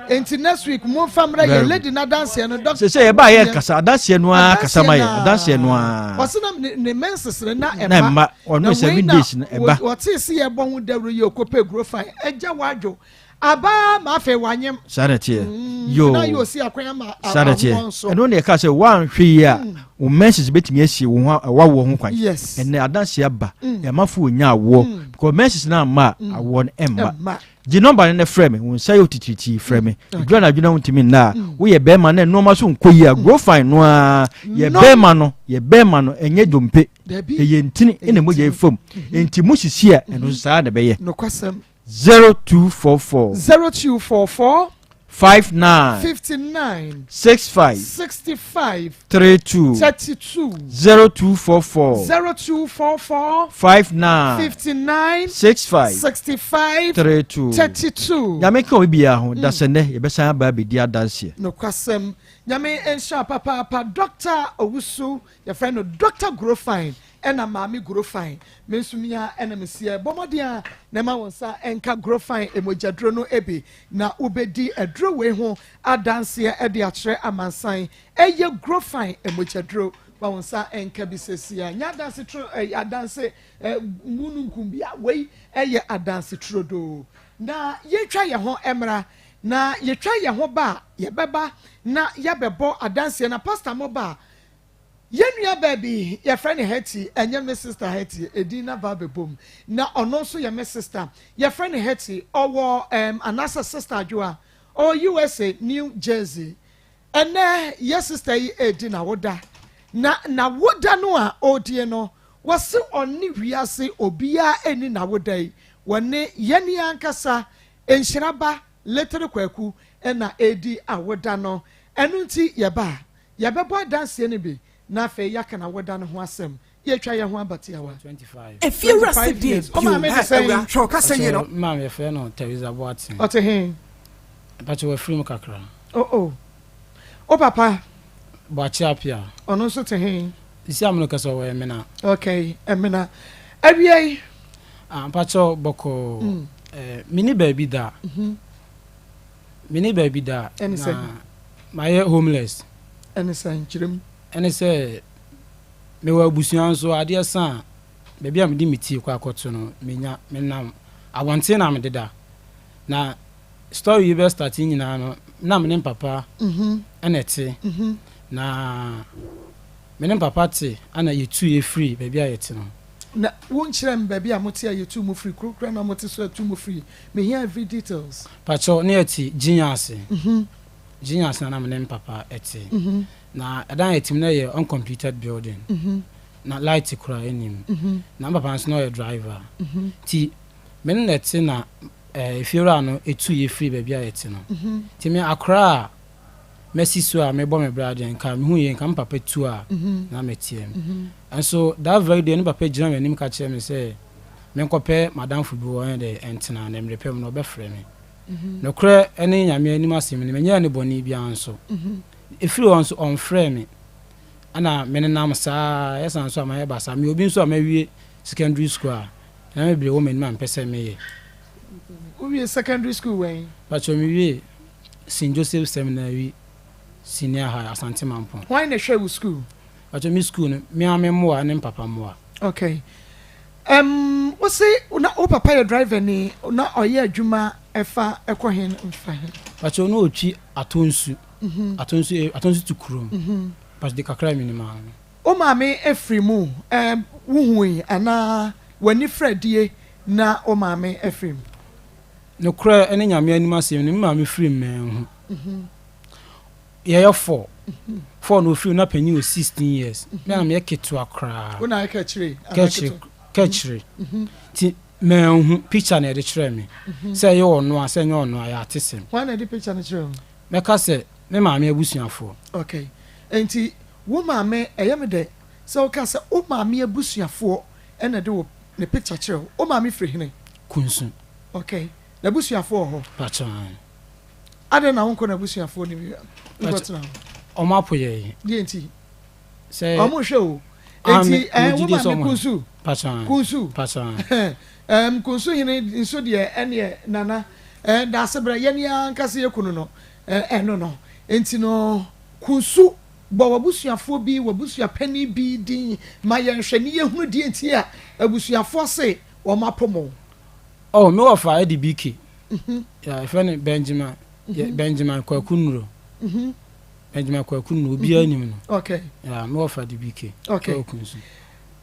S2: Nti next week mo nfa mmerɛ yɛ lady n'adanseɛ no, doctor.
S6: Sɛ yɛba yɛ kasa, adanseɛ no ara kasa ma yɛ, adanseɛ no ara.
S2: Ɔsi na ne menses no na ɛma
S6: na ɛma ɔno 7 days no ɛba.
S2: Wɔte si yɛ bɔ ho dawuro yi, okope Grofan ɛgya wadwo abaa ma afei wanyem.
S6: Saa na teɛ yoo.
S2: Na yɛ osi akwan ama
S6: saa na teɛ
S2: awoɔ nso.
S6: Ɛno na yɛka sɛ woanhwɛ yie a, wo menses bɛtumi asie wo ho wawoɔ ho kwan. Ɛnɛ adanseɛ aba, ɛmafo wɔnya awoɔ because menses no amma a, awoɔ no ɛmma.
S2: Ɛmma.
S6: Gye nɔmba no na frɛ me. Wo nsa yɛ otitiritii, frɛ me. Ɛduru anadwo na wontumi nna a, woyɛ bɛrima na nneɛma so nkɔ yie a, Grofan no ara yɛ.
S2: Nom.
S6: Bɛrima no yɛ bɛrima no, ɛnyɛ dompe.
S2: Dabi.
S6: Ɛyɛ ntini ɛna mogya yi fam, nti mu sisi a, ɛno nso saa na ɛbɛyɛ.
S2: Nokwasɛm.
S6: 0244.
S2: 0244.
S6: 59.
S2: 59.
S6: 65.
S2: 65.
S6: 32.
S2: 32.
S6: 0244.
S2: 0244.
S6: 59.
S2: 59.
S6: 65.
S2: 65.
S6: 32.
S2: 32.
S6: Nyame ka obi biara ho da sɛ nnɛ yɛbɛsan aba abɛdi adanseɛ.
S2: Nokwasɛm, Nyame nhyira papaapa. Dr Owusu, yɛfrɛ no Dr Grofine, ɛna Maame Grofine, me nso mia ɛna mesia. Bɔ mmɔden a na ɛma wɔn nsa ɛnka Grofine emogyaduro no bi na wobɛdi aduro wei ho adanseɛ ɛde akyerɛ amansan. Ɛyɛ Grofine emogyaduro, ma wɔn nsa ɛnka bi sɛsia. Nyɛ adanse turo, ɛyɛ adanse ɛ mununkum bi a, wei ɛyɛ adanse turodoo. Na yɛtwa yɛn ho mmra, na yɛtwa yɛn ho ba a, yɛbɛba na yɛbɛbɔ adanseɛ na pastor mo ba a, yɛn nua baabi yɛfrɛ no Hetty. Ɛnyɛ me sister Hetty, edin na ba bɛbom na ɔno nso yɛ me sister. Yɛfrɛ no Hetty, ɔwɔ anaasɛ Sister Adwoa, ɔwɔ USA, New Jersey. Ɛnɛ yɛ sister yi edi n'awoda, na n'awoda no a ɔredie no, Wɔse ɔne wiase obiara nni n'awoda yi, wɔne yɛn ankasa Nhyira ba Little Kwaku na ɛredi awoda no. Ɛno nti yɛba a, yɛbɛbɔ adanseɛ no bi na afei yɛaka n'awoda no ho asɛm. Yɛtwa yɛn ho aba tiawa.
S3: 25.
S8: Efie wura se
S2: 25
S8: deɛ
S2: years.
S8: bio.
S2: Wo maame te
S8: Ɛ
S2: sɛn?
S8: awura hwɛ ɔkasa yie
S3: Mpakyɛw
S8: na.
S3: me maame yɛfrɛ no Theresa Boateng.
S2: Ɔte he?
S3: Mpakyɛw wafiri mu kakra.
S2: Oh oh. Wo papa?
S3: Boakye Appiah.
S2: Ɔno nso te he?
S3: Sisi a me no kasa ɔwɔ Emena.
S2: Okay, Emena. Awiei.
S3: Ah, mpakyɛw bɔkɔɔ. Mm. Eh, mini baabi da. Mm -hmm. Mini baabi da.
S2: Ɛne sɛ?
S3: Na mayɛ homeless.
S2: Ɛne sɛ nkyerɛ mu.
S3: Ɛne sɛ mewɔ abusua nso adeɛ sa a baabi a mede me ti kɔ akɔto no menya menam abɔnten na mededa na story yi bɛ start nyinaa no na me ne papa ɛna ɛte na me ne papa te ɛna yɛtu yɛ firi baabi a yɛte no.
S2: Na wo nkyerɛ me baabi a mote a yɛtu mo firi kuro kura na mote so atu mo firi mehia every details.
S3: Pakyɛw ne yɛte Gyinya ase Gyinya ase na na me ne papa ɛte na ɛdan a yɛte mu no yɛ uncompleted building na light koraa nnim na me papa nso na ɔyɛ driver nti me ne no ɛte na Efiewura no tuu yɛ firii baabi a yɛte no. Nti me akora a masi so a mebɔ me bra deɛ nka mehu yei nka me papa tu a na mɛteam. Nso that very day no me papa gyina m'anim ka kyerɛɛ me sɛ menkɔpɛ m'adamfo bi hɔ ɛnyɛ dɛ ɛntena na mmerɛ pa mu no ɔbɛfrɛ me. Nokorɛ ne Nyame anim asɛm ni menyɛɛ no bɔne biara nso. Ɛfiri hɔ nso ɔmfrɛɛ me ɛna menenam saa ara ɛsan nso a mayɛ basaa. Meyɛ obi nso a mawie secondary school a nneɛma bebree wɔ m'anim a mepɛ sɛ meyɛ.
S2: Wo wie secondary school wɛn?
S3: Pakyɛ me wie St Joseph Seminary Senior High Asante Mampong.
S2: Hwan na ɛhwɛ wo school?
S3: Pakyɛ me school no me ara me mmoa ne me papa mmoa.
S2: Okay um wo se na wo papa yɛ driver ni na ɔyɛ adwuma ɛfa ɛkɔ hen nfa he?
S3: Pakyɛ na ɔtwi Atonsu Atonsu Atonsu to kurom pakyɛ de kakra a menim ara no.
S2: Wo maame firi mu ɛ, wohui anaa w'ani frɛ die na wo maame afiri mu?
S3: Nokorɛ ne Nyame anim asɛm ni, me maame firi mu manhu. Yɛyɛ four, four na ɔfiri mu na panyin wɔ 16 years, me na meyɛ ketewa koraa.
S2: Wo na ayɛ kɛkyire anaa ketewa?
S3: Kɛkyire, nti manhu, picture na yɛde kyerɛɛ me, sɛ ɛyɛ ɔno a sɛ ɛnyɛ ɔno a ɛyɛ atesɛm.
S2: Hwan na ɛde picture no kyerɛɛ wo?
S3: Mɛka sɛ me maame abusuafoɔ.
S2: Okay, nti Wo maame, ɛyɛ me dɛ sɛ wokaa sɛ wo maame abusuafoɔ na ɛde wo ne picture kyerɛ wo. Wo maame firi hene?
S3: Kunsu.
S2: Ok, n'abusuafoɔ wɔ hɔ?
S3: Pakyɛ aane.
S2: Adɛn na wonkɔ n'abusuafoɔ no bi nkɔtena hɔ?
S3: Wɔn apo yɛn.
S2: Deɛ nti?
S3: Sɛ.
S2: Wɔn nhwɛ o. Enti ɛɛ wo maame Kunsu?
S3: Pakyɛ aane.
S2: Kunsu?
S3: Pakyɛ aane.
S2: Ɛɛm Kunsu hene nso deɛ ɛneɛ Nana ɛɛ Daasebrɛ yɛn ankasa yɛ kunu no ɛɛ ɛno no. Enti no Kunsu Bɔ w'abusuafoɔ bi, w'abusuapanin bi din ma yɛnhwɛ ne yɛhunu deɛ nti a abusuafoɔ se wɔapo mo.
S3: Oh, me wɔfa Eddie BK. Yeah, yɛfrɛ no Benjamin, yeah, Benjamin Kwaku Nuro. Benjamin Kwaku Nuro, obiara nim no.
S2: Okay.
S3: Yeah, me wɔfa Eddie BK.
S2: Okay.
S3: Ɛwɔ Kunsu.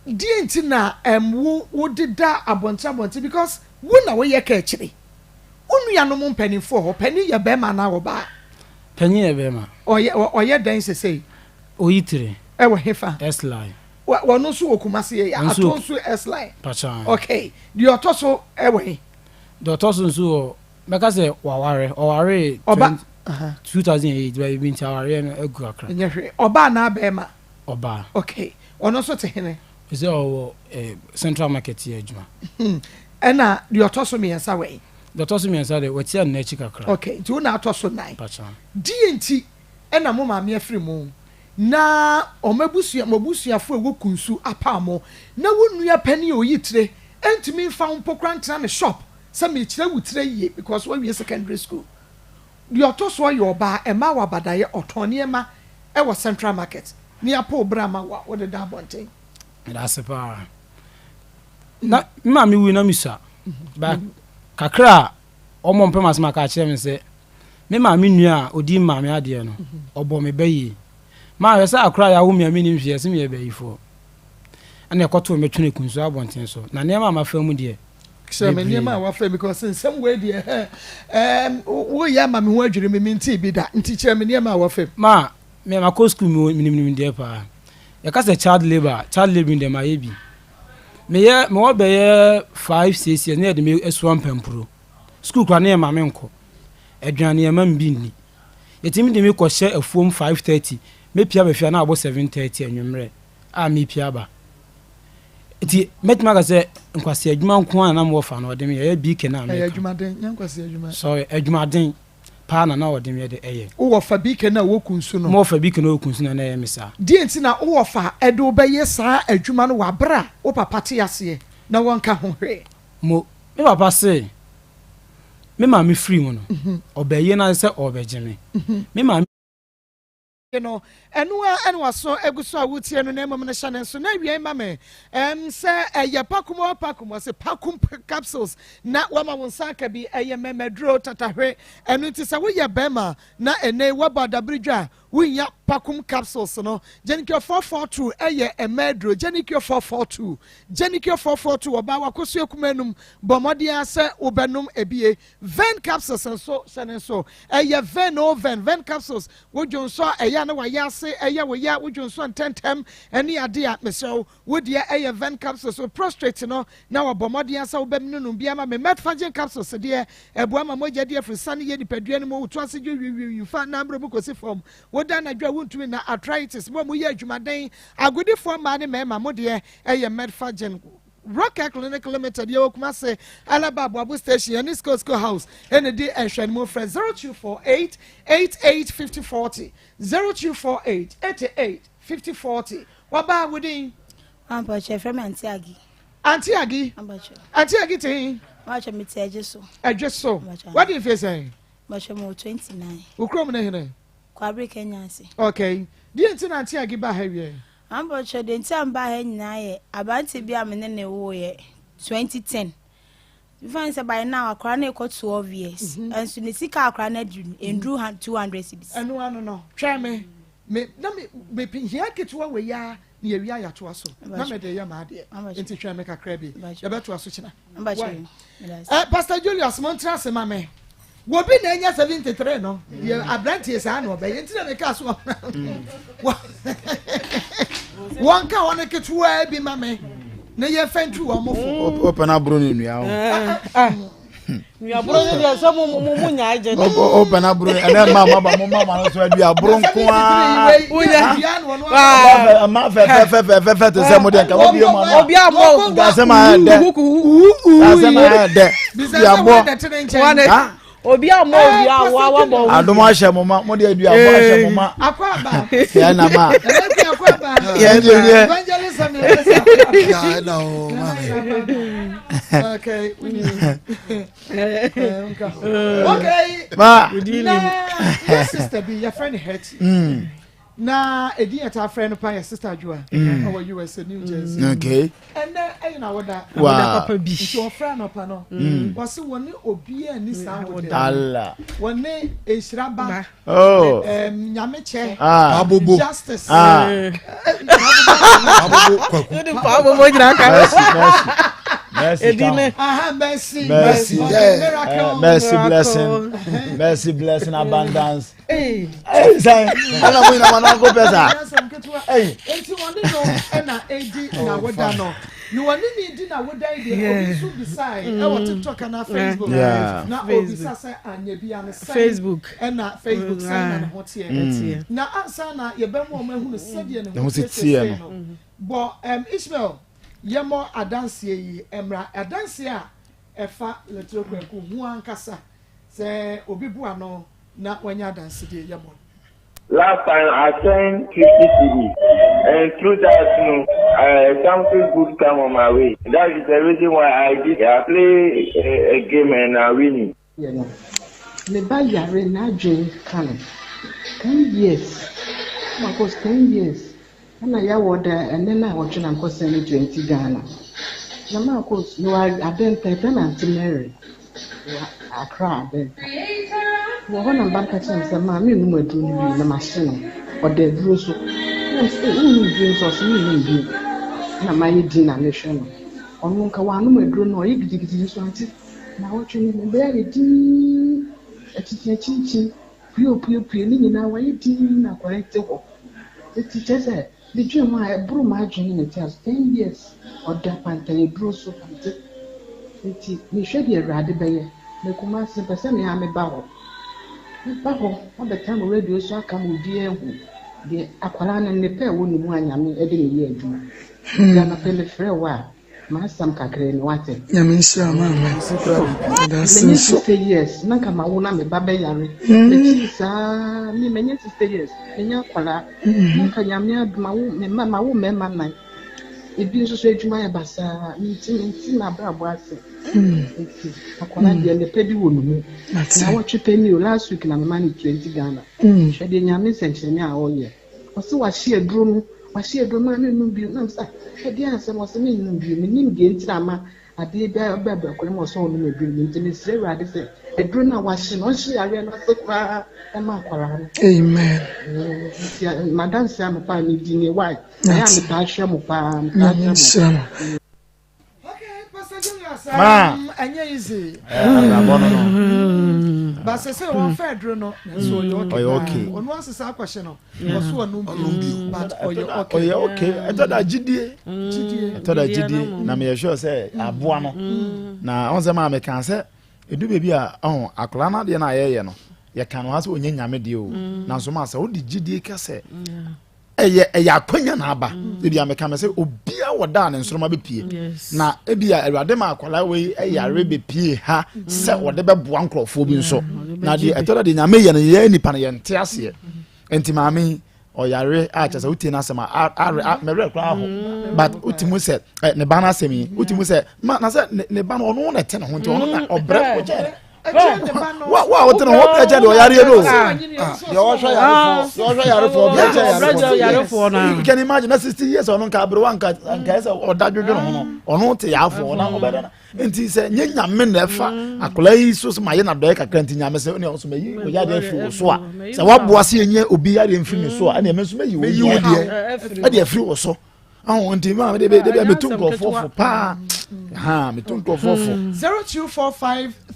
S2: Deɛ nti na um, wo wodeda abɔnten abɔnten because wo na woyɛ kaakyire. Wo nuanom mpanimfoɔ hɔ, panin yɛ bɛrima anaa ɔbaa?
S3: Panyin yɛ bɛrima.
S2: Ɔyɛ ɔyɛ dɛn sesei?
S3: Oyi tire.
S2: Ɛwɔ hefa?
S3: S-line.
S2: Wɔ ɔno nso wɔ Kumasi yɛ
S3: Ɔno nso
S2: ato nso S-line.
S3: Pakyɛ.
S2: Okay. Deɛ ɔtɔ so ɛwɔ he?
S3: Deɛ ɔtɔ so nso wɔ mɛka sɛ waware ɔwaree
S2: Ɔba.
S3: 2008 baabi bi nti awareɛ no agu kakra.
S2: Nyɛ hwee. Ɔbaa anaa bɛrima?
S3: Ɔbaa.
S2: Okay. Ɔno nso te hene?
S3: Ɔsɛ ɔwɔ eh, Central Market yɛ adwuma.
S2: Ɛna deɛ ɔtɔ so mmiɛnsa wɔ he?
S3: Deɛ ɔtɔ so mmiɛnsa deɛ, watia ne nan akyi kakra.
S2: Okay, nti wo na atɔ so nan.
S3: Mpakyɛw.
S2: Deɛ nti na mo maame afiri mo na wɔn abusua, mo abusuafoɔ a ɛwɔ Kunsu apaw mo, na wo nua panin a ɔyi tire ntumi mfa wo mpo koraa ntena ne shop sɛ mekyerɛ wo tire yie because woawie secondary school. Deɛ ɔtɔ soɔ yɛ ɔbaa, ɛmaa wo abadaeɛ, ɔtɔn nneɛma wɔ Central Market ne apo wo bra ma wo a wode da abɔnten.
S3: Meda ase paa. Na me maame wui na mesua. Ba kakra a ɔmmɔ mpɛ m'asɛm aka akyerɛ me sɛ me maame nua a ɔdi maame adeɛ no ɔbɔ me ba yie. Maa hwɛ sɛ akora a yɛawo me a mennim hwee ɛse meyɛ bayifoɔ. Ɛna ɛkɔtoo me twene kunsu abɔnten so. Na nneɛma a mafa mu deɛ
S2: Kyerɛ me nneɛma a wafa mu because nsɛm wei deɛ ɛɛm woyɛ ama me ho adwiri me mentee bi da nti kyerɛ me nneɛma a wafa mu.
S3: Ma me makɔ sukuu menim nimdeɛ paa. Yɛka sɛ child labour a, child labouring deɛ mayɛ bi. Meyɛ mewɔ bɛyɛ 5 6 years na yɛde me asua mpampuro. Sukuu koraa na yɛmma menkɔ. Aduane yɛmma me bi nni. Yɛtumi de me kɔhyɛ afuom 5:30, mɛpue aba fie a na abɔ 7:30 anwummerɛ a merepue aba. Nti mɛtumi aka sɛ nkwasea adwuma nko ara na na mewɔ fa no ɔde me yɛ, ɛyɛ BK no a
S2: Ɛyɛ
S3: meka.
S2: adwumaden, nyɛ nkwasea adwuma.
S3: Sorry, adwumaden paa na na ɔde me yɛ de ɛyɛ.
S2: Wo wɔfa BK no a ɔwɔ Kunsu no?
S3: Me wɔfa BK no a ɔwɔ Kunsu no na na ɛyɛ me saa.
S2: Deɛn nti na wo wɔfa de wo bɛyɛ saa adwuma no wɔ aberɛ a wo papa te aseɛ na wɔnka ho hwee?
S3: Mo, me papa se me maame firi mu no, ɔbɛyɛ n'ade sɛ ɔrebɛgye me. Me maame.
S2: No, ɛno ara na w'aso agu so a woretie no, na mmom no hyɛ ne nso. Na awiei ma me, ɛm, sɛ ɛyɛ pakum o pakum, ɔse pakum capsules, na wama wo nsa aka bi, ɛyɛ mmɛmɛduro tatahwe. Ɛno nti sɛ woyɛ bɛrima na ɛnnɛ yi woabɔ adabere dwa a, Wonnya Pakum capsules no. Genicure 442 yɛ mmaa aduro. Genicure 442. Genicure 442, ɔbaa w'akosua kumaa num, bɔ mmɔden ara sɛ wobɛnom ebie. Ven capsules nso, hyɛ ne nso. Ɛyɛ Ven o Ven. Ven capsules, wo dwonsɔ a ɛyɛ a na wayɛ ase ɛyɛ wo ya, wo dwonsɔ ntɛntɛm ɛne ade a, mesrɛ wo, Wo deɛ ɛyɛ Ven capsules, wo prostrate no na wɔbɔ mmɔden ara sɛ wobɛnonom bi ama me. Metforgen capsules deɛ, ɛboa ma mogya di afurusane yɛ nipadua no mu, woto ase dwo wiwiwi fa nammerɛ mu kɔsi fam, woda anadwo a wontumi nna, arthritis, mo a moyɛ adwumaden, agodifoɔ mmaa ne mmarima, mo deɛ ɛyɛ Metforgen. Rocker Clinic Limited, yɛwɔ Kumase, Alaba Aboabo Station, yɛne School School House ɛna di nhwɛnimu. Frɛ 0248 88 50 40, 0248 88 50 40. Waba wo din?
S8: Ampakyɛ yɛfrɛ me Auntie Agi.
S2: Auntie Agi?
S8: Ampakyɛ.
S2: Auntie Agi te he?
S8: Ampakyɛ me te Ɛdwe so.
S2: Ɛdwe so. Wadi mfie sɛn?
S8: Ampakyɛ mo wɔ 29.
S2: Wo kurom ne hene?
S8: Kwabere Kenya ase.
S2: Okay. Deɛ nti na Auntie Agi baa ha wiɛ?
S8: Ampakyɛ deɛ nti a mbaa ha nyinaa yɛ aberanteɛ bi a me ne ne woeɛ 2010. Mefa no sɛ by now akwadaa no rekɔ 12 years. Ɛnso ne sika akwadaa no aduru no ɛnduru 200 cedis.
S2: Ɛno ano no twɛn me. Me na me me hia ketewa wei ara na yɛwie a yɛatoa so na mede yɛ m'adeɛ nti twɛn me kakra bi yɛbɛtoa so kyena. Why? Eh, Pastor Julius mo ntra ase ma me. Wɔbi na anya 73 no deɛ aberanteɛ saa na ɔbɛyɛ nti na meka so wɔnka hɔ no ketewa bi ma me na yɛmfa ntu wɔn fo.
S9: Wopɛ no aboro ne nnua ho.
S10: Nnuaboro no deɛ sɛ mo mo mo nya agye de.
S9: O pɛ na boro ɛnɛ mma ma ba mo ma ma no so aduaboro nko ara.
S10: Wonya.
S9: Mma fɛfɛfɛfɛfɛ te sɛ mo deɛ nka mo bie mu ano.
S10: Obi amɔ.
S9: Nka asɛm ayɛ dɛ. Asɛm ayɛ dɛ. Duabɔ.
S10: Obi amɔ obi a wa wa bɔ.
S9: Adom ahyɛ mo ma mo deɛ duabɔ ahyɛ mo ma.
S2: Akɔ aba.
S9: Yɛn na ma.
S2: Akɔ aba.
S9: Yɛn deɛ deɛ.
S2: Evangelist Samuel.
S11: Yeah, no, mami.
S2: Okay. Okay.
S9: Ma.
S2: Na your sister bi your friend Hetty. Mm. Na edin yɛ taa frɛ no pa yɛ sister Adwoa. Mm. Ɔwɔ USA New Jersey.
S9: Mm. Okay.
S2: Ɛnɛ ɛyɛ na wɔda.
S9: Wow.
S10: Papa bi.
S2: Nti ɔfrɛ anɔpa no. Mm. Wɔsi wɔne obiara ni saa wɔda.
S9: Allah.
S2: Wɔne nhyira ba.
S9: Oh.
S2: Um, Nyamekyɛ.
S9: Ah.
S11: Abobo.
S2: Justice.
S9: Ah.
S11: Abobo kwaku.
S10: Abobo gyina ka.
S9: Mercy, mercy. Mercy.
S10: Edine.
S2: Aha, mercy.
S9: Mercy.
S2: Yeah. Miracle.
S9: Mercy blessing. Mercy blessing abundance.
S2: Hey.
S9: Hey, sɛn. Ɛna mo nyina mo ananko pɛ saa.
S2: Hey. Enti wɔne no ɛna edi na woda no. Na wɔne ne di na woda yi deɛ obi nso bisae ɛwɔ mm. TikTok anaa Facebook. Na obisa sɛ anya bi ano sɛn.
S10: Facebook.
S2: Ɛna Facebook sɛn na ne ho teɛ.
S9: Mm.
S2: Na ansa na yɛbɛmu wɔn ahunu sɛdeɛ ne ho teɛ sɛsɛ no. Bɔ um, Ishmael yɛmmɔ adanseɛ yi mmra adanseɛ a ɛfa Lɛtoro Kwaku ho ankasa sɛ obi bu ano na wanya adansedie yɛmmɔ no.
S4: Last time I sent 50 cedis and through that no uh, something good come on my way. That is the reason why I did I play a, a game and I win it.
S12: Yɛ no me ba yare n'adwen ka no ten years makɔ ten years ɛna yɛawɔ da ɛnɛ na awɔtwe na nkɔ sɛn ne 20 Ghana na makɔ mewɔ adɛnta ɛfɛ na ante Mary Wɔ Accra abɛnta. Wɔ hɔ na me ba no ka kyerɛɛ me sɛ, Maa mennom aduro no wie na mahye no. Ɔda aduro so. Ɛna mese, Ei, wonnom aduro nso? Ɔse, mennom bio. Ɛna mayɛ din na mehwɛ no. Ɔno nka wanom aduro no, ɔyɛ gidigidi nso ante. Naawɔtwe no, me ba yi ayɛ dinn, akyikyin akyinkyin, pue opuepue, ne nyinaa wayɛ dinn na akwadaa yi te hɔ. Enti kyerɛ sɛ medwen ho a ɛboro m'adwene ne me ntease. 10 years ɔda pantayɛduro so ante. Nti mehwɛ deɛ Awurade bɛyɛ. Me Kumasi mepɛ sɛ me ara meba hɔ. Mɛba hɔ abɛtena mo radio so aka ma obiara ahu deɛ akwadaa no nnepa a ɛwɔ ne mu a Nyame de no yɛ adwuma. Nti anɔpa yi mefrɛ wo a m'asɛm kakra ni wate.
S2: Nyame nhyira wo maame. Yɛda ase
S12: Manya
S2: nso.
S12: 60 years na nka mawo na me ba bɛyare. Mekyiri saa me manya 60 years menya akwadaa na nka Nyame adom awo me mma mawo mmarima nan. Ebi nso so adwuma yɛ basaa nti mente m'abrabɔ ase. Nti akwadaa deɛ nnepa bi wɔ ne mu.
S2: Mate.
S12: Naawɔtwe pɛ ni o last week na mema no 20 Ghana. Hwɛ deɛ Nyame nsɛnkyerɛnne a ɔyɛ. Ɔse wahye aduro no wahye aduro no maa mennom bio na mese ah hwɛ deɛ asɛm ɔse mennom bio mennim deɛ nti na ama adeɛ bi aba akwadaa mu ɔsɛ ɔnom aduro no nti mesrɛ Awurade sɛ aduro no a wahye no ɔnhye yareɛ no ase koraa ɛma akwadaa no.
S2: Amen.
S12: Nti madanse anɔpa a medi nie why ɛyɛ a
S2: Mate.
S12: metaa hwɛ mo paa metaa
S2: Nyame
S12: hwɛ mo.
S2: nhyira mo. Okay, Pastor Julius,
S9: Ma.
S2: ɛnyɛ easy.
S9: Abrabɔ no no.
S2: But sɛ sɛ wɔn fɛ aduro no, nanso ɔyɛ okay.
S9: Ɔyɛ okay.
S2: Ɔno asesa akɔhyɛ no, ɔso ɔnom bio, but ɔyɛ okay.
S9: Ɔyɛ okay. Ɛtɔ da gyidie.
S2: Gyidie.
S9: Ɛtɔ da gyidie. Na meyɛ sure sɛ aboa no. Na ɔn sɛ maa meka sɛ edu baabi a ɔn akwadaa no adeɛ no a yɛyɛ no yɛka no ha sɛ ɔnyɛ nyame deɛ o. Nanso maa sɛ wode gyidie ka sɛ ɛyɛ akwanya na aba. Ebi a meka mɛ sɛ obia wɔ da a ne nsoroma bɛpie. Na ebi a Awurade ma akwadaa wei ɛyare bɛpie ha sɛ ɔde bɛboa nkurɔfoɔ bi nso. Na deɛ ɛtɔ da deɛ nyame yɛ no yɛ nipa no yɛnte aseɛ. Nti maame yi ɔyare a kyerɛ sɛ wotie n'asɛm a a mɛwerɛ koraa ho but wote mu sɛ ɛ ne ba n'asɛm yi wote mu sɛ ma na sɛ ne ba no ɔno na ɛte ne ho nti ɔno na ɔbrɛ ko kyɛn wa wa wote ne ho ɔbrɛ kyɛn deɛ ɔyareɛ no o.
S11: Deɛ ɔhwɛ yarefoɔ, deɛ ɔhwɛ yarefoɔ, ɔbrɛ kyɛn
S10: yarefoɔ na.
S9: You can imagine na 60 years ɔno nka aberewa nka nka ɛsɛ ɔda dwodwo ne ho no ɔno te yaafoɔ na ɔbɛda na nti sɛ nye nyame na ɛfa akwadaa yi so ma yɛ n'adɔyɛ kakra nti nyame sɛ ɔne ɔso ma yi ɔyɛ adeɛ afiri wo so a sɛ waboa sɛ yɛnyɛ obi yadeɛ mfiri ne so a ɛne ɛmɛ nso mɛyi wo deɛ ɛde afiri wo so ahun nti maa de de bi metu nkurɔfoɔ fo paa ha metu nkurɔfoɔ fo.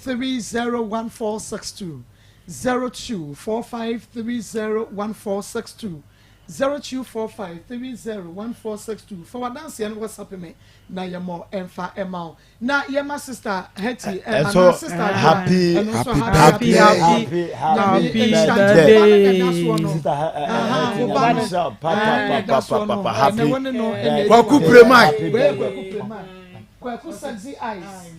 S2: 0245301462 0245301462 0245301462 fa wadanseɛ no WhatsApp me na yɛmɔ ɛmfa ɛma wo na yɛma Sister Hetty
S9: ɛnso
S2: sister
S9: happy
S2: happy
S9: happy
S2: happy
S9: happy
S2: birthday
S9: Sister Hetty nyame pa pa pa pa happy
S11: Kwaku Premai.
S2: Kwaku Premai, Kwaku Sexy Eyes.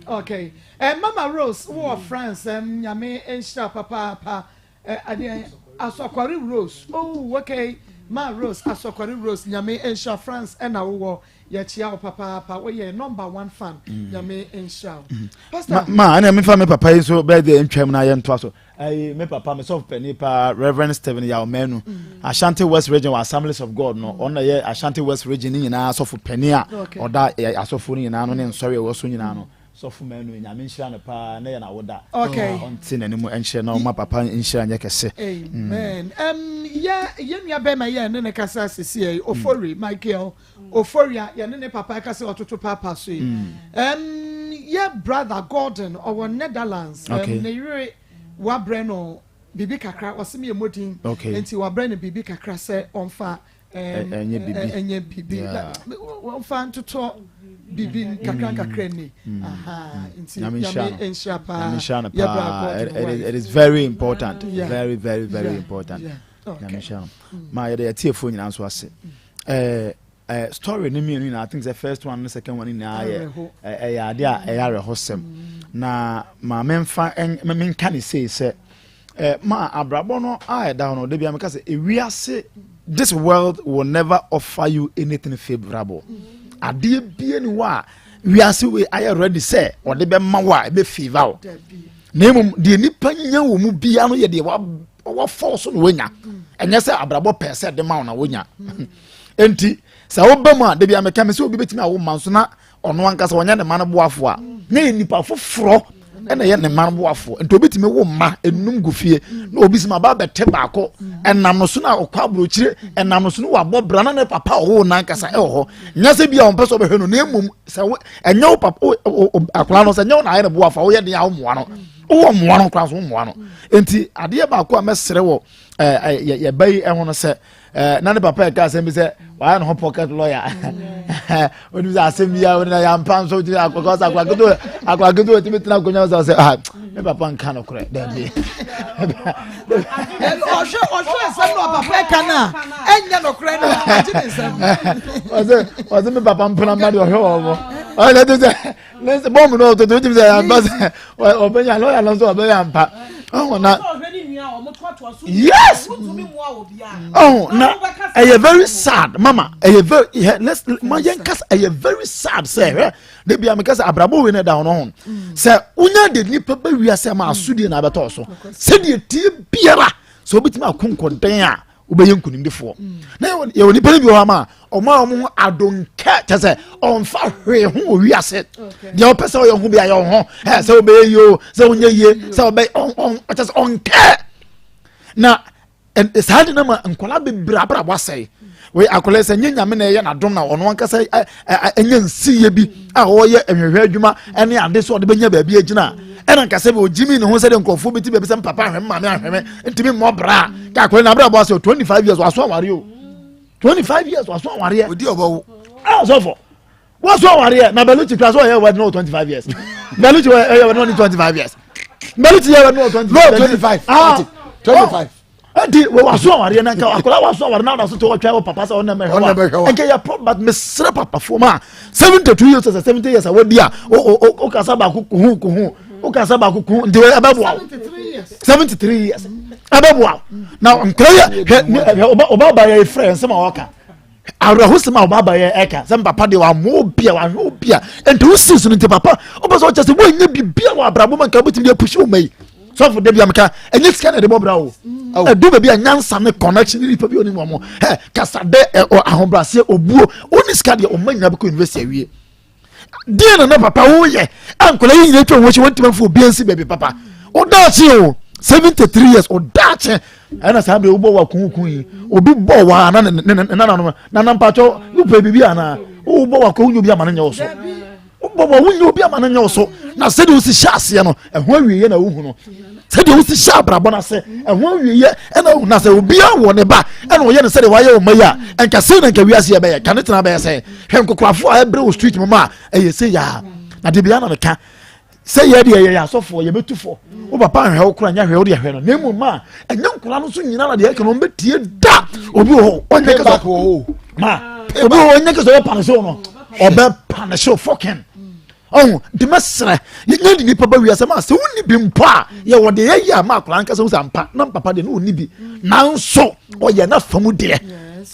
S2: Okay, Mama Rose wɔ France, Nyame nhyira papaapa. Adeɛ Asɔkware Rose, oh okay, Ma Rose, Asɔkware Rose, Nyame nhyira. France ɛna wowɔ, yɛkyia wo papaapa, woyɛ number one fan. Nyame nhyira wo, Pastor.
S9: Ma ɛna mefa me papa yi nso birthday ntwam na yɛntoa so. Ɛyi me papa me sɔfo panin paa, Reverend Stephen Yaw Manu, Ashanti West Region wɔ Assemblies of God no. Ɔno na yɛ Ashanti West Region ne nyinaa sɔfo panin a ɔda asɔfo no nyinaa no ne nsɔre a ɛwɔ so nyinaa no. Sɔfo Manu, Nyame nhyira no paa ne yɛ n'awoda. Ɔnte n'anim nhyerɛ na ɔma papa nhyira nyɛ kɛse.
S2: Amen. Yɛ nua bɛrima yɛ ne ne kasa sisi yɛ Ofori Michael Ofori a yɛne ne papa kasa ɔtoto paapa so yi. Yɛ brother Gordon ɔwɔ Netherlands. Ne yere wabrɛ no biribi kakra, ɔsɛ mi yɛ modin. Nti wabrɛ no biribi kakra sɛ ɔmfa
S9: ɛnyɛ bibi
S2: ɛnyɛ bibi wɔmfa ntotɔ bibi nkakra nkakra ni nti
S9: Nyame
S2: nhyira paa.
S9: Nhyira no paa. It is very important, very very very important. Nyame nhyira no. Ma yɛde yɛtiefoɔ nyinaa nso ase. Story ne mmienu nyinaa, I think the first one ne second one nyinaa yɛ ɛyɛ ade a ɛyɛ awerɛhosɛm na maame nfa menka ne sei sɛ ma abrabɔ no a ɛda hɔ no de bi a meka sɛ ewiase, this world will never offer you anything favourable. Adeɛ bie ni hɔ a wiase wei ayɛ ready sɛ ɔde bɛma wo a ɛbɛ favour wo, na mmom deɛ nipa nya wɔ mu bia no yɛ deɛ wafɔ so na wanya. Ɛnyɛ sɛ abrabɔ pɛɛ sɛ de ma wo na wonya. Nti sɛ woba mu a, debi ameka me sɛ obi bɛtumi awo ma nso na ɔno ankasa ɔnyɛ ne ma no boafo a na yɛ nipa foforɔ. ɛna ɛyɛ ne mma no boafoɔ. Nti obi tumi wo mma enum gu fie na obi si ma ba bɛte baako ɛnam no so na ɔkɔ aburokyire ɛnam no so na wabɔ bra na ne papa ɔwɔ nankasa ɛwɔ hɔ. Nyɛ sɛ bi a wɔn pɛ sɛ ɔbɛhwɛ no na emom sɛ wo ɛnyɛ wo papa akwadaa no sɛ nyɛ wo na ayɛ ne boafoɔ a woyɛ den a womoa no wowɔ mmoa no koraa so womoa no. Nti adeɛ baako a mɛsrɛ wɔ ɛɛ yɛ ba yi ɛho no sɛ Eh, na ne papa ɛka asɛm bi sɛ wayɛ ne ho pocket lawyer. Onim sɛ asɛm bi a ɔne yɛampa nso wotumi akɔkɔ sɛ akora ketewa akora ketewa otumi tena akonnwa sɛ sɛ ah me papa nka no korɛ daabi.
S2: Ɔhwɛ ɔhwɛ nsɛm na ɔpapa ɛka no a ɛnyɛ nokorɛ no agye ne nsɛm.
S9: Ɔsɛ ɔsɛ me papa mpena mma deɛ ɔhwɛ wɔn mo ɔsɛ sɛ ne sɛ bɔmbu no ɔtoto wotumi sɛ yɛampa sɛ ɔbɛnya lɔya no nso ɔbɛyɛ ampa ɔho na yes ɔho na ɛyɛ very sad mama ɛyɛ very yɛ let's ma yɛn kasa ɛyɛ very sad sɛ hwɛ de bia mi kasa abrabɔ wei na ɛda ho ho sɛ wonya de nipa bɛ wiase ama asodie na abɛtɔ so sɛdeɛ tie biara sɛ obitumi ako nkɔden a wobɛyɛ nkonimdifoɔ na yɛwɔ nipa no bi wɔ hɔ ama ɔmo a ɔmo ho adonkɛ kyɛ sɛ ɔmfa hwee ho wɔ wiase deɛ ɔpɛ sɛ ɔyɛ ho bi ayɛ ɔho ɛ sɛ wobɛyɛ yie o sɛ wonyɛ yie sɛ ɔbɛ ɔkyɛ sɛ ɔnkɛ na saa de no ma nkwadaa bebree abrabɔ asɛe wei akwadaa sɛ nye nyame na ɛyɛ n'adom na ɔno ankasa ɛnyɛ nsiyɛ bi a ɔyɛ nhwehwɛ adwuma ɛne ade so ɔde bɛnya baabi agyina ɛna nkasa bi ogyimi ne ho sɛdeɛ nkurɔfoɔ bi ti baabi sɛ mpapa ahwɛ maame ahwɛ me ntumi mmɔ bra ka akwadaa na abrabɔ asɛ 25 years waso aware o 25 years waso awareɛ
S11: odi ɔbɔwo
S9: ah sɔfo waso awareɛ na Bellucci kura so ɔyɛ wɛdi no 25 years Bellucci ɔyɛ wɛdi no 25 years Bellucci yɛ wɛdi no
S11: 25 ah 25
S9: ɛdi waso awareɛ na nka akwadaa waso awareɛ na ɔda so te ɔtwɛn wɔ papa sɛ ɔna mɛhwɛ wa nka yɛ pro but mesrɛ papafoɔ ma 72 years sɛ 70 years a wadi a o kasa baako kuhu kuhu o kasa baako kuhu nti ɛbɛboa wo 73 years ɛbɛboa wo na nkora yɛ hwɛ hwɛ ɔba ba yɛ efrɛ nsɛm a ɔka awerɛhosɛm a ɔba ba yɛ ɛka sɛ papa deɛ wammoa obi a wahwɛ obi a nti wosi so no nti papa wopɛ sɛ ɔkyɛ sɛ woanyɛ biribi a wɔ abrabɔ ma nka wobɛtumi de apusi wo ma yi sɔfo da bi ameka ɛnyɛ sika na ɛde bɔ bra o ɛdu baabi a nyansa ne connection ne nipa bi onim wɔn ɛ kasa dɛ ɛ ahobrɛaseɛ obuo oni sika deɛ ɔma nyina bɛkɔ university awie deɛ na na papa woyɛ a nkɔla yi nyina atwa wɔn akyi wɔntumi mfo obi nsi baabi papa ɔdaakye o 73 years ɔdaakye ɛna saa bere wobɔ wa kunkun yi obi bɔ wa na ne ne ne nananom nana mpatsɔ wopɛ biribi anaa wobɔ wa kɔ wonyɛ obi ama no nyɛ wo so wobɔ wa wonyɛ obi ama no nyɛ wo so na sɛdeɛ wosi hyɛ aseɛ no ɛho awieɛ na wohu no sɛdeɛ wosi hyɛ abrabɔ no ase ɛho awieɛ ɛna wohu na sɛ obiara wɔ ne ba ɛna ɔyɛ no sɛdeɛ wayɛ ɔma yi a ɛnka sei na nka wiase yɛ bɛyɛ ka ne tena bɛyɛ sɛ hwɛ nkokorafoɔ a ɛbrɛ wɔ street mu ma a ɛyɛ sɛ yaa na deɛ bia na meka sɛ yɛ deɛ yɛyɛ asɔfoɔ yɛbɛtu fɔ wo papa nhwɛ wo kora nyɛ hwɛ wo deɛ hwɛ no na mmom ma ɛnyɛ nkora no so nyina na deɛ ɛka no ɔmbɛtie da obi wɔ hɔ ɔnyɛ kɛsɛ ma obi wɔ hɔ ɔnyɛ kɛsɛ ɔbɛpanehye wo no ɔbɛpanehye wo fɔkin ɔho nti mɛsrɛ yɛnya de nipa ba wiase ma sɛ wonni bi mpo a yɛwɔ deɛ yɛyɛ a ma akwadaa nkasa hu sɛ ampa na papa deɛ na ɔnni bi nanso ɔyɛ n'afa mu deɛ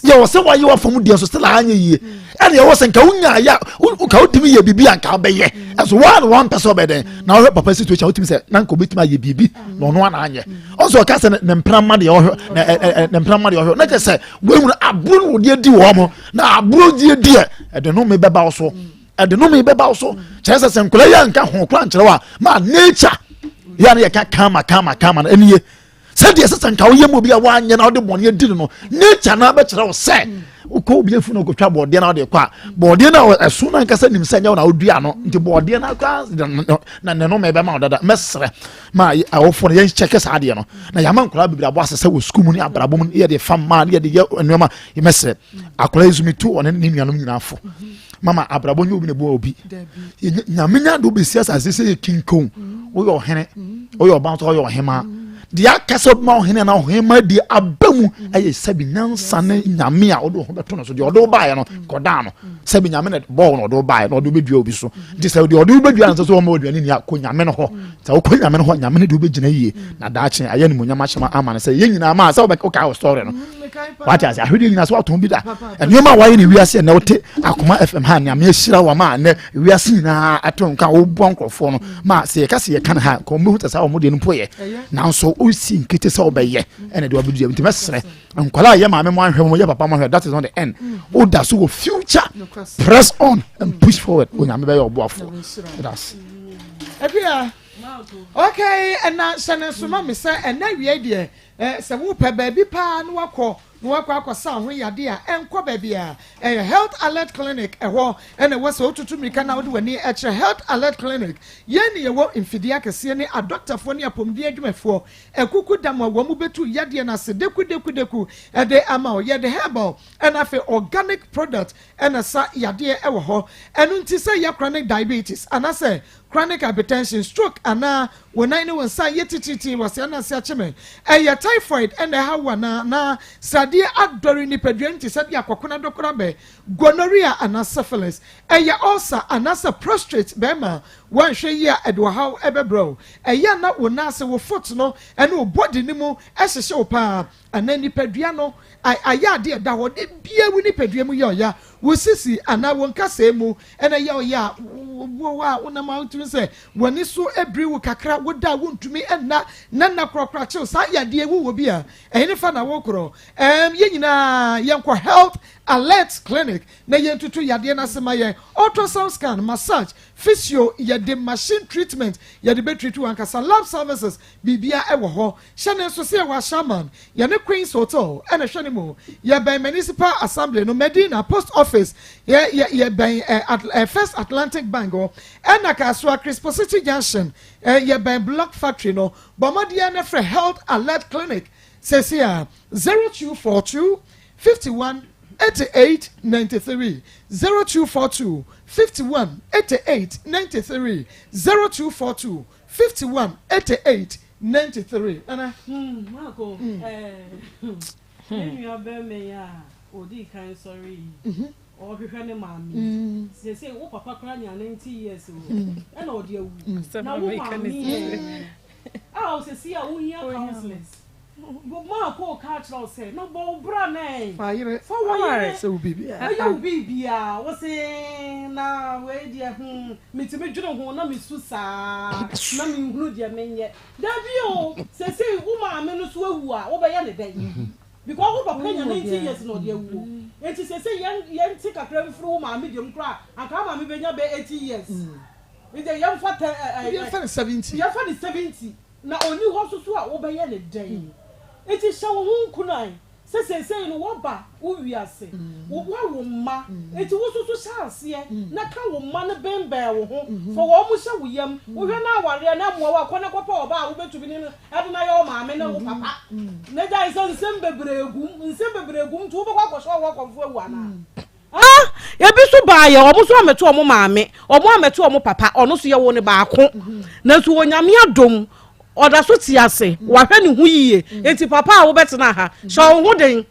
S9: yɛwɔ sɛ wayɛ w'afa mu deɛ nso sɛ anyɛ yie ɛna yɛwɔ sɛ nka wonya ayɛ nka wotumi yɛ biribi a nka wobɛyɛ ɛnso woa na wampɛ sɛ ɔbɛdɛn na wohwɛ papa situation wotumi sɛ na nka wobɛtumi ayɛ biribi na ɔno ana anyɛ ɔnso ɔka sɛ ne mpena ma deɛ ɔhwɛ ne mpena ma deɛ ɔhwɛ na kyɛ sɛ woahunu aburo no wɔde adi wɔ mo na aburo deɛ diɛ ɛde no me bɛba wo so ɛde no bɛba wo so kyerɛ sɛ sɛ nkwadaa yi anka ho kora nkyerɛ wo a ma nature yɛ a na yɛka kama kama kama no ɛnie sɛdeɛ ɛsɛ sɛ nka woyɛ mu obi a woanyɛ na wode bɔne adi no no nature no abɛkyerɛ wo sɛ wokɔ obi afu no wokɔtwa bɔɔdeɛ na wode kɔ a bɔɔdeɛ no a ɛso no ankasa nim sɛ nyɛ wo na wodua no nti bɔɔdeɛ no akora na ne no ma ɛbɛma wo dada mɛserɛ ma awofoɔ no yɛnkyɛkɛ saa adeɛ no na yɛama nkwadaa bebree abɔ asɛ sɛ wɔ sukuu mu ne abrabɔ mu yɛde fa mmaa ne yɛde yɛ nneɛma mɛserɛ akwadaa yi nso metu ɔne ne nuanom nyinaa fo mama abrabɔ nyɛ obi na ɛboa obi nyame nya de wobɛsi asase sɛ yɛ kinkon woyɛ ɔhene woyɛ ɔba nso woyɛ ɔhema deɛ aka sɛ wobɛma ɔhene anaa ɔhema deɛ aba mu ɛyɛ sɛbi nyansa ne nyame a wode wo ho bɛto no so deɛ ɔde wo baeɛ no kɔdaa no sɛbi nyame na bɔɔ no ɔde wo baeɛ na ɔde wobɛdua obi so nti sɛ deɛ ɔde wobɛdua no sɛ sɛ wɔma aduane ni a kɔ nyame no hɔ sɛ wokɔ nyame no hɔ nyame no de wobɛgyina yie na daakye ayɛ animuonyam ahyɛ ama no sɛ yɛn nyinaa ma sɛ wobɛka wo story no wate ase ahwedeɛ nyinaa so watɔn bi da nneɛma a wayɛ ne wiase ɛnɛ wote akoma fm ha nyame ahyira wa ma ɛnɛ wiase nyinaa ato nka woboa nkurɔfoɔ no ma sɛ yɛka sɛ yɛka no ha nka wɔbɛhu sɛ saa wɔn deɛ no mpo yɛ nanso wosi nkete sɛ wobɛyɛ ɛna deɛ wabɛdua nti mɛsrɛ nkwadaa a yɛ maame mo ahwɛ mo yɛ papa mo ahwɛ that is not the end woda so wɔ future press on and push forward onyame bɛyɛ ɔboafoɔ that's
S2: Akua. Okay, ɛna hyɛ ne nso ma me sɛ ɛnɛ awia deɛ eh, sɛ wopɛ baabi paa na wakɔ na wakɔ akɔsa ho yade a ɛnkɔ baabi a ɛyɛ Health Alert Clinic ɛhɔ ɛna ɛwɔ sɛ wotutu mmirika na wode w'ani ɛkyerɛ Health Alert Clinic. Yɛn ne yɛwɔ mfidie akɛseɛ ne adɔktafoɔ ne apɔmuden adwumafoɔ akuku dam a wɔn bɛtu yadeɛ no ase deku deku deku ɛde ama wo. Yɛde herbal ɛna afei organic product ɛna sa yadeɛ ɛwɔ hɔ. Ɛno nti sɛ yɛ chronic diabetes anaasɛ chronic hypertension, stroke anaa wo nan ne wo nsa yɛ titiritii wɔ sɛɛ na ase akye me, ɛyɛ typhoid ɛna ɛha wo anaa, anaa sradeɛ adɔre nipadua no te sɛ deɛ akɔkona dɔkora bɛ, gonorrhea anaa syphilis, ɛyɛ ulcer anaasɛ prostrate bɛrima, woanhwɛ yie a ɛde ɔhaw ɛbɛbrɛ wo, ɛyɛ a na wo nan ase, wo foot no ɛne wo body no mu ɛhyehye wo paa. Anaa nipadua no ayɛ ade a ɛda hɔ da biara wo nipadua mu yɛ ɔya, wo sisi anaa wo nkasɛɛ mu na ɛyɛ ɔya a, wowɔ hɔ a wonam a wotumi sɛ w'ani so biri wo kakra, woda a wontumi nna na nna korakora kyew saa yadeɛ yi wowɔ bi a, ɛhenefa na wokorɔ? Ɛɛm, yɛn nyinaa yɛnkɔ Health Alert Clinic na yɛntutu yadeɛ no ase ma yɛn. Ultrasound scan, massage, physio, yɛde machine treatment yɛde bɛtreat wo ankasa, lab services, biribiara ɛwɔ hɔ. Hyɛ no nso sɛ yɛwɔ Ashaiman, yɛne Queens Hotel na ɛhwɛ no mu. Yɛbɛn Municipal Assembly no, Medina Post Office, yɛ yɛ yɛbɛn ɛ at ɛ First Atlantic Bank hɔ, ɛna Kasoa Crispo City Junction, ɛ yɛbɛn Block Factory no. Bɔ mmɔden ara na frɛ Health Alert Clinic seesei ara, 0242 51 88 93, 0242 51 88 93, 0242 51 88 93 nana.
S10: Hmm, Marco, mm. eh, me nua bɛrima yi a ɔdii kan sɔre yi, mhm. ɔhwehwɛ ne maame yi. Mm. Sese wo papa koraa nya 90 years o, mm. ɛna ɔde awu. Mm. Na wo maame yɛ a ɔsɛsi a wohia counselors. Marco ka kyerɛ wo sɛ, na bɔ wo bra na ɛ.
S2: Fa yere.
S10: Fa wo yere.
S2: Sɛ wo biribiara.
S10: Ɛyɛ wo biribiara. Wo se na wei deɛ hmm, metumi dwene ho na mesu saa na menhunu deɛ menyɛ. Dabi o, seesei wo maame no so awu a, wobɛyɛ no dɛn? Because wo papa anya 90 years na ɔde awu o. Enti seesei yɛn yɛnte kakra mfiri wo maame deɛ mu koraa a, anka wo maame bɛnya bɛyɛ 80 years. Nti yɛmfa tɛ ɛ ɛ.
S2: Yɛmfa no 70.
S10: Yɛmfa no 70. Na ɔnni hɔ nso so a, wobɛyɛ no dɛn? Enti hyɛ wo ho nkuran sɛ seesei no woaba wo wiase, woawo mma, enti wo nso so hyɛ aseɛ na ka wo mma no bɛnbɛn wo ho, fa wɔn hyɛ wo yam. Wohwɛ na awareɛ no mmoa wo a, kɔ na kɔpɛ ɔbaa a wobɛtumi ne no de no ayɛ wo maame ne wo papa. Na gyae sɛ nsɛm bebree gu mu, nsɛm bebree gu mu nti wobɛkɔ akɔhyɛ ɔwɔ akɔmfo awu anaa? Ah, ebi nso baayɛ, wɔn nso ammɛto wɔn maame, wɔn ammɛto wɔn papa, ɔno nso yɛwoo no baako. Nanso wɔ Nyame adom, ɔda so te ase, wahwɛ ne ho yie. Enti papa a wobɛtena ha, hyɛ wo ho den.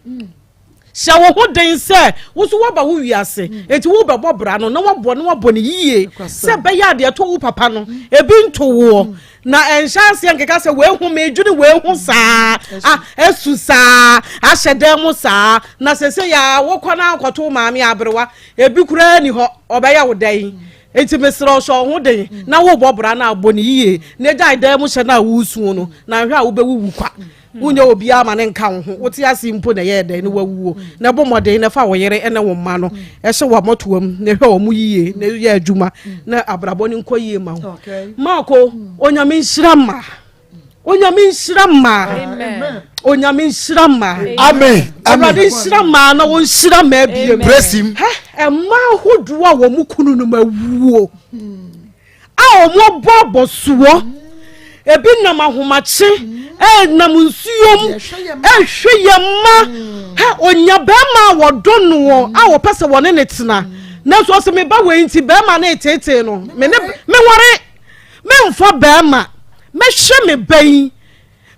S10: Hyɛ wo ho den sɛ wo nso woaba wo wiase, enti wobɛbɔ bra no na woabɔ na woabɔ no yie sɛ ɛbɛyɛ a deɛ ɛto wo papa no, ebi nto woɔ. Na ɛnhyɛ aseɛ nkeka sɛ wei ho medwene wei ho saa a asu saa ahyɛ dan mu saa na sese yɛ a wokɔ na akɔto wo maame aberewa ebi koraa ni hɔ ɔbɛyɛ wo dɛn nti mesrɛ ɔhyɛ wo ho den na wobɔ bra no abɔ ne yie na gyae dan mu hyɛ no a wosuo no na nhwɛ a wobɛwuwu kwa. Wonyɛ obiara ma ne nka wo ho. Wote ase mpo na ɛyɛɛ dɛn na wawuo. Na bɔ mmɔden na fa wo yere ne wo mma no hyɛ w'amɔtoa mu na hwɛ wɔn yie na yɛ adwuma na abrabɔ no nkɔ yie ma wo. Maako, Onyame nhyira mma. Onyame nhyira mma. Onyame nhyira mma.
S11: Amen.
S10: Awurade nhyira mma na wɔnhyira mmaa biem.
S11: Praise him.
S10: Mmaa ahodoɔ a wɔn kunu nom awuo. a wɔabɔ abɔsoɔ, ebi nam ahomakye, ɛnam nsuom, ɛhwɛ yɛn mma. Hɛ, onya bɛrima a wɔdɔ noɔ a wɔpɛ sɛ wɔne ne tena. Nanso ɔsɛ me ba wei nti bɛrima no eteetee no. Me ne menware, memfa bɛrima, mɛhwɛ me ba yi.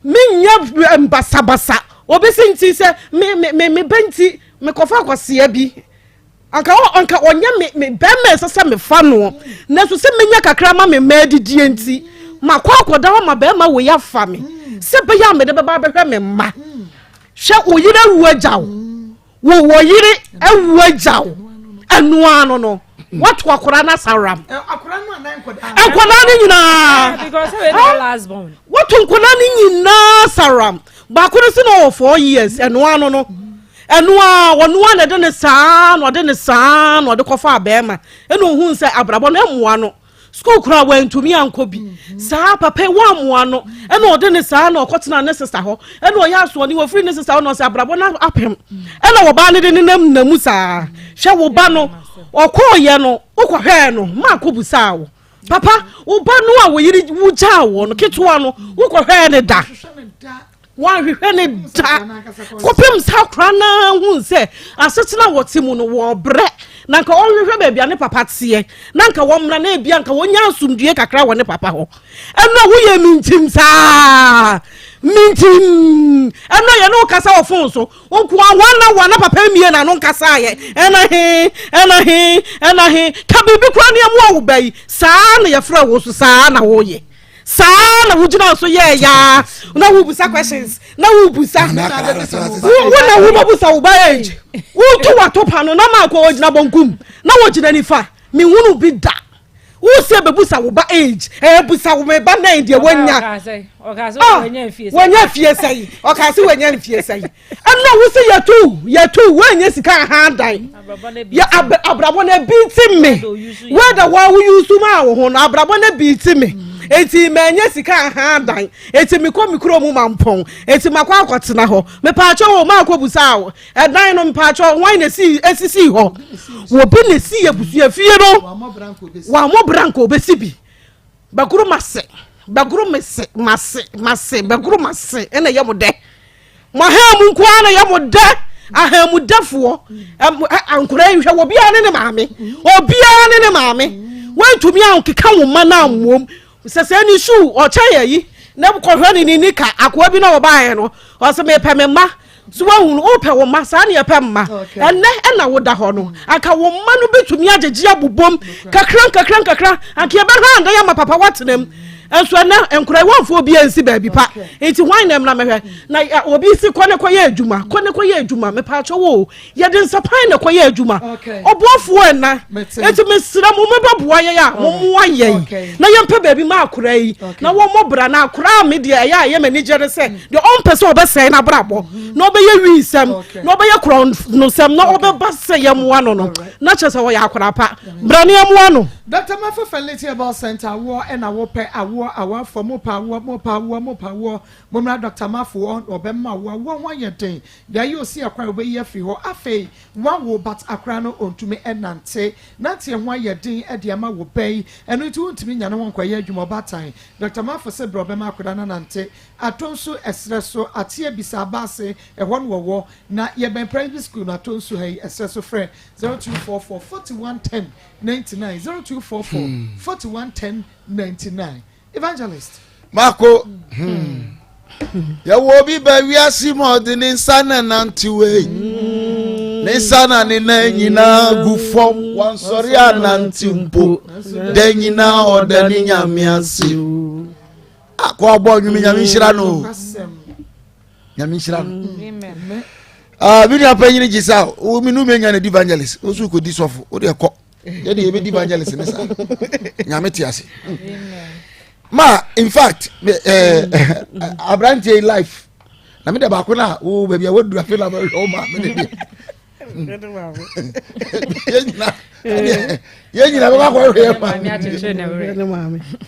S10: Menyɛ basabasa. Obi si nti sɛ me me me me ba nti mekɔfa akwasia bi. Anka ɔ anka ɔnyɛ me me bɛrima ɛsɛ sɛ mefa noɔ nanso sɛ menya kakra ma me mma adidie nti makɔ akɔda hɔ ma bɛrima wei afa me sɛ bɛyɛ a mede bɛba abɛhwɛ me mma. Hwɛ wo yere awu agya wo wo wɔ yere awu agya wo ɛno ano no wato akwadaa no asaram nkwadaa no nyinaa wato nkwadaa no nyinaa saram baako no si na ɔwɔ four years ɛno ano no. Ɛno ara, ɔno ara na ɛde ne saa na ɔde ne saa na ɔde kɔfaa bɛrima. Ɛna ohun sɛ abrabɔ no ɛmmoa no. Sukuu koraa wantumi ankɔ bi. Saa papa yi wammoa no ɛna ɔde ne saa na ɔkɔtena ne sista hɔ ɛna ɔyɛ asoɔden wɔfiri ne sista hɔ na ɔsɛ abrabɔ no apem ɛna ɔbaa no de ne nam na mu saa. Hwɛ wo ba no ɔkɔɔyɛ no wokɔhwɛɛ no maakɔ busaa wo papa wo ba no a wo yere wogyaa wɔ no ketewa no wokɔhwɛɛ ne da. Wɔanhwehwɛ no da kɔpem sɛ akora no ara huu sɛ asetena a wɔte mu no wɔbrɛ na nka ɔnhwehwɛ baabi a ne papa teɛ na nka wɔmmra na ebia nka wɔnya asomdue kakra wɔ ne papa hɔ. Ɛno a woyɛ mintim saa mintim ɛno a yɛne wo kasa wɔ fon so nkoa wɔn na wɔn na papa mmie n'ano nkasaeɛ ɛna he ɛna he ɛna he ka biribi koraa ne ɛmoa wo ba yi saa na yɛfrɛ wo so saa na woyɛ. Saa na wogyina so yɛɛ yaa na wobusa questions na wobusa wo na wobɛbusa wo ba age wotu wato pa no na maakɔ ogyina bonkum na wogyina nifa mehunu bi da wosɛ bɛbusa wo ba age ɛbusa wo meba nɛn deɛ wanya wanya fie sɛyi ɔkaa sɛ wanya mfie sɛyi ɛnna wo sɛ yɛtu yɛtu woanyɛ sika ahan dan yɛ abrabɔ no ebi ti me wɛda wa wo yusu ma wo ho no abrabɔ no ebi ti me eti manyɛ sika ahan dan eti mekɔ me kuro mu ma mpɔn eti makɔ akɔtena hɔ mepaakyɛ wo ma akɔ busa wo ɛdan no mepaakyɛ wɔn na esi esisi hɔ wɔbi na esi abusua fie no wɔn mo branko obesi bi. Bɛgoro m'ase, bɛgoro me se, m'ase, m'ase, bɛgoro m'ase ɛna ɛyɛ mo dɛ. Mo ahamu nko ara na ɛyɛ mo dɛ. Ahamudɛfoɔ, nkora yi hwɛ, obiara ne ne maame, obiara ne ne maame. Woantumi ankeka wo mma no ammom. Sɛ sɛ ne suu ɔkyɛ yɛ yi, na kɔhwɛ ne ne nika akoa bi na ɔbaeɛ no, ɔsɛ mepɛ me mma. So woahunu wopɛ wo mma saa ne yɛpɛ mma ɛnɛ ɛna woda hɔ no anka wo mma no bɛtumi agyegye abobom kakra nkakra nkakra anka yɛbɛha andan ama papa woatenam nso ɛnɛ nkora wɔmfa obi ansi baabi pa nti hwan na ɛmna mɛhwɛ na obi si kɔ ne kɔyɛ adwuma kɔ ne kɔyɛ adwuma mepaakyɛ wo yɛde nsapan na kɔyɛ adwuma ɔboafoɔ ɛna nti mesrɛ mo mobɛboa yɛn a mommoa yɛn na yɛmpɛ baabi ma akora yi na wɔmmɔ bra na akora a me deɛ ɛyɛ a ɛyɛ m'ani gye ne sɛ deɛ ɔmpɛ sɛ ɔbɛsɛe n'abrabɔ na ɔbɛyɛ wi nsɛm na ɔbɛyɛ korɔnosɛm na ɔbɛba sɛ yɛmmoa no no na kyerɛ sɛ ɔyɛ akora pa bra ne yɛmmoa no.
S2: Dr. Mafo Fertility Herbal Center awoɔ ɛna wopɛ awoɔ awafoɔ mopɛ awoɔ mopɛ awoɔ mopɛ awoɔ mommra Dr. Mafo hɔ na ɔbɛma wo awoɔ ho ayɛ den deɛ ayɛ osi ɛkwan ɔbɛyi afiri hɔ afei Wawo but akora no ontumi nnante. Nanteɛ ho ayɛ den de ama wo ba yi ɛno nti wontumi nya ne ho nkɔyɛ adwuma ɔbaatan. Doctor Marfo se brɛ ɔbɛma akwadaa no anante. Atonsu ɛserɛ so ateɛ bisa aba ase ɛhɔ na ɔwɔ. Na yɛbɛn Presby school no Atonsu ha yi ɛserɛ so frɛ 0244 41 10 99 0244 41 10 99. Evangelist.
S11: Mako, hmm. Yɛwɔ obi ba wiase mu ɔde ne nsa na nantew ei. Ne nsa na ne nan nyinaa gu fam, wansɔre anante mpo. Da nyinaa ɔda ne nyame ase. Akɔ ɔbɔ nnwom nyame nhyira no. Nyame nhyira no. Ah, mi nua panyin gye sa, wo mi nu mi nya na di evangelist, wo so kɔ di sɔfo, wo de kɔ. Yɛde yɛbɛdi evangelist ne saa. Nyame te ase. Ma in fact eh, eh, aberanteɛ yi life na me de baako no a wo baabi a waduru afei na bɛhwɛ wo maame ne deɛ yɛn nyina bɛba kɔhwɛ yɛ maame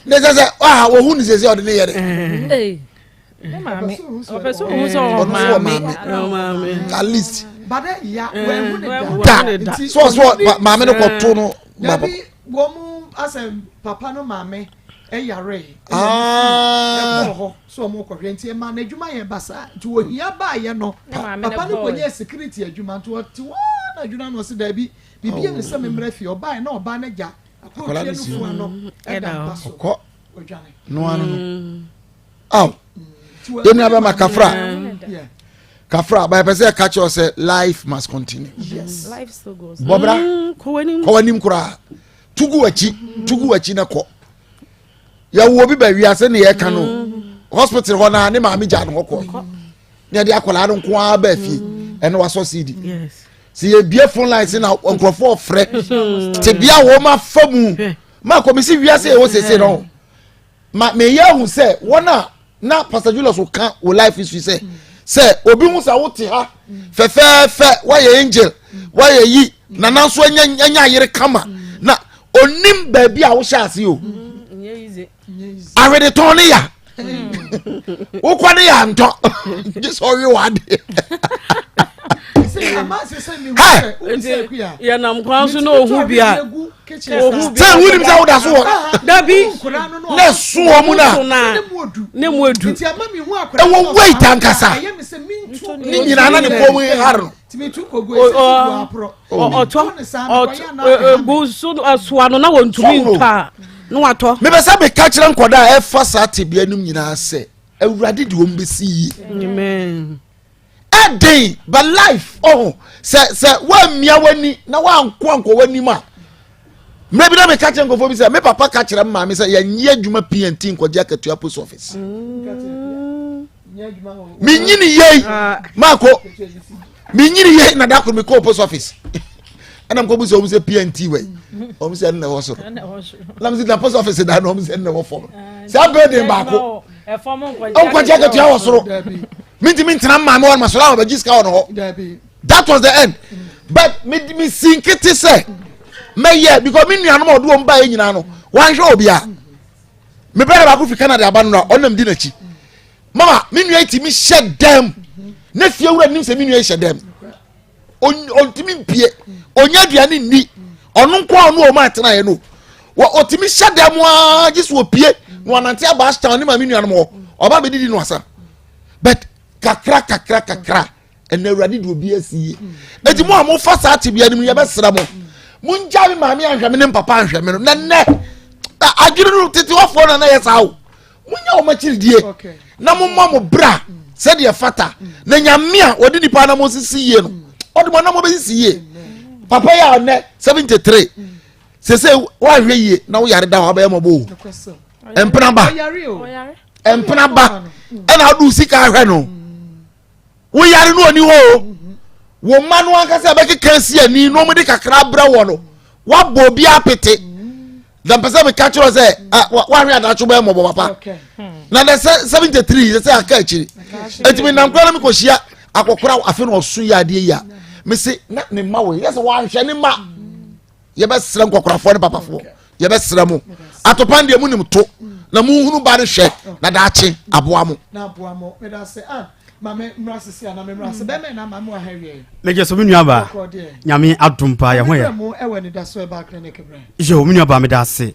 S11: ne sɛ sɛ ah wɔhu ne sɛ sɛ ɔde ne yɛ de
S10: Ne maame. Ɔpɛ sɛ ohun sɛ ɔwɔ maame.
S11: At least. Da. So so maame no kɔ to no.
S2: Dabi wɔn mu asɛ papa no maame ɛyare. Ɛkɔ hɔ so wɔn kɔhwɛ nti ɛma n'adwuma yɛ basa nti ohia baayɛ no papa no kɔ nyɛ security adwuma nti ɔte hɔ na adwuma no ɔsi dabi bibi yɛ ne sɛ memmrɛ fie ɔbaayɛ na ɔbaa n'agya akɔrɔ fie no fo ano ɛda mpa so ɔdwane.
S11: No ano no. aw yɛn nua bɛma kafra kafra bɛyɛ pɛ sɛ ɛka kyerɛ sɛ life must continue bɔbra mm, kɔ w'anim koraa tugu w'akyi tugu w'akyi na kɔ yɛwɔ obi ba wiase ne yɛka no mm. hospital hɔ naa ne maame gya no hɔ kɔ ne yɛde akwadaa no nko ara baa fie mm. ɛna wasɔ cd sɛ yɛbie phone line se na nkurɔfoɔ frɛ tebea wɔn afa mu maa kɔmisi wiase yɛ wɔ sese no. Ma meyɛ ahu sɛ wɔn a na Pastor Julius ka wɔ life history sɛ sɛ obi hu sɛ wote ha fɛfɛɛfɛ woayɛ angel woayɛ yi na nanso anya anya ayere kama na. Onim baabi a wohyɛ ase o. Awedetɔn ne ya. Wokɔ ne ya ntɔ. Gye sɛ ɔwe w'adeɛ.
S10: Yɛnam kwan so na ohu bi a
S11: ohu bi sɛ wunim sɛ woda so wɔ
S10: dabi
S11: na ɛso wɔ mu na
S10: ne mu edu
S11: ɛwɔ weight ankasa ne nyinaa na ne kɔn mu hare no.
S10: Ɔtɔ egu so ɛsoa no na wɔntumi ntɔ a na watɔ.
S11: Mepɛ sɛ meka kyerɛ nkwadaa a ɛfa saa tebea no nyinaa sɛ Awurade de wɔn bɛsi yie.
S10: Amen.
S11: Ɛden but life ɔho sɛ sɛ woammia w'ani na woanko ankɔ w'anim a mmerɛ bi na meka kyerɛ nkurɔfoɔ bi sɛ me papa ka kyerɛ me maame sɛ yɛnyɛ adwuma pnt nkɔgye akatua post office. Mm. Menyini yei ah. maako menyini yei na da koro mekɔɔ post office ɛna mekɔbu sɛ ɔm sɛ pnt wei ɔm sɛ ɛnna ɛwɔ soro na mesɛ na post office da no ɔm sɛ ɛnna ɛwɔ fam ah, saa building baako nkɔgye akatua wɔ soro mentumi ntena maame hɔ no masɔrɔ a wɔbɛgye sika wɔ no hɔ that was the end but me me si nkete sɛ mɛyɛ because me nuanom a ɔde wɔn baeɛ nyinaa no wɔanhwɛ obiara me brother baako fi Canada aba no na ɔnam di n'akyi mama me nua yi tumi hyɛ dɛm ne fie wura nim sɛ me nua yi hyɛ dɛm ɔntumi mpie ɔnya aduane nni ɔno nko a ɔno ɔmo atena yɛ no wɔ ɔtumi hyɛ dɛm aa gye so ɔpie na ɔnante aba ashtown ne maame nuanom hɔ ɔba bɛdidi no asa but kakra kakra kakra ɛnna awurade de obi asi yie eti mo a mofa saa tebea no mu yɛbɛsrɛ mo mongya me maame anhwɛ me ne mpapa anhwɛ me no na nnɛ adwene no tete hɔfoɔ na na yɛ saa o monya wɔn akyiridie na momma mo bra sɛdeɛ fata na nyame a wɔde nipa anam sisi yie no ɔde mo anam bɛsisi yie papa yi a ɔnɛ 73 sese woahwɛ yie na woyare da hɔ abɛyɛ mɔbɔ o mpena ba mpena ba ɛna wode sika ahwɛ no woyare no ɔni hɔ o wo mma no ankasa bɛkeka si ani na wɔde kakra brɛ wɔ no woabɔ obi apete na mpɛ sɛ meka kyerɛ sɛ woahwɛ adakye bɛyɛ mmɔbɔ papa na dɛ sɛ 73 sɛ sɛ aka akyiri ɛnti menam kora na mekɔhyia akɔkora afe na ɔso yɛ adeɛ yi a mese na ne mma wɔ yɛ sɛ woanhwɛ ne mma yɛbɛsrɛ nkɔkorafoɔ ne papafoɔ yɛbɛsrɛ mo atopan deɛ monim to na monhunu ba no hwɛ na daakye aboa mo
S6: megye so me nuaba nyame adom paa yɛ ho yɛ yo me nuaba meda ase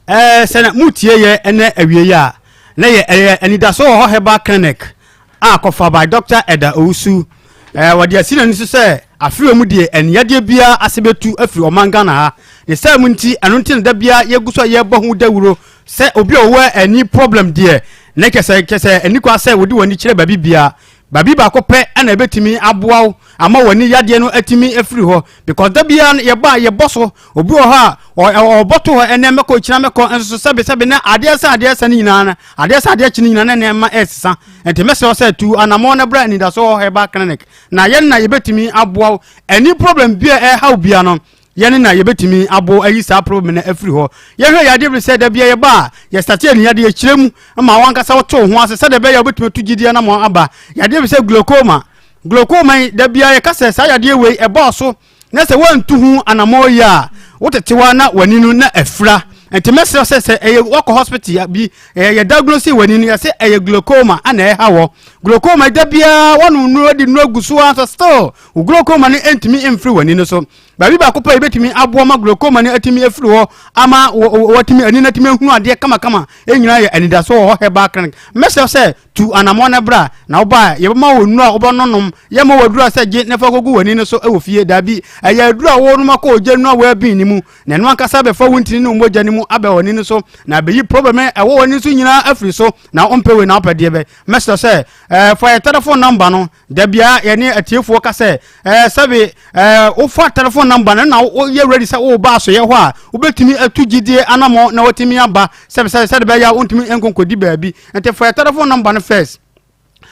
S6: ɛɛ sɛ motie yɛ ɛnɛ awie yi a na yɛ ɛyɛ anidaso wɔ hɔ herbal clinic a kɔfa by Dɔkta Ɛda Owusu. Ɛɛ wɔde asi n'ani so sɛ afe wɔ mu deɛ aniyadeɛ biara ase bɛtu afiri ɔman Ghana ha. Ne saa mu nti, ɛno nti na da biara yɛgu so a yɛrebɔ ho dawuro sɛ obi a ɔwɔ ani problem deɛ na kyɛ sɛ kyɛ sɛ ani kwa sɛ wode w'ani kyerɛ baabi biara. Baabi baako pɛ na ɛbɛtumi aboa wo ama w'ani yadeɛ no atumi afiri hɔ because da biara no yɛbɔ a yɛbɔ so Obi wɔ hɔ a, ɔbɔ to hɔ ɛnɛ mɛkɔ kyina mɛkɔ nso so sɛbe sɛbe na adeɛ sa adeɛ sa ne nyinaa no adeɛ sa adeɛ kyi ne nyinaa na nneɛma ɛresesa nti mɛsrɛ wo sɛ tu anammɔn na bra anidaso wɔ herbal clinic na yɛn na yɛbɛtumi aboa wo ɛni problem bi a ɛhaw bia no yɛne na yɛbɛtumi abo ayi saa problem no afiri hɔ yɛhwɛ yadeɛ bi sɛ da bia yɛba a yɛstate ani yadeɛ kyerɛ mu ma wankasa woto ho ase sɛdeɛ ɛbɛyɛ wobɛtumi atu gyidie na mo aba yadeɛ bi sɛ glaucoma glaucoma yi da bia yɛka sɛ saa yadeɛ wei ɛbɔɔ so na sɛ woantu ho anammɔn yie a wotetew a na w'ani no na afira nti mɛsrɛ sɛ sɛ ɛyɛ wakɔ hospital bi ɛyɛ yɛ diagnose w'ani no yɛsɛ ɛyɛ glaucoma ana ɛha wɔ glaucoma da biara wɔnom nnuro de nnuro gu so ara so still wo glaucoma no ntumi mfiri w'ani no so baabi baako pɛ yɛbɛtumi aboa ma glaucoma no atumi afiri hɔ ama wɔatumi ani no atumi ahunu adeɛ kamakama ɛnyina yɛ anidaso wɔ hɔ herbal clinic mɛsrɛ sɛ Tu anammɔn na bra, na woba a, yɛbɛma wo nnuru a wobɛnonom. Yɛmma wo aduru a sɛ gye na fa kɔgu w'ani no so wɔ fie. Dabi, ɛyɛ aduru a wonom akɔ ogya nnuru a wɔabin no mu, na ɛno ankasa bɛfa wo ntini ne wo mogya no mu aba w'ani no so, na abeyi problem a ɛwɔ w'ani so nyinaa afiri so. Na wompɛ wei na wopɛ deɛ bɛ? Mɛsrɛ sɛ, eh, fa yɛ telephone number no. Da biara yɛne atiefoɔ ka sɛ, eh, sɛbe, eh, wofa telephone number no na woyɛ ready sɛ woreba asoyɛ hɔ a, wobɛtumi atu gyidie anammɔn na watumi aba, sɛbe sɛ sɛde bɛyɛ a wontumi nkonkɔdi baabi. Nti fa yɛ telephone number no first.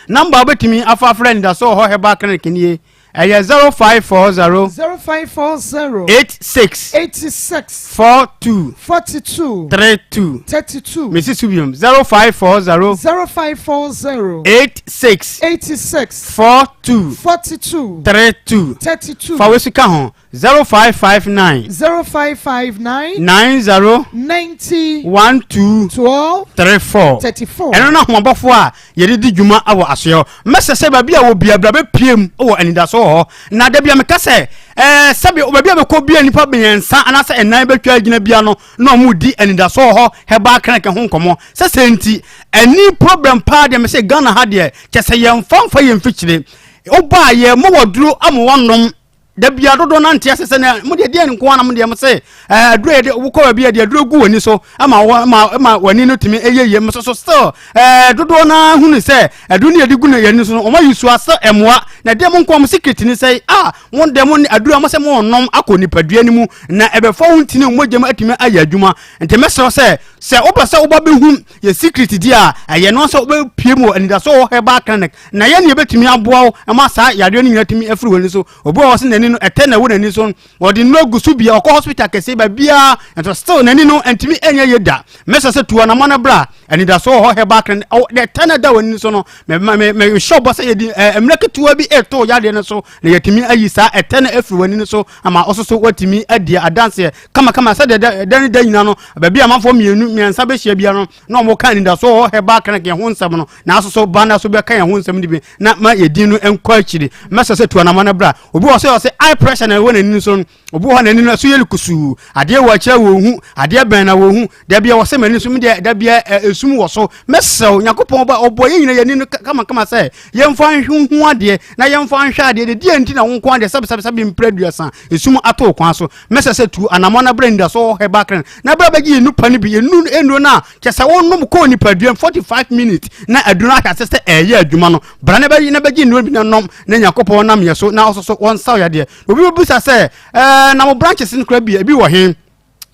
S6: Number a wobɛtumi afa afrɛ anidaso wɔ hɔ herbal clinic nie. Ɛyɛ 0540
S2: 0540
S6: 86
S2: 86
S6: 42
S2: 42
S6: 32
S2: 32
S6: Mesi so biom 0540
S2: 0540
S6: 86
S2: 86
S6: 42
S2: 42
S6: 32
S2: 32
S6: Fa wei so ka ho.
S13: 0559.
S2: 0559.
S13: 90.
S2: 90.
S13: 12.
S2: 12.
S13: 34.
S2: 34.
S13: Ɛno no ahomabɔfoɔ a yɛde di dwuma wɔ asoɛ hɔ. Mɛsɛ sɛ baabi a wɔ bia bra bɛpie mu wɔ anidaso wɔ hɔ. Na da bia meka sɛ ɛɛ sɛbi baabi a bɛkɔ bia nipa mmiɛnsa anaasɛ ɛnan bɛtwa agyina bia no na wɔn di anidaso wɔ hɔ herbal clinic ho nkɔmɔ. Sɛ sɛ nti ɛni problem paa deɛ mɛsɛ Ghana ha deɛ kyɛ sɛ yɛn fa nfa yɛn mfikyire. Wobaa yɛn mo wɔ duro ama wɔnom da bia dodoɔ no ante ase sɛ na mo deɛ deɛ nko ara mo deɛ mo se ɛɛ aduro yɛ de wokɔ baabi a deɛ aduro gu w'ani so ama wɔ ama ama w'ani no tumi ɛyɛ yie mo so so still ɛɛ dodoɔ no ara hunu sɛ aduro no yɛde gu no yɛn ani so no wɔn ayi so asɛ ɛmoa na deɛ mo nko mo secret ni sɛ a mo deɛ mo aduro a mo sɛ mo nom akɔ nipadua no mu na ɛbɛfa wo ntini mogya mu atumi ayɛ adwuma nti mɛsrɛ sɛ sɛ wopɛ sɛ woba bɛhu yɛ secret di a ɛyɛ no sɛ wobɛpie mu wɔ anidaso wɔ herbal clinic na yɛn ne yɛbɛtumi aboa wo ma saa yareɛ no nyinaa tumi afiri w'ani so. Obi wɔ hɔ sɛ n'ani no ɛtɛ na ɛwɔ n'ani so, wɔde nnuro agu so bia, ɔkɔ hospital kɛseɛ baabiara nso still n'ani no ntumi ɛnyɛ yie da. Mɛsɛ sɛ tu anamɔ no bra anidaso wɔ hɔ herbal clinic. Ɛtɛ na ɛda w'ani so no, mehyɛ ɔbɔ sɛ yɛde mmerɛ ketewa bi ɛreto yadeɛ no so na yɛtumi ayi saa ɛtɛ no afiri w'ani no so ama ɔso so watumi adi adanseɛ kamakama sɛdeɛ ɛda ne da nyina no baabi a amanfoɔ mmienu mmiɛnsa bɛhyia bia no na wɔn ka anidaso wɔ herbal clinic yɛn ho nsɛm no na aso so ba na so bɛka yɛn ho nsɛm no bi na ma yɛ din no nkɔ akyiri. Mɛsɛ sɛ tu anamɔ no bra. Obi wɔ sɛ ɔsɛ eye pressure na ɛwɔ n'ani so no, obi wɔ hɔ n'ani no so yɛ no kusuu, adeɛ wɔ akyire wɔ hu, adeɛ bɛn na wɔ hu, dabi a wɔsɛ m'ani so medeɛ dabi a esum wɔ so. Mɛsrɛ Nyankopɔn ba ɔbɔ yɛn nyina yɛn ani no kama kama sɛ yɛmfa nhu adeɛ na yɛmfa nhwɛ adeɛ de deɛ nti na wo nko adeɛ sɛbesɛbesɛbe mpere aduasa esum ato kwan so. Mɛsɛ sɛ tu anamɔ na bra anidaso wɔ herbal clinic na bra bɛgye yɛn nupa no bi, yɛn nnuro no a kyɛ sɛ wonom kɔɔ nipadua 45 minutes na aduro no ahyɛ ase sɛ ɛyɛ adwuma no, bra na bɛgye na bɛgye nnuro bi na nom na Nyankopɔn nam yɛ so na ɔso so wɔnsaw yadeɛ. Obi bɛbisa sɛ ɛɛ na mo branches no kora bi ebi wɔ he?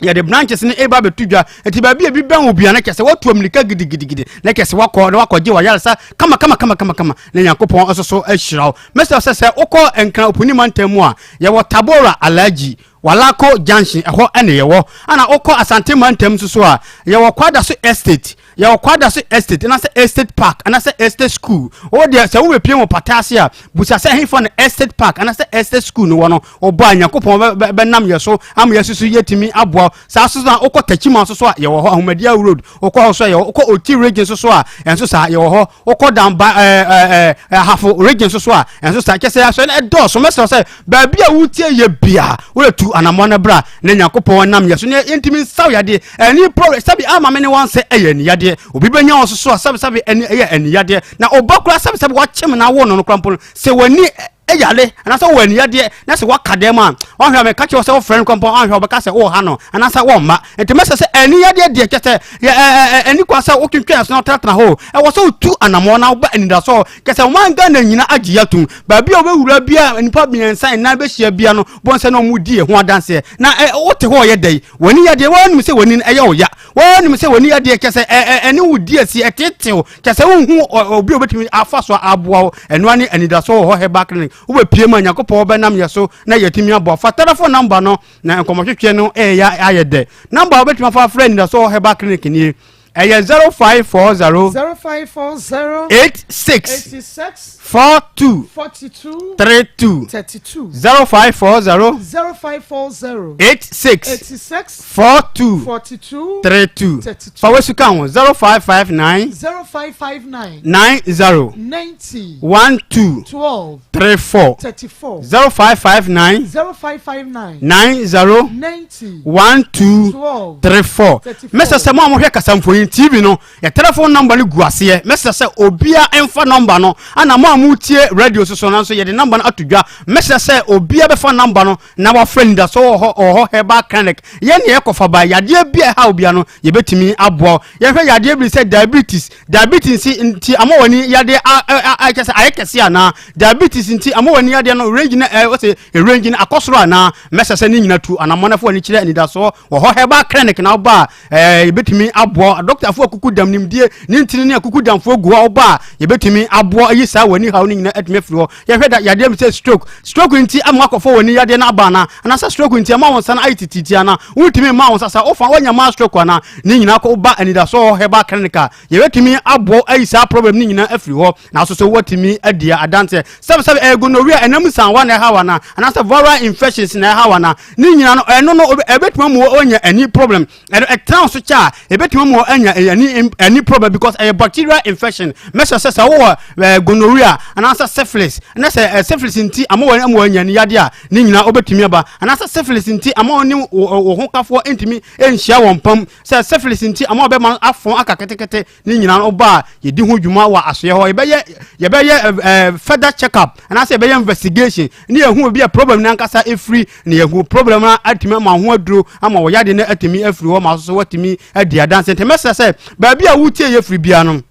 S13: Yɛde branches no eba abɛto dwa nti baabi a ebi bɛn wo bia no kyɛ sɛ woatu amirika gidigidigidi na kyɛ sɛ wakɔ na wakɔgye wayaresa kama kama kama kama kama na Nyankopɔn nso so ahyira wo. Mɛsɛ sɛ sɛ wokɔ Nkran Opuni mantam mu a yɛwɔ Tabora Alhaji Walako Junction, ɛhɔ ɛne yɛwɔ. Ana wokɔ Asante mantam nso so a yɛwɔ Kwadaso Estate, yɛwɔ Kwadaso Estate anaasɛ Estate Park anaasɛ Estate School. Wo deɛ sɛ wobɛpie wɔ pata ase a busa sɛ ɛhefa no Estate Park anaasɛ Estate School no wɔ no, wobɔ a Nyankopɔn bɛnam yɛ so ama yɛasusu yɛtumi aboa. Saa so na wokɔ Takyima nso so a yɛwɔ hɔ, Ahomadia Road wokɔ hɔ so a yɛwɔ, wokɔ Oti region nso so a ɛnso saa yɛwɔ hɔ, wokɔ Damba ɛɛ ɛɛ Ahafo region nso so a ɛnso saa. Kyɛ sɛ asɔre no ɛdɔɔso. Mɛsrɛ sɛ baabi a wotie yɛ bia woretu anammɔn no bra na Nyankopɔn nam yɛ so ne yɛntumi nsaw yadeɛ ɛne pro sɛbi ama me ne wɔn sɛ ɛyɛ aniyadeɛ. Obi bɛnya wɔn so so a sɛbi sɛbi ɛne ɛyɛ aniyadeɛ na ɔba koraa sɛbi sɛbi wakyem na awo no no koraa mpo no sɛ w'ani yare anaasɛ wowɔ aniyadeɛ na sɛ woaka dɛm a ɔhwɛ a meka kyerɛ sɛ wofrɛ no kɔmpɔ ɔhwɛ ɔbɛka sɛ wowɔ ha no anaasɛ wɔmma. Nti mɛsɛ sɛ aniyadeɛ deɛ kyɛ sɛ ɛni kwa sɛ wotwentwɛn so na wotenatena hɔ. Ɛwɔ sɛ wotu anammɔn na woba anidasoɔ kyɛ sɛ ɔman Ghana nyina agye atom. Baabi a wobɛwura bia nnipa mmiɛnsa nnan bɛhyia bia no bɔn sɛ na ɔmo di ɛho adanseɛ na wote hɔ ɔyɛ dɛn w'ani yadeɛ wɔnim sɛ w'ani no ɛyɛ wo ya, wɔnim sɛ w'ani yadeɛ kyɛ sɛ ɛne wo di asi ɛtetew kyɛ sɛ wonhu obi a obɛtumi afa so aboa wo. Ɛnoa ne anidasoɔ wɔ hɔ herbal clinic wobɛpie mu a Nyankopɔn bɛnam yɛ so na yɛatumi aboa. Fa telephone number no na nkɔmmɔtwetwe no ɛyɛ ayɛ dɛ. Number a wobɛtumi afa afrɛ anidasoɔ wɔ herbal clinic nie, ɛyɛ 0540
S2: 0540
S13: 86
S2: 86
S13: 42
S2: 42
S13: 32
S2: 32
S13: 0540
S2: 0540
S13: 86
S2: 86
S13: 42
S2: 42
S13: 32
S2: 32.
S13: Fa wasu ka ho 0559
S2: 0559
S13: 90
S2: 90
S13: 12
S2: 12
S13: 34
S2: 34
S13: 0559
S2: 0559
S13: 90
S2: 90
S13: 12
S2: 12
S13: 34.
S2: 34.
S13: Mɛsɛ sɛ mo a mohwɛ kasamfonin TV no yɛ telephone number no gu aseɛ. Mɛsɛ sɛ obia mfa number no ana mo a motie radio so so no nso yɛde number no ato dwa. Mɛsɛ sɛ obia bɛfa number no na wafrɛ nidaso wɔ hɔ wɔ hɔ herbal clinic. Yɛn ne yɛkɔfa ba yadeɛ bi a ɛha obia no yɛbɛtumi aboa. Yɛhwɛ yadeɛ bi sɛ diabetes, diabetes nti ama w'ani yadeɛ a kyɛ sɛ ayɛ kɛse anaa diabetes nti ama w'ani yadeɛ no range no ɛ wɔsɛ range no akɔ soro anaa. Mɛsɛ sɛ ne nyina tu anammɔnafo ani kyerɛ anidasoɔ wɔ hɔ herbal clinic na woba a yɛbɛtumi aboa. Dɔktafoɔ akuku dam nimdie ne ntini ne akuku damfoɔ gu hɔ a woba a yɛbɛtumi aboa ayi saa w'ani haw no nyinaa atumi afiri hɔ. Yɛhwɛ da yadeɛ bi sɛ stroke. Stroke nti ama wakɔfɔ w'ani yadeɛ no aba anaa? Anaasɛ stroke nti ama wo nsa no ayɛ tititi anaa? Wontumi mma wo nsa saa wofa woanya maa stroke anaa? Ne nyinaa kɔ woba anidasoɔ hɔ herbal clinic a yɛbɛtumi aboa ayi saa problem no nyinaa afiri hɔ. Nanso so woatumi adi adanseɛ sɛbsɛbe ɛyɛ gonorrhea ɛnam nsanwa na ɛhaw anaa? Anaasɛ viral infections na ɛhaw anaa? Ne nyinaa no ɛno no ɛbɛtumi ama woanya ani problem. Ɛno ɛtena wo so kyɛ a ɛbɛtumi ama anya ani ani problem because ɛyɛ bacterial infection. Mɛsɛ sɛ sɛ wowɔ ɛɛ gonorrhea anaasɛ syphilis na sɛ ɛɛ syphilis nti ama wɔn ama wɔanya ani yadeɛ a ne nyinaa wobɛtumi aba anaasɛ syphilis nti ama wɔn ne wo ho kafoɔ ntumi nhyia wɔn pam sɛ syphilis nti ama wɔbɛma afɔn aka ketekete ne nyinaa no ba a yɛdi ho dwuma wɔ asoɛ hɔ yɛbɛyɛ yɛbɛyɛ ɛɛ further check up anaasɛ yɛbɛyɛ investigation ne yɛhu obi a problem no ankasa ɛfiri ne yɛhu problem no atumi ama ho aduro ama wɔ yadeɛ no atumi afiri hɔ ma so watumi adi adanse nti mɛsrɛ sɛ baabi a wotie yɛ firi bia no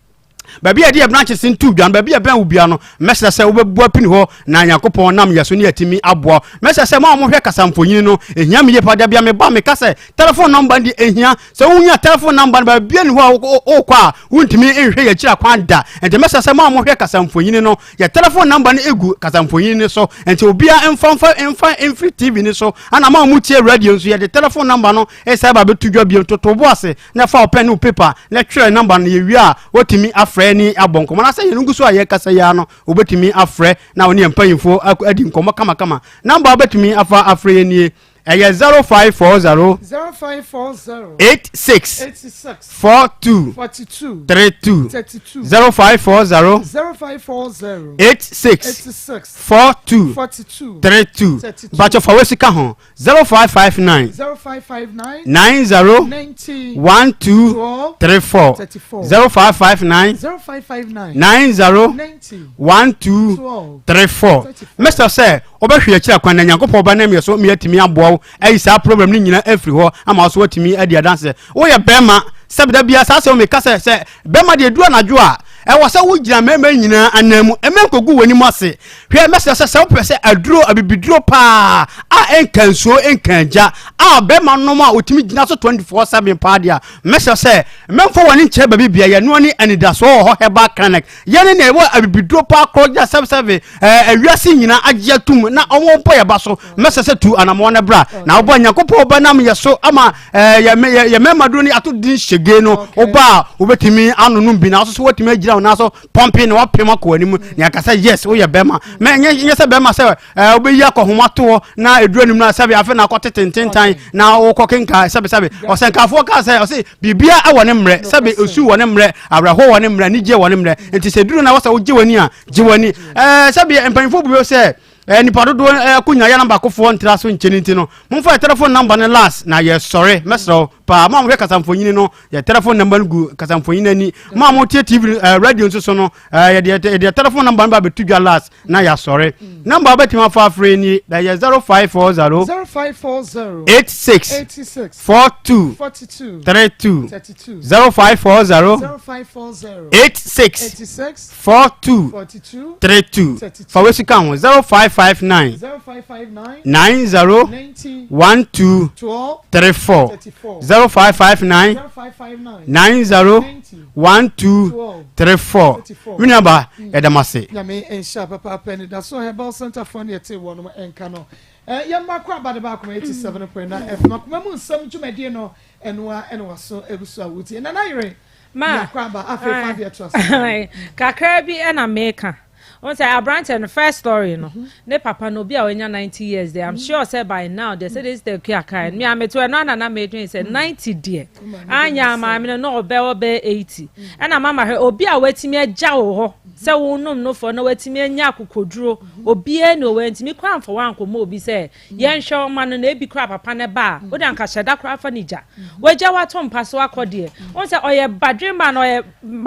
S13: baabi a yɛde yɛ branches nto dwa no baabi a ɛbɛn wo bia no mɛsrɛ sɛ wobɛbua pini hɔ na nyankopɔn nam yɛ so ne yɛatumi aboa mɛsrɛ sɛ ma wɔhwɛ kasamfonyini no ɛhia me yie pa da bia meba meka sɛ telephone number no deɛ ɛhia sɛ wonya telephone number no baabia ni hɔ a wokɔ a wontumi nhwɛ yɛ akyiri akwan da nti mɛsɛ sɛ mo a mohwɛ kasamfonyini no yɛ telephone number no egu kasamfonyini no so nti obiara mfa mfa mfa mfiri tv no so ana ma mo tie radio nso yɛde telephone number no ɛsɛ ba bɛto dwa bio toto bo ase na fa ɔpɛn ne wo paper na twerɛ number no yɛwie a wotumi afrɛ ne abɔ nkɔmmɔ na sɛ yɛn ngu so a yɛkasa yi ara no wobɛtumi afrɛ na wo ne yɛn mpanyimfoɔ adi nkɔmmɔ kamakama number a wobɛtumi afa afrɛ yɛn nie Ɛyɛ 0540.
S2: 0540.
S13: 86.
S2: 86.
S13: 42.
S2: 42.
S13: 32.
S2: 32.
S13: 0540.
S2: 0540.
S13: 86.
S2: 86.
S13: 42.
S2: 42.
S13: 32.
S2: 32.
S13: Bàtchɛ fa w'asi ka ho 0559.
S2: 0559.
S13: 90.
S2: 90.
S13: 12.
S2: 12.
S13: 34.
S2: 34.
S13: 0559.
S2: 0559.
S13: 90.
S2: 90.
S13: 12.
S2: 12.
S13: 34.
S2: 34.
S13: Mr. Sɛ Wobɛhwe akyiri akwan na Nyankopɔn ba nam yɛ so ma yɛatumi aboa wo ayi saa problem no nyina afiri hɔ ama wo so woatumi adi adanseɛ. Woyɛ bɛrima sɛbi da biara saa asɛm meka sɛ sɛ bɛrima deɛ ɛduru anadwo a ɛwɔ sɛ wogyina mmarima nyinaa anan mu ɛmɛ nkɔgu w'anim ase. Hwɛ mɛsrɛ sɛ sɛ wopɛ sɛ aduro abibiduro paa a ɛnka nsuo ɛnka agya a bɛrima nom a ɔtumi gyina so 24/7 paa deɛ a mɛsrɛ sɛ mɛmfa w'ani nkyerɛ baabi bia yɛnoa ne anidasoɔ wɔ hɔ herbal clinic Yɛne nea ɛwɔ abibiduro paa korɔ gya sɛbsɛbe ɛɛ wiase nyinaa agye atum na wɔn bɔ yɛ ba so mɛsɛ sɛ tu anamɔ no bra na wobɔ nyankopɔn bɛnam yɛ so ama ɛɛ yɛ yɛ mmarima duro no ato din hyege no woba a wobɛtumi anonom bi na so wotumi agyina wo nan so pɔmpe na wapem akɔ anim na yɛaka sɛ yes woyɛ bɛrima mɛ nyɛ nyɛ sɛ bɛrima sɛ ɛɛ wobɛyi akɔhoma toɔ na ɛduru anim no sɛbe afei na akɔtete ntentan na wokɔ kenka sɛbe sɛbe ɔsɛnkafoɔ kaa sɛ ɔse Biribiara wɔ ne mmerɛ, sɛbe osu wɔ ne mmerɛ, awerɛhoɔ wɔ ne mmerɛ, anigyeɛ wɔ ne mmerɛ. Nti sɛ duru na wɔ sɛ wogye w'ani a, gye w'ani. Ɛɛ sɛbe mpanyinfoɔ bu bɛ sɛ ɛɛ nipa dodoɔ ɛɛ akonya yɛ namba kofoɔ ntra so nkyɛn nti no, momfa yɛ telephone number no last na yɛsɔre. Mɛsrɛ wo paa, mo a mohwɛ kasamfonyini no, yɛ telephone number no gu kasamfonyini ani. Mo a motie TV ɛɛ radio nso so no, ɛɛ yɛde yɛde telephone number no ba abɛto dwa last. na yɛasɔre namba a wobɛtumi afa afrɛ ni ɛyɛ 0540
S2: 0540
S13: 86
S2: 86
S13: 42
S2: 42
S13: 32
S2: 32
S13: 0540
S2: 0540
S13: 86
S2: 86
S13: 42
S2: 42
S13: 32
S2: 32
S13: fa wei sika ho 0559
S2: 0559
S13: 90
S2: 90
S13: 12
S2: 12
S13: 34
S2: 34
S13: 0559
S2: 0559
S13: 90
S2: 90
S13: 1 2 3 4 me nuaba yɛda mo ase.
S2: Nyame nhyira papaapa anidaso herbal center foɔ ne yɛte wɔnom nka no eh, yɛn mma kɔ aba de ba akoma 87.9 FM akoma mu nsɛm dwumadie no ɛnoa ɛna waso egu so a wotie nana yere
S14: ma
S2: yɛakɔ aba afei fa deɛ to aso
S14: kakra bi ɛna meka Wohu sɛ aberanteɛ no first story no ne papa no obi a wanya 90 years deɛ I'm sure sɛ by now deɛ sɛdeɛ sister Akua kae no me a mete hɔ ɛno ana na medwen sɛ 90 deɛ anyɛ a maame no na ɔbɛ ɔbɛ 80 ɛna mama hwɛ obi a watumi agya wo hɔ sɛ wonom nofoɔ na watumi anya akokoduro obiara ni ɔwɔ ntumi koraa mfa wankɔmmɔ obi sɛ Yɛnhwɛ ɔma no na ebi koraa papa no ba a, wode anka hyɛ da koraa fa no gya. Wagya wo ato mpa so akɔ deɛ. Wohu sɛ ɔyɛ badwemma na ɔyɛ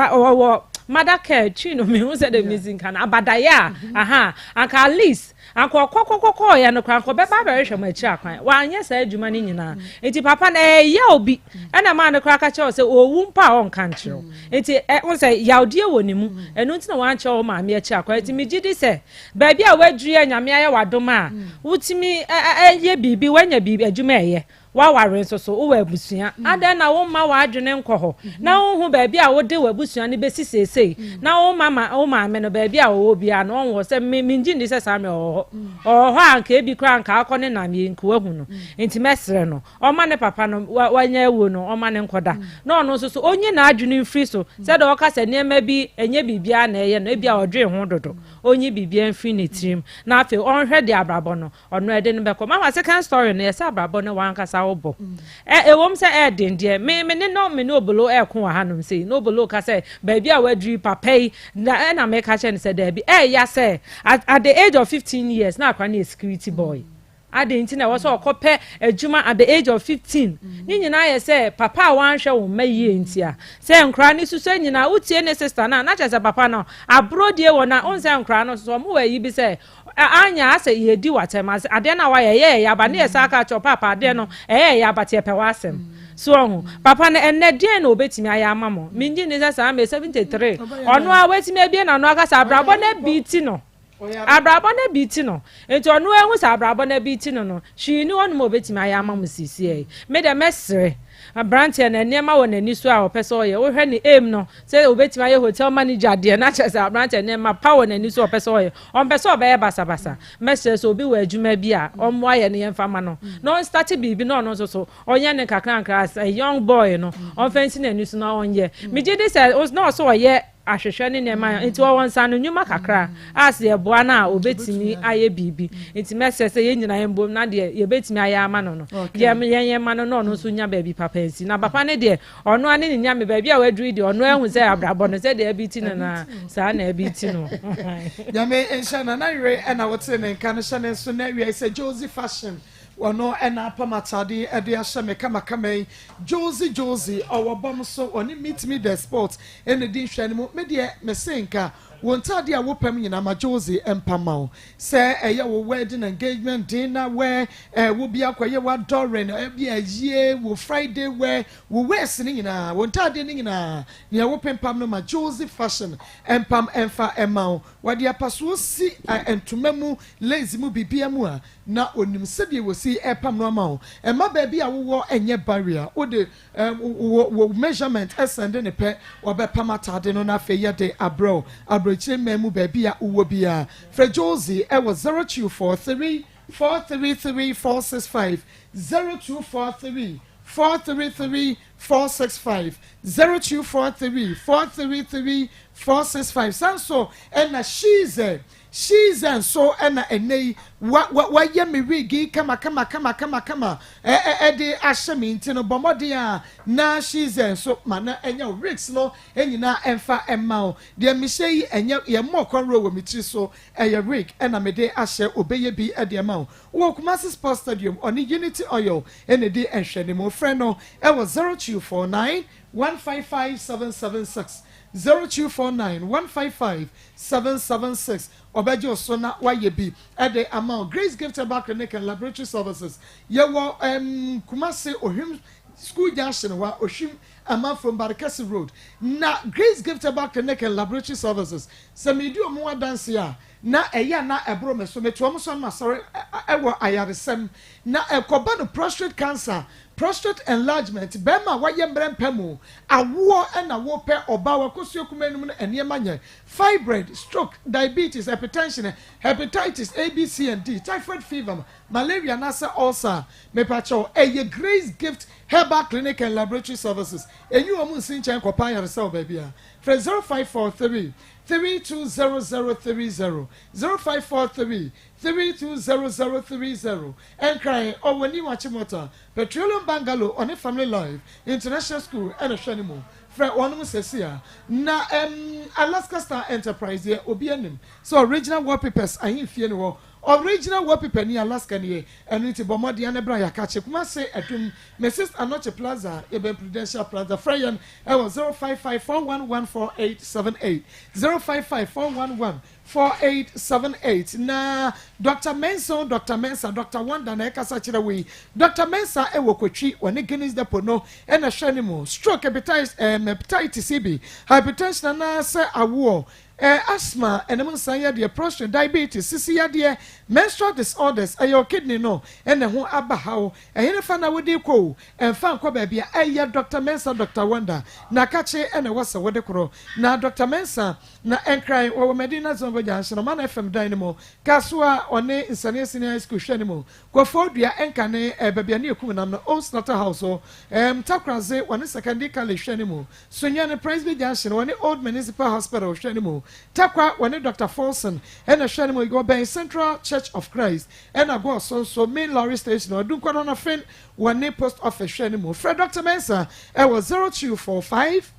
S14: ɔwɔ mother care twi no mehu sɛ de mesi nka no abadayɛ a aha anka at least anka ɔkɔkɔkɔkɔɔyɛ no koraa anka ɔbɛba abɛhwehwɛ mo akyiri akwan. Wanyɛ saa adwuma no nyinaa. Nti papa no ɛyɛ obi ɛna maa no koraa ka kyerɛ wo sɛ ɔwu mpo a ɔnka nkyerɛ wo. Nti ɛ wohu sɛ yawdeɛ wɔ ne mu. Ɛno nti na wankyerɛ wo maame akyiri akwan. Nti megye di sɛ Baabi a woaduru yi a Nyame ayɛ wo adom a wotumi yɛ biribi, woanya biribi, adwuma ɛyɛ. Woaware nso so, wowɔ abusua. Adɛn na womma w'adwene nkɔ hɔ na wonhu baabi a wode w'abusua no besi seesei, na womma ma wo maame no baabi a ɔwɔ biara no ɔnwɔ sɛ me mengye nni sɛ saa mmerɛ ɔwɔ hɔ. Ɔwɔ hɔ a anka ebi koraa anka akɔ ne nam yi nka wahu no. Nti mɛsrɛ no ɔmma ne papa no wa wanya awuo no ɔmma no nkɔda. Na ɔno nso so ɔnyi n'adwene mfiri so sɛdeɛ ɔka sɛ nneɛma bi ɛnyɛ biribiara na ɛyɛ no ebia ɔdwen ho dodo. Ɔnyi biribiara mfiri ne tirim na afei ɔnhwɛ deɛ abrabɔ no Ɔno ɛde no bɛkɔ. Mama second story no yɛsɛ abrabɔ no wankasa wo bɔ. Ɛ ɛwom sɛ ɛɛden deɛ me me ne no me ne obolo ɛɛko wɔ hanom sei na obolo ka sɛ baabi a waduru yi papa yi na ɛna meka kyerɛ no sɛ daabi ɛɛya sɛ at at the age of 15 years na akora no yɛ security boy. Adɛn nti na ɛwɔ sɛ ɔkɔpɛ adwuma at the age of 15? Ne nyinaa yɛ sɛ papa a wanhwɛ wo mma yie nti a. Sɛ nkora no susua nyinaa wotie ne sister no a na kyerɛ sɛ papa no aborɔ die wɔ na wohu sɛ nkora no nso wɔn wɔ ayi bi sɛ Anya asɛ yɛdi w'atɛm ase adeɛ no a wayɛ ɛyɛ ɛya ba ne yɛ saa ka kyerɛ paapa adeɛ no ɛyɛ ɛya but yɛpɛ w'asɛm so ɔho papa no ɛnɛ deɛn na ɔbɛtumi ayɛ ama mo mengye nni sɛ saa mɛ 73 ɔno a watumi abie n'ano aka sɛ abrabɔ no abi ti no abrabɔ no abi ti no nti ɔno ahu sɛ abrabɔ no abi ti no no hwee ni hɔ nom a ɔbɛtumi ayɛ ama mo sisiɛ me deɛ mɛsrɛ Aberanteɛ no, nneɛma wɔ n'ani so a ɔpɛ sɛ ɔyɛ. Wohwɛ ne aim no, sɛ obetumi ayɛ hotel manager deɛ, na kyerɛ sɛ aberanteɛ nneɛma pa wɔ n'ani so a ɔpɛ sɛ ɔyɛ. Ɔmpɛ sɛ ɔbɛyɛ basabasa. Mɛsrɛ sɛ obi wɔ adwuma bi a, ɔmmoa yɛn na yɛmfa mma no, na ɔnstarte biribi na ɔno nso so ɔnyɛ no nkakrankra as a young boy no, ɔmfa nsi n'ani so na ɔnyɛ. Megye di sɛ na ɔsɛ ɔyɛ ahwehwɛ ne nneɛma nti ɔwɔ nsaano nnwuma kakra a sɛ yɛboa no a obetumi ayɛ biribi. Nti mɛsrɛ sɛ yɛn nyinaa yɛmbom na deɛ yɛbɛtumi ayɛ ama no no, yɛn yɛn ma no na ɔno nso nya baabi papa nsi. Na papa no deɛ, ɔno ara ne ne nyame, baabi a waduru yi deɛ, ɔno ahu sɛ abrabɔ no sɛdeɛ abi ti no no ara, saa na abi ti no.
S2: Nyame nhyira no. Nana Yere na wotee ne nka no hyɛ ne nso na awiei sɛ Josie Fashion ɔno na apam atade yi de ahyɛ me kamakama yi. Josie Josie ɔwɔ bɔm so ɔne Meet Me The Sport na ɛdi nhwɛanimu mu. Me deɛ mese nka wo ntade a wopam nyinaa ma Josie mpam ma wo. Sɛ ɛyɛ wo wedding, engagement, dinner wear, eh, wo bi akɔyɛ w'adɔren, ebi ayie, wo Friday wear, wo wears no nyinaa, wo ntade no nyinaa, nea wopempam no ma Josie Fashion mpam mfa mma wo. Wɔde apasoɔ si ntoma mu, lace mu, biribiara mu a, na onim sɛdeɛ wɔsi pam no ama wo. Mma baabi a wowɔ nyɛ barrier. Wode wo wo measurement sɛnde no pɛ, wɔbɛpam ataade no na afei yɛde abrɛ wo. Aburokyire mman mu baabi a wowɔ biara, frɛ Josie wɔ 0243 433 465, 0243 433 465, 0243 433 465. Saa nso na Shize Shiza nso na ɛnnɛ yi wa wa wayɛ me wig yi kama kama kama kama kama ɛ ɛ ɛde ahyɛ me nti no bɔ mmɔden a na Shiza nso ma no ɛnyɛ wo wigs no nyinaa ɛmfa ɛmma wo. Deɛ mehyɛ yi ɛnyɛ yɛmmɔɔ kɔnrow wɔ me tiri so ɛyɛ wig ɛna mede ahyɛ obɛyɛ bi ɛde ama wo. Wɔ Kumasi Sports Stadium ɔne Unity Oil ɛna ɛdi nhwɛanimu. Frɛ no ɛwɔ 0249 155 776, 0249 155 776 Ɔbɛgye wo so na wayɛ bi de ama wo. Grace Gift Herbal Clinic and Laboratory Services Yɛwɔ um, Kumasi Ohwim School Junction hɔ a, Ohwim Amanfrom Barekɛse Road. Na Grace Gift Herbal Clinic and Laboratory Services, sɛ meredi wɔn ho adanse a, na ɛyɛ a na ɛboro me so. Mete wɔn so a na masɔre wɔ ayaresɛm. Na ɛkɔba no prostrate cancer, prostate enlargement, barima a wayɛ mmerɛ mpa mu, awoɔ na wopɛ, ɔbaa wakosua kumaa no mu no nneɛma nyɛ, fibroid, stroke, diabetes, hypertension, hepatitis A, B, C and D, typhoid fever, malaria anaasɛ ulcer a, mepakyɛw, ɛyɛ Grace Gift Herbal Clinic and Laboratory Services. Enyi wɔn nsi nkyɛn kɔpɛ ayaresa wɔ baabiara. Frɛ 0543 320030, 0543 320030, Nkran, ɔwɔ New Achimota, Petroleum Bungalow, ɔne Family Life International School na ɛhwɛ no mu. Frɛ wɔnom sɛsi a. Na ɛm Alaska Star Enterprise deɛ obi anim sɛ Original Wallpapers ahemfie ne hɔ. Original Wallpaper ni Alaska nie. Ɛno nti bɔ mmɔden ara na bra Yɛakakye, Kumasi, Adum, Mrs Anokye Plaza, yɛbɛn Prudential Plaza. Frɛ yɛn ɛwɔ 0554114878, 055411. 4878 Na Doctor Mensah o Doctor Mensah, Doctor Wonder na ɛkasa kyerɛ wo yi. Doctor Mensah wɔ Kotwi, wɔne Guinness Depot no na ɛhwɛ ne mu. Stroke, hepatitis, ɛɛm, hepatitis bi, hypertension anaasɛ awoɔ, ɛɛ, asthma, ɛnam nsa yadeɛ, prostate, diabetes, sisi yadeɛ, menstrual disorders, ɛyɛ wo kidney no na ɛho aba haw. Ɛhenefa na wode rekɔ o? Ɛmfa nkɔ baabi a ɛyɛ Doctor Mensah, Doctor Wonder na kakye na ɛwɔ sɛ wode korɔ. Na Doctor Mensah Na Nkran, wɔwɔ Medina Zongo Junction, Ɔman FM dan no mu, Kasoa, ɔne Nsania Senior High School hwɛ no mu, Koforidua, Nkane, eh, baabi a ne yɛkum nam no, Old Slaughter House hɔ, eh, Mtakoradze, wɔne Sekandi College hwɛ no mu, Sunyani, Presby Junction, wɔne Old Municipal Hospital hwɛ no mu, Tarkwa, wɔne Doctor Folson na hwɛ no mu, wɔbɛn Central Church of Christ, ɛna Goaso nso, Main Lorry Station, Adunkwa Afen, wɔne Post Office hwɛ no mu. Frɛ Doctor Mensah wɔ 0245.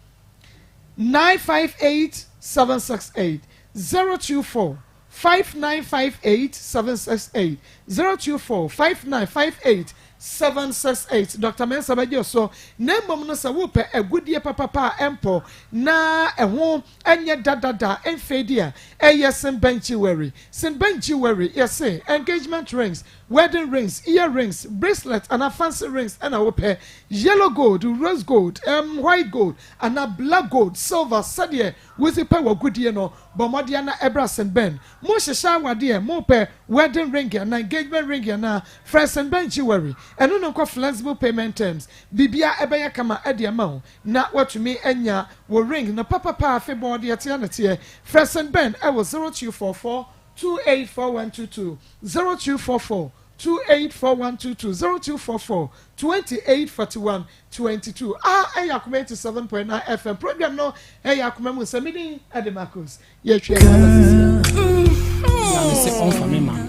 S2: 958 768 024 5958 768 024 5958 768 Dr. Mensah bɛgye so na mmom no sɛ wopɛ agudie papapa a ɛmpɔ na ɛho ɛnyɛ dadada ɛmfeedi a ɛyɛ Sinbɛn Jewelry. Sinbɛn Jewelry yɛse engagement rings Wedding rings, ear rings, bracelet anaa fancy rings na wopɛ? Yellow gold, rose gold, um, white gold anaa black gold, silver, sɛdeɛ wodzi pɛ w'agudie no, bɔ mmɔden na ɛbra St. Ben. Mohyehyɛ awadeɛ, mopɛ wedding ring anaa engagement ring anaa, frɛ St. Ben Jewelry. Ɛno no nkɔ flexible payment terms. Biribiara ɛbɛyɛ kama de ama wo na woatumi anya wo ring no papapa afebɔɔ deɛ ɛteɛ na ɛteɛ. Frɛ St. Ben wɔ 0244 284122 0244 284122 0244 2841 22 Aha ɛyɛ Akoma 87.9 FM program no ɛyɛ Akoma mu nsɛm me din ɛde Marcus yɛtwe ɛho aba sisi a.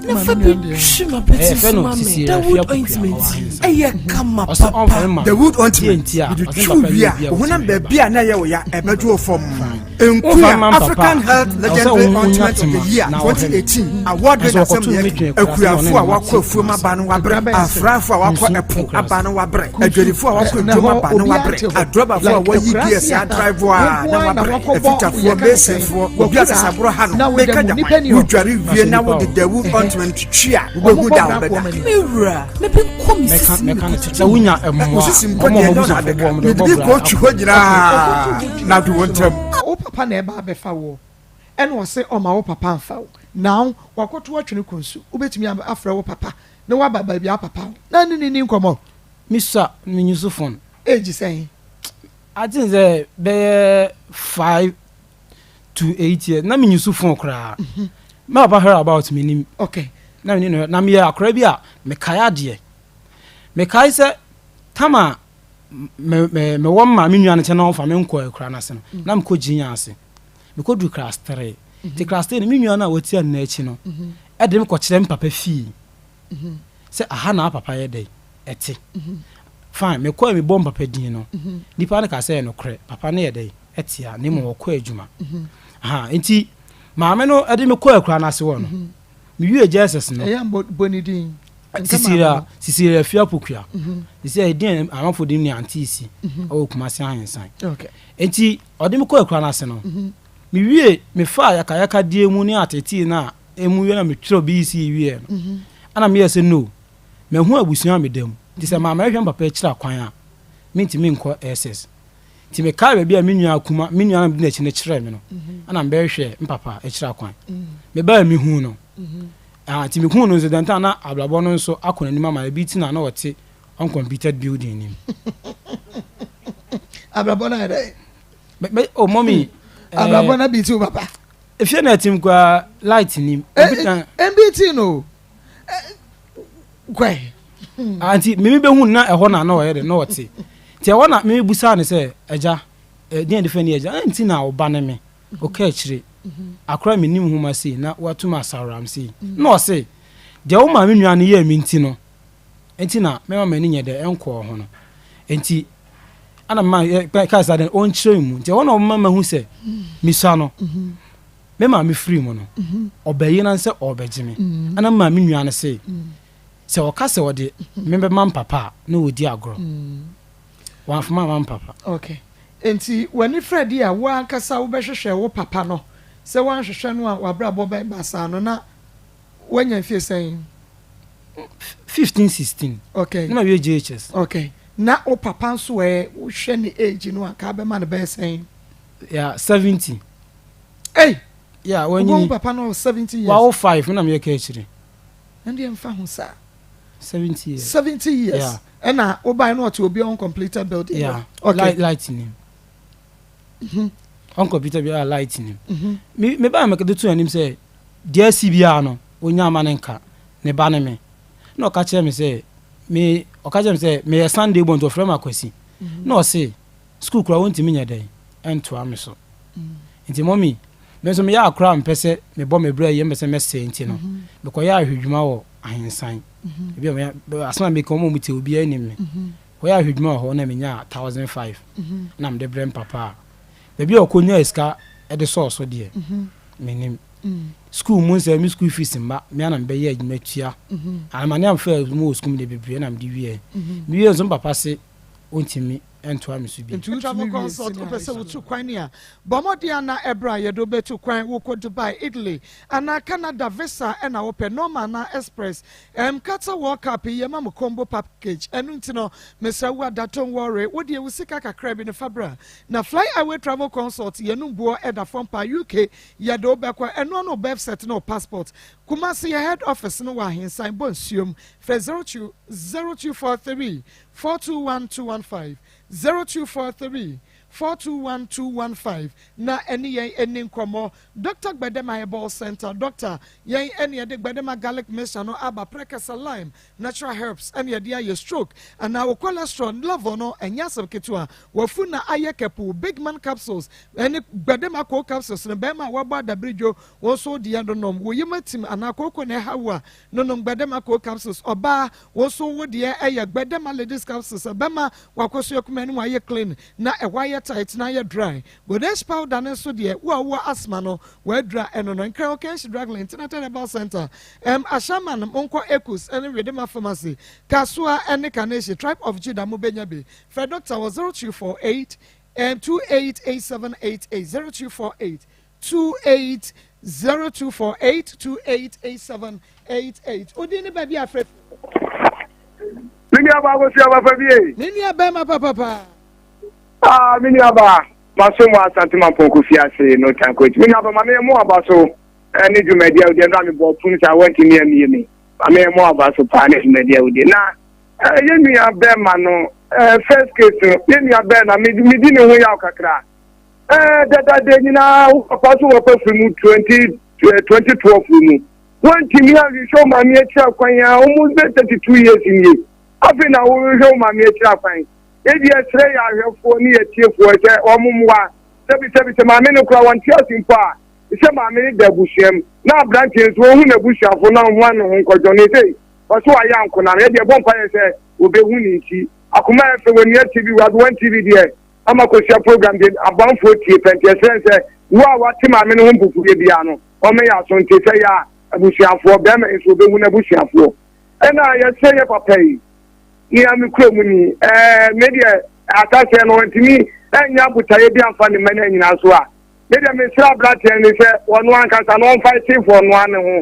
S15: Nafa bi twi ma pɛti so ma me. Dawood ointment ɛyɛ kama papa.
S13: Dawood ointment mede twi wo wie a wo honam baabi a na ɛyɛ wo ya ɛbɛdwo wo fam. Nkuya African Health Legendary Ointment of the Year 2018 award winner asɛm yɛ ka. Akuafo a wɔakɔ afuom aba no wabrɛ, afrafo a wɔakɔ ɛpo aba no wabrɛ, adwadifo a wɔakɔ dwom aba no wabrɛ, adrɔbafo a wɔayi gears adrive a na wabrɛ, afitafoɔ, masonfoɔ, obi a sasaborɔ ha no, meka gya hwan? Wodware wie na wode Dawood ointment twitwi a, wobɛhu da a wobɛda.
S15: Me wura, mebe nkɔ me sisi mu
S3: mekɔtutu.
S13: Wo sisi mpo deɛ ɛnyɛ wo na abɛka, mede bi kɔtwi hɔ nyinaa. Na do wo ntam.
S2: Wo papa na ɛba abɛfa woɔ ɛna ɔse ɔma wo papa nfa wo now wakoto atwene kɔ nsu wobɛtumi afrɛ wo papa na waba baabi a papa wo na ne ne ni nkɔmɔ.
S3: Me sua me use phone.
S2: Age sɛn?
S3: I think sɛ bɛyɛ 5 to 8 years na me use phone koraa. Me papa heard about me nim.
S2: Okay.
S3: Na me ni no na me yɛ akora bi a me kae adeɛ. Me kae sɛ tama me me mewɔ me maame nua no nkyɛn na ɔmfa me nkɔ akura no ase no mm. na mekɔ gyinya ase mekɔduru class three mm-hmm. nti class three no me nua no a watia no n'akyi no mm-hmm. ɛde me kɔkyerɛ me papa fie mm-hmm. sɛ aha na papa yɛ dɛ ɛte fine mekɔɛ mebɔ me papa din no nipa no ka sɛ ɛnokorɛ papa no yɛ dɛ ɛte a ne mmom ɔkɔ adwuma aha nti maame no ɛde me kɔ akura no ase wɔ no mewie Jesus no
S2: ɛyɛ mbɔ ne din
S3: Cecilia Cecilia Afia Pokuya sisi a edin amanfo de ne Auntie Si ɛwɔ Kumasi Ahensan eti ɔde me kɔ akura no ase no me wie me fa yakayaka die mu ne atetee na emu wie na me twerɛ BEC wie no ɛna me yɛ sɛ no mahu abusua a meda mu nti sɛ maama ɛhwɛ me papa akyiri akwan a mentumi nkɔ SS nti mekae baabi a me nua akuma me nua na medi n'akyi no kyerɛ me no ɛna mebɛhwɛ me papa akyiri akwan mebaa mehu no Ah, nti mehuu no nso dɛn na abrabɔ no nso akɔ n'anim ama ebi ti na na ɔte uncompleted building nim.
S2: Abrabɔ no ayɛ dɛ.
S3: Me me oh mommy.
S2: Eh, abrabɔ no bi ti wo papa.
S3: Efie na ɛtim koraa light nim.
S2: Ebi ti no. Kwɛ.
S3: Ah, nti mimi bɛhu na ɛhɔ na na ɔyɛ dɛ na ɔte. Nti ɛhɔ na mimi busaa ne sɛ agya, ɛdeɛn de fɛ ne agya, nti na ɔba ne me. Ɔka akyire, akora a mennim nwoma sei na watum asaworam sei. Na ɔse, deɛ wo maame nua no yɛɛ me nti no, nti na mɛma m'ani nyɛ dɛ ɛnkɔɔ ho no. Nti, ɛna mema yɛ kaa saa dɛ ɔnkyerɛ me mu. Nti ɛhɔ na ɔma mahu sɛ mesua no, me maame firi mu no, ɔbɛyi na sɛ ɔrebɛgye me. Ɛna me maame nua no se, sɛ ɔka sɛ ɔde me bɛma me papa a, na ɔredi agorɔ. Wamfa amma me papa.
S2: Okay. Enti w'ani frɛ deɛ a wo ankasa wobɛhwehwɛ wo papa no. Sɛ woanhwehwɛ no a w'abrabɔ bɛyɛ basaa no, na woanya mfie sɛn?
S3: 15, 16.
S2: Okay.
S3: Na mawie JHS.
S2: Okay. Na wo papa nso ɛ, wohwɛ ne age no a, ka bɛma no bɛyɛ sɛn?
S3: Yeah, 70.
S2: Ei!
S3: Yeah, wanyini.
S2: Wobɛhu papa no 70 years.
S3: Wawo 5, me na meyɛ ka akyire.
S2: Ɛndeɛ mfa ho saa.
S3: 70 years.
S2: 70 years.
S3: Yeah.
S2: Ɛna wobae no ɔte obi uncompleted building.
S3: Yeah.
S2: Okay.
S3: Light, light nim.
S2: Mhm.
S3: Uncompleted bi a light nim.
S2: Mhm.
S3: Me me ba me de to anim sɛ deɛ asi biara no onya ama ne nka ne ba ne me. Na ɔka kyerɛ me sɛ me ɔka kyerɛ me sɛ meyɛ Sunday born nti ɔfrɛ me Akwasi. Na ɔse school koraa wontumi nyɛ dɛn ɛntoa me so. Nti mɔmi me nso meyɛ akora a mepɛ sɛ mebɔ me bra yie mepɛ sɛ mɛsɛe nti no mekɔyɛ ahwɛdwuma wɔ ahensan. Ebi a meyɛ asɛm a meka wɔn a wɔtie obiara nim me. Kɔyɛ ahwɛdwuma wɔ hɔ na menyaa 1005 na mede brɛ me papa a baabi a ɔkɔnyaa sika de sɔɔ so deɛ mennim. Sukuu mu nsɛm, me school fees mma, me ara na mebɛyɛ adwuma tua. Amane a mefaa mu wɔ sukuu mu deɛ bebree na mede wieɛ. Mewie nso me papa se ɔntumi ntoa me so bio.
S2: Nti Travel Consult, wopɛ sɛ wotu kwan a, bɔ mmɔden a na ɛberɛ a yɛde wo bɛtu kwan, wokɔ Dubai, Italy anaa Canada visa na wopɛ, normal anaa express, Erm Qatar World Cup yi yɛma mo combo package ɛno nti no mesrɛ wo ada don't worry wo deɛ wo sika kakra bi no fa bra na Fly Away Travel Consult yɛnom boɔ ɛda fam paa UK yɛde wo bɛkɔ ɛnoa ne wo birth cert ne wo passport Kumasi yɛ head office no wɔ Ahensan bɔ nsuom frɛ 02 0243 421 215 0243 421 215 na ɛne yɛn ɛni nkɔmmɔ Dɔkta Gbedemah Herbal Centre, Dɔkta, yɛn ɛne yɛde Gbedemah Garlic Mixture no aba, prɛkɛsɛ, lime, natural herbs ɛne yɛde ayɛ stroke anaa wo cholesterol level no ɛnyɛ asɛm ketewa, wafu na ayɛ kɛpoo, Big Man Capsules ɛne Gbedemah Cold Capsules no bɛɛma a wabɔ adabiridwo wo nso wo deɛ no nom, wo yam atim anaa kooko na ɛha wo a nonom Gbedemah Cold Capsules, ɔbaa wo nso wo deɛ ɛyɛ Gbedemah Ladies Capsules ɛbɛma wakɔso akuma anim ayɛ clean na ɛhɔ ayɛ tight na ayɛ dry. Godesh powder no nso deɛ, wo a wowɔ asthma no, w'adura ɛno no. Nkran Okanshi Drug Lane, Tinatan Herbal Centre, ɛm, Ashaiman, monkɔ Ekus ne Wedema Pharmacy, Kasoa ne Kaneshie, Tribe of Judah mobɛnya bi. Frɛ Doctor wɔ 0248 288788, 0248 28 0248 288788. Wo din ne baabi a frɛ fi.
S16: Me nua baa Akosua papa bie.
S2: Me nua bɛrima papapa.
S16: Ah, me nua baa, maso mu Asante Mampɔn Kofi ase no tanko akyi. Me nua baa, ma me mo aba so eh, ne dwumadi a wodi ɛno a mebɔ pum saa wantumi amie me. Ma me mo aba so paa ne dwumadi a wodi. Na eh, yɛn nua bɛrima no, eh, first case no, yɛn nua bɛrima, medi ne ho yaw kakra. Eh, dada de nyinaa, wo papa so wɔpɛ firi mu 20, 2012 mu. Wantumi anhwehwɛ wo maame akyiri akwan a, almost bɛ 32 years nie. Afei na wohwehwɛ wo maame akyiri akwan. Ebi ɛsrɛ yɛ ahwɛfoɔ ne yɛ atiefoɔ sɛ wɔn mmoa. Sɛbisɛbi sɛ maame no koraa wɔnte ase mpo a, sɛ maame no da abusua mu na aberanteɛ nso ɔhu n'abusuafo na ɔho ne ho nkɔdwɔ no sei ɔso wayɛ ankonam. Yɛde ɛbɔ mpaeɛ sɛ wɔbɛhu ne nti. Akoma ɛfɛ wɔ nua TV wɔ Adowan TV deɛ ama kosua program deɛ abanfoɔ tie pɛ nti ɛsrɛ sɛ wo a wate maame no ho mpopoeɛ biara no ɔmmɛyɛ aso nti sɛ yɛ a abusuafoɔ bɛrima yi nso ɔbɛhu n'abusuafoɔ. Ɛna yɛsrɛ yɛ papa yi nea me kura mu ni ɛɛ me deɛ asaseɛ no ntumi ɛnyɛ abotaeɛ bi amfa ne mma no anyina so a me deɛ mesrɛ aberanteɛ no sɛ ɔno ankasa no ɔmfa etefoɔ ɔno ano ho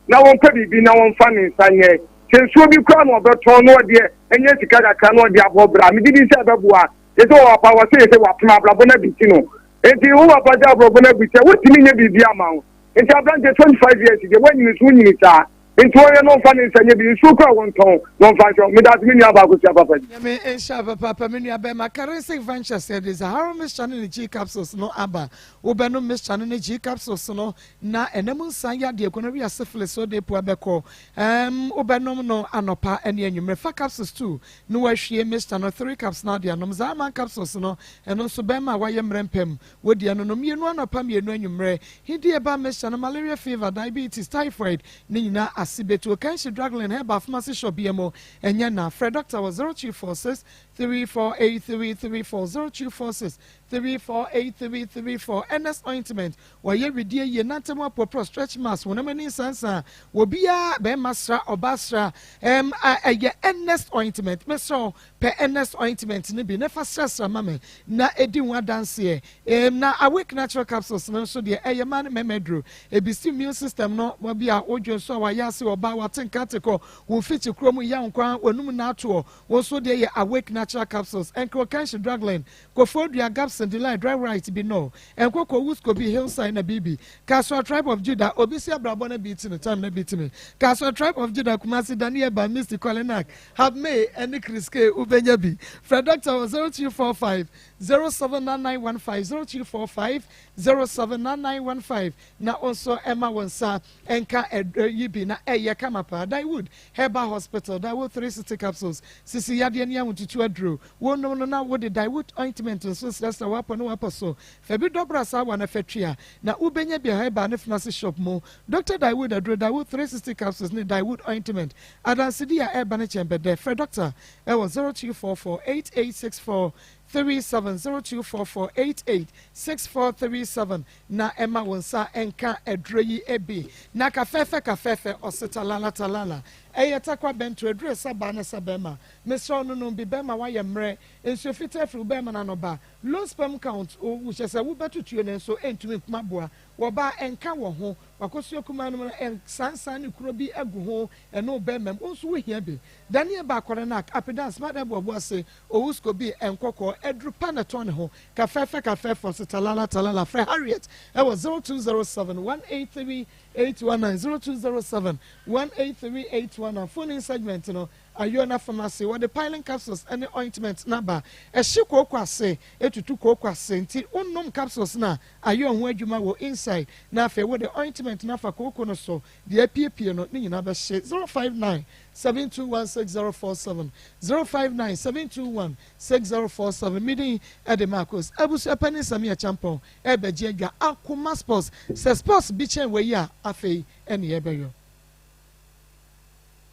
S16: na wɔmpɛ biribi na wɔmfa ne nsa nyɛ sɛ nsuo bi koraa na ɔbɛtɔn na ɔdeɛ ɛnyɛ sika kakra na ɔde abɔ bra megye di sɛ ɛbɛboa yɛ sɛ wɔ papa wɔ sɛ yɛ sɛ wapem abrabɔ no abiti no nti wo papa sɛ abrabɔ no abiti a wotumi nyɛ biribi ama wo nti aberanteɛ 25 years deɛ woanyini so wonyini saa Nti wɔyɛ na ɔmfa ne nsa nyɛ bi, nsuo koraa wɔntɔn na ɔmfa nhyɛ. Medase me nua baako sua papa bi.
S2: Nyame nhyira papaapa me nua bɛɛma Karensic Ventures yɛde Zaharo mixture ne ne G capsules no aba. Wobɛnom mixture no ne G capsules no na ɛna mu nsa yadeɛ gonorrhea syphilis wode pua bɛkɔ. Ɛɛm wobɛnom no anɔpa ne anwummerɛ. Fa capsules two na wahwie mixture no three cups na ade anom. Zaharaman capsules no ɛno nso bɛɛma a wayɛ mmerɛ mpam Wodi ɛno no mmienu anɔpa mmienu anwummerɛ. He di ɛba mixture no malaria fever, diabetes, typhoid ne nyinaa ase bɛtu. Okanhyi Druglin Herbal Pharmacy Shop bia mu ɛnyɛ na. Frɛ doctor wɔ 0246 348334 0246 34 83 34 Ernest Ointment Wɔyɛ wedeɛ yie nante mu apɔporɔ stretch marks honam ani nsansa obiara bɛrima sra ɔbaa sra ɛm a ɛyɛ Ernest Ointment mesrɛ wo pɛ Ernest Ointment no bi na fa srasra ma me na ɛdi ho adanseɛ ɛm na Awake Natural Capsules no nso deɛ ɛyɛ mmaa ne mmarima aduro ɛbisi immune system no ma bi a wodwo nso a wayɛ ase ɔbaa wate nka te kɔ wo mfikyi kuro mu yaw nkwa w'anum na atoɔ wo nso deɛ yɛ Awake Natural Capsules ɛnkɛ ɔkanhye Draglin Koforidua Gabson Delay Dry Right bi no Nkoko Wusko bi Hillside na bibi Kasoa Tribe of Judah obi si abrabɔ na bi ti no time na bi ti me Kasoa Tribe of Judah Kumasi Daniel Ba Misty Kɔlenak Hab May ɛne Chris K wobɛnya bi Frɛ Doctor wɔ 0245 079915 0245 079915 na wo nso ɛma wo nsa nka ɛdɔ yi bi na ɛyɛ kama paa Daiwood Herbal Hospital Daiwood 360 Capsules Sisi yadeɛ ne ahotutu aduro Wonom no na wode Daiwood Ointment nso srasra w'apɔ ne w'apɔ so. Fa bi dɔ bra saa wa na fa tua. Na wobɛnya bi herbal ne pharmacy shop mu. Doctor Daiwood aduro Daiwood 360 Capsules ne Daiwood Ointment. Adansedi a ɛreba no kyɛn bɛdɛ. Frɛ Doctor wɔ 0244 8864 37, 0244 88 6437 na ɛma wo nsa nka aduro yi bi. Na kafɛɛfɛ kafɛɛfɛ ɔse talala talala. Ɛyɛ takwa bɛnto aduro ɛsa baa ne ɛsa bɛɛma. Mesrɛ wo nonom bi bɛɛma woayɛ mmerɛ. Nsuo fitaa firi wo bɛɛma no ano ba. Low sperm count wo kyerɛ sɛ wo bɛto tuo nanso ɛntumi nkum aboa. Wɔ baa ɛnka wɔ ho. Wakosua kumaa no mu no ɛnsansan ne kuro bi agu ho ɛne wo bɛɛma mu. Wo nso wo hia bi. Daniel ba Korenak, Apedan, Smart Abu Abuase, Owusko bi, Nkɔkɔɔ, Aduru pa na ɛtɔn ne ho. Kafɛɛfɛ kafɛɛfɛ ɔse talala talala. Frɛ Harriet ɛwɔ 0207 183 819, 0207 183 819. Phone in segment no Ayona Pharmacy, wɔde piling capsules ne ointment no aba. Ɛhye kooko ase, etutu kooko ase, nti wonom capsules no a, ayɛ ho adwuma wɔ inside, na afei wode ointment no afa kooko no so, deɛ apiepie no, ne nyinaa bɛhye. 059 721 6047, 059 721 6047. Me din de Marcos. Abusua panin Samia Champong rebɛgye adwa. Akoma Sports, sɛ sports bi kyɛn wei a, afei ɛne yɛbɛyɔ.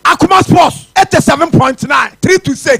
S17: Akoma Sports 87.9 3 to 6.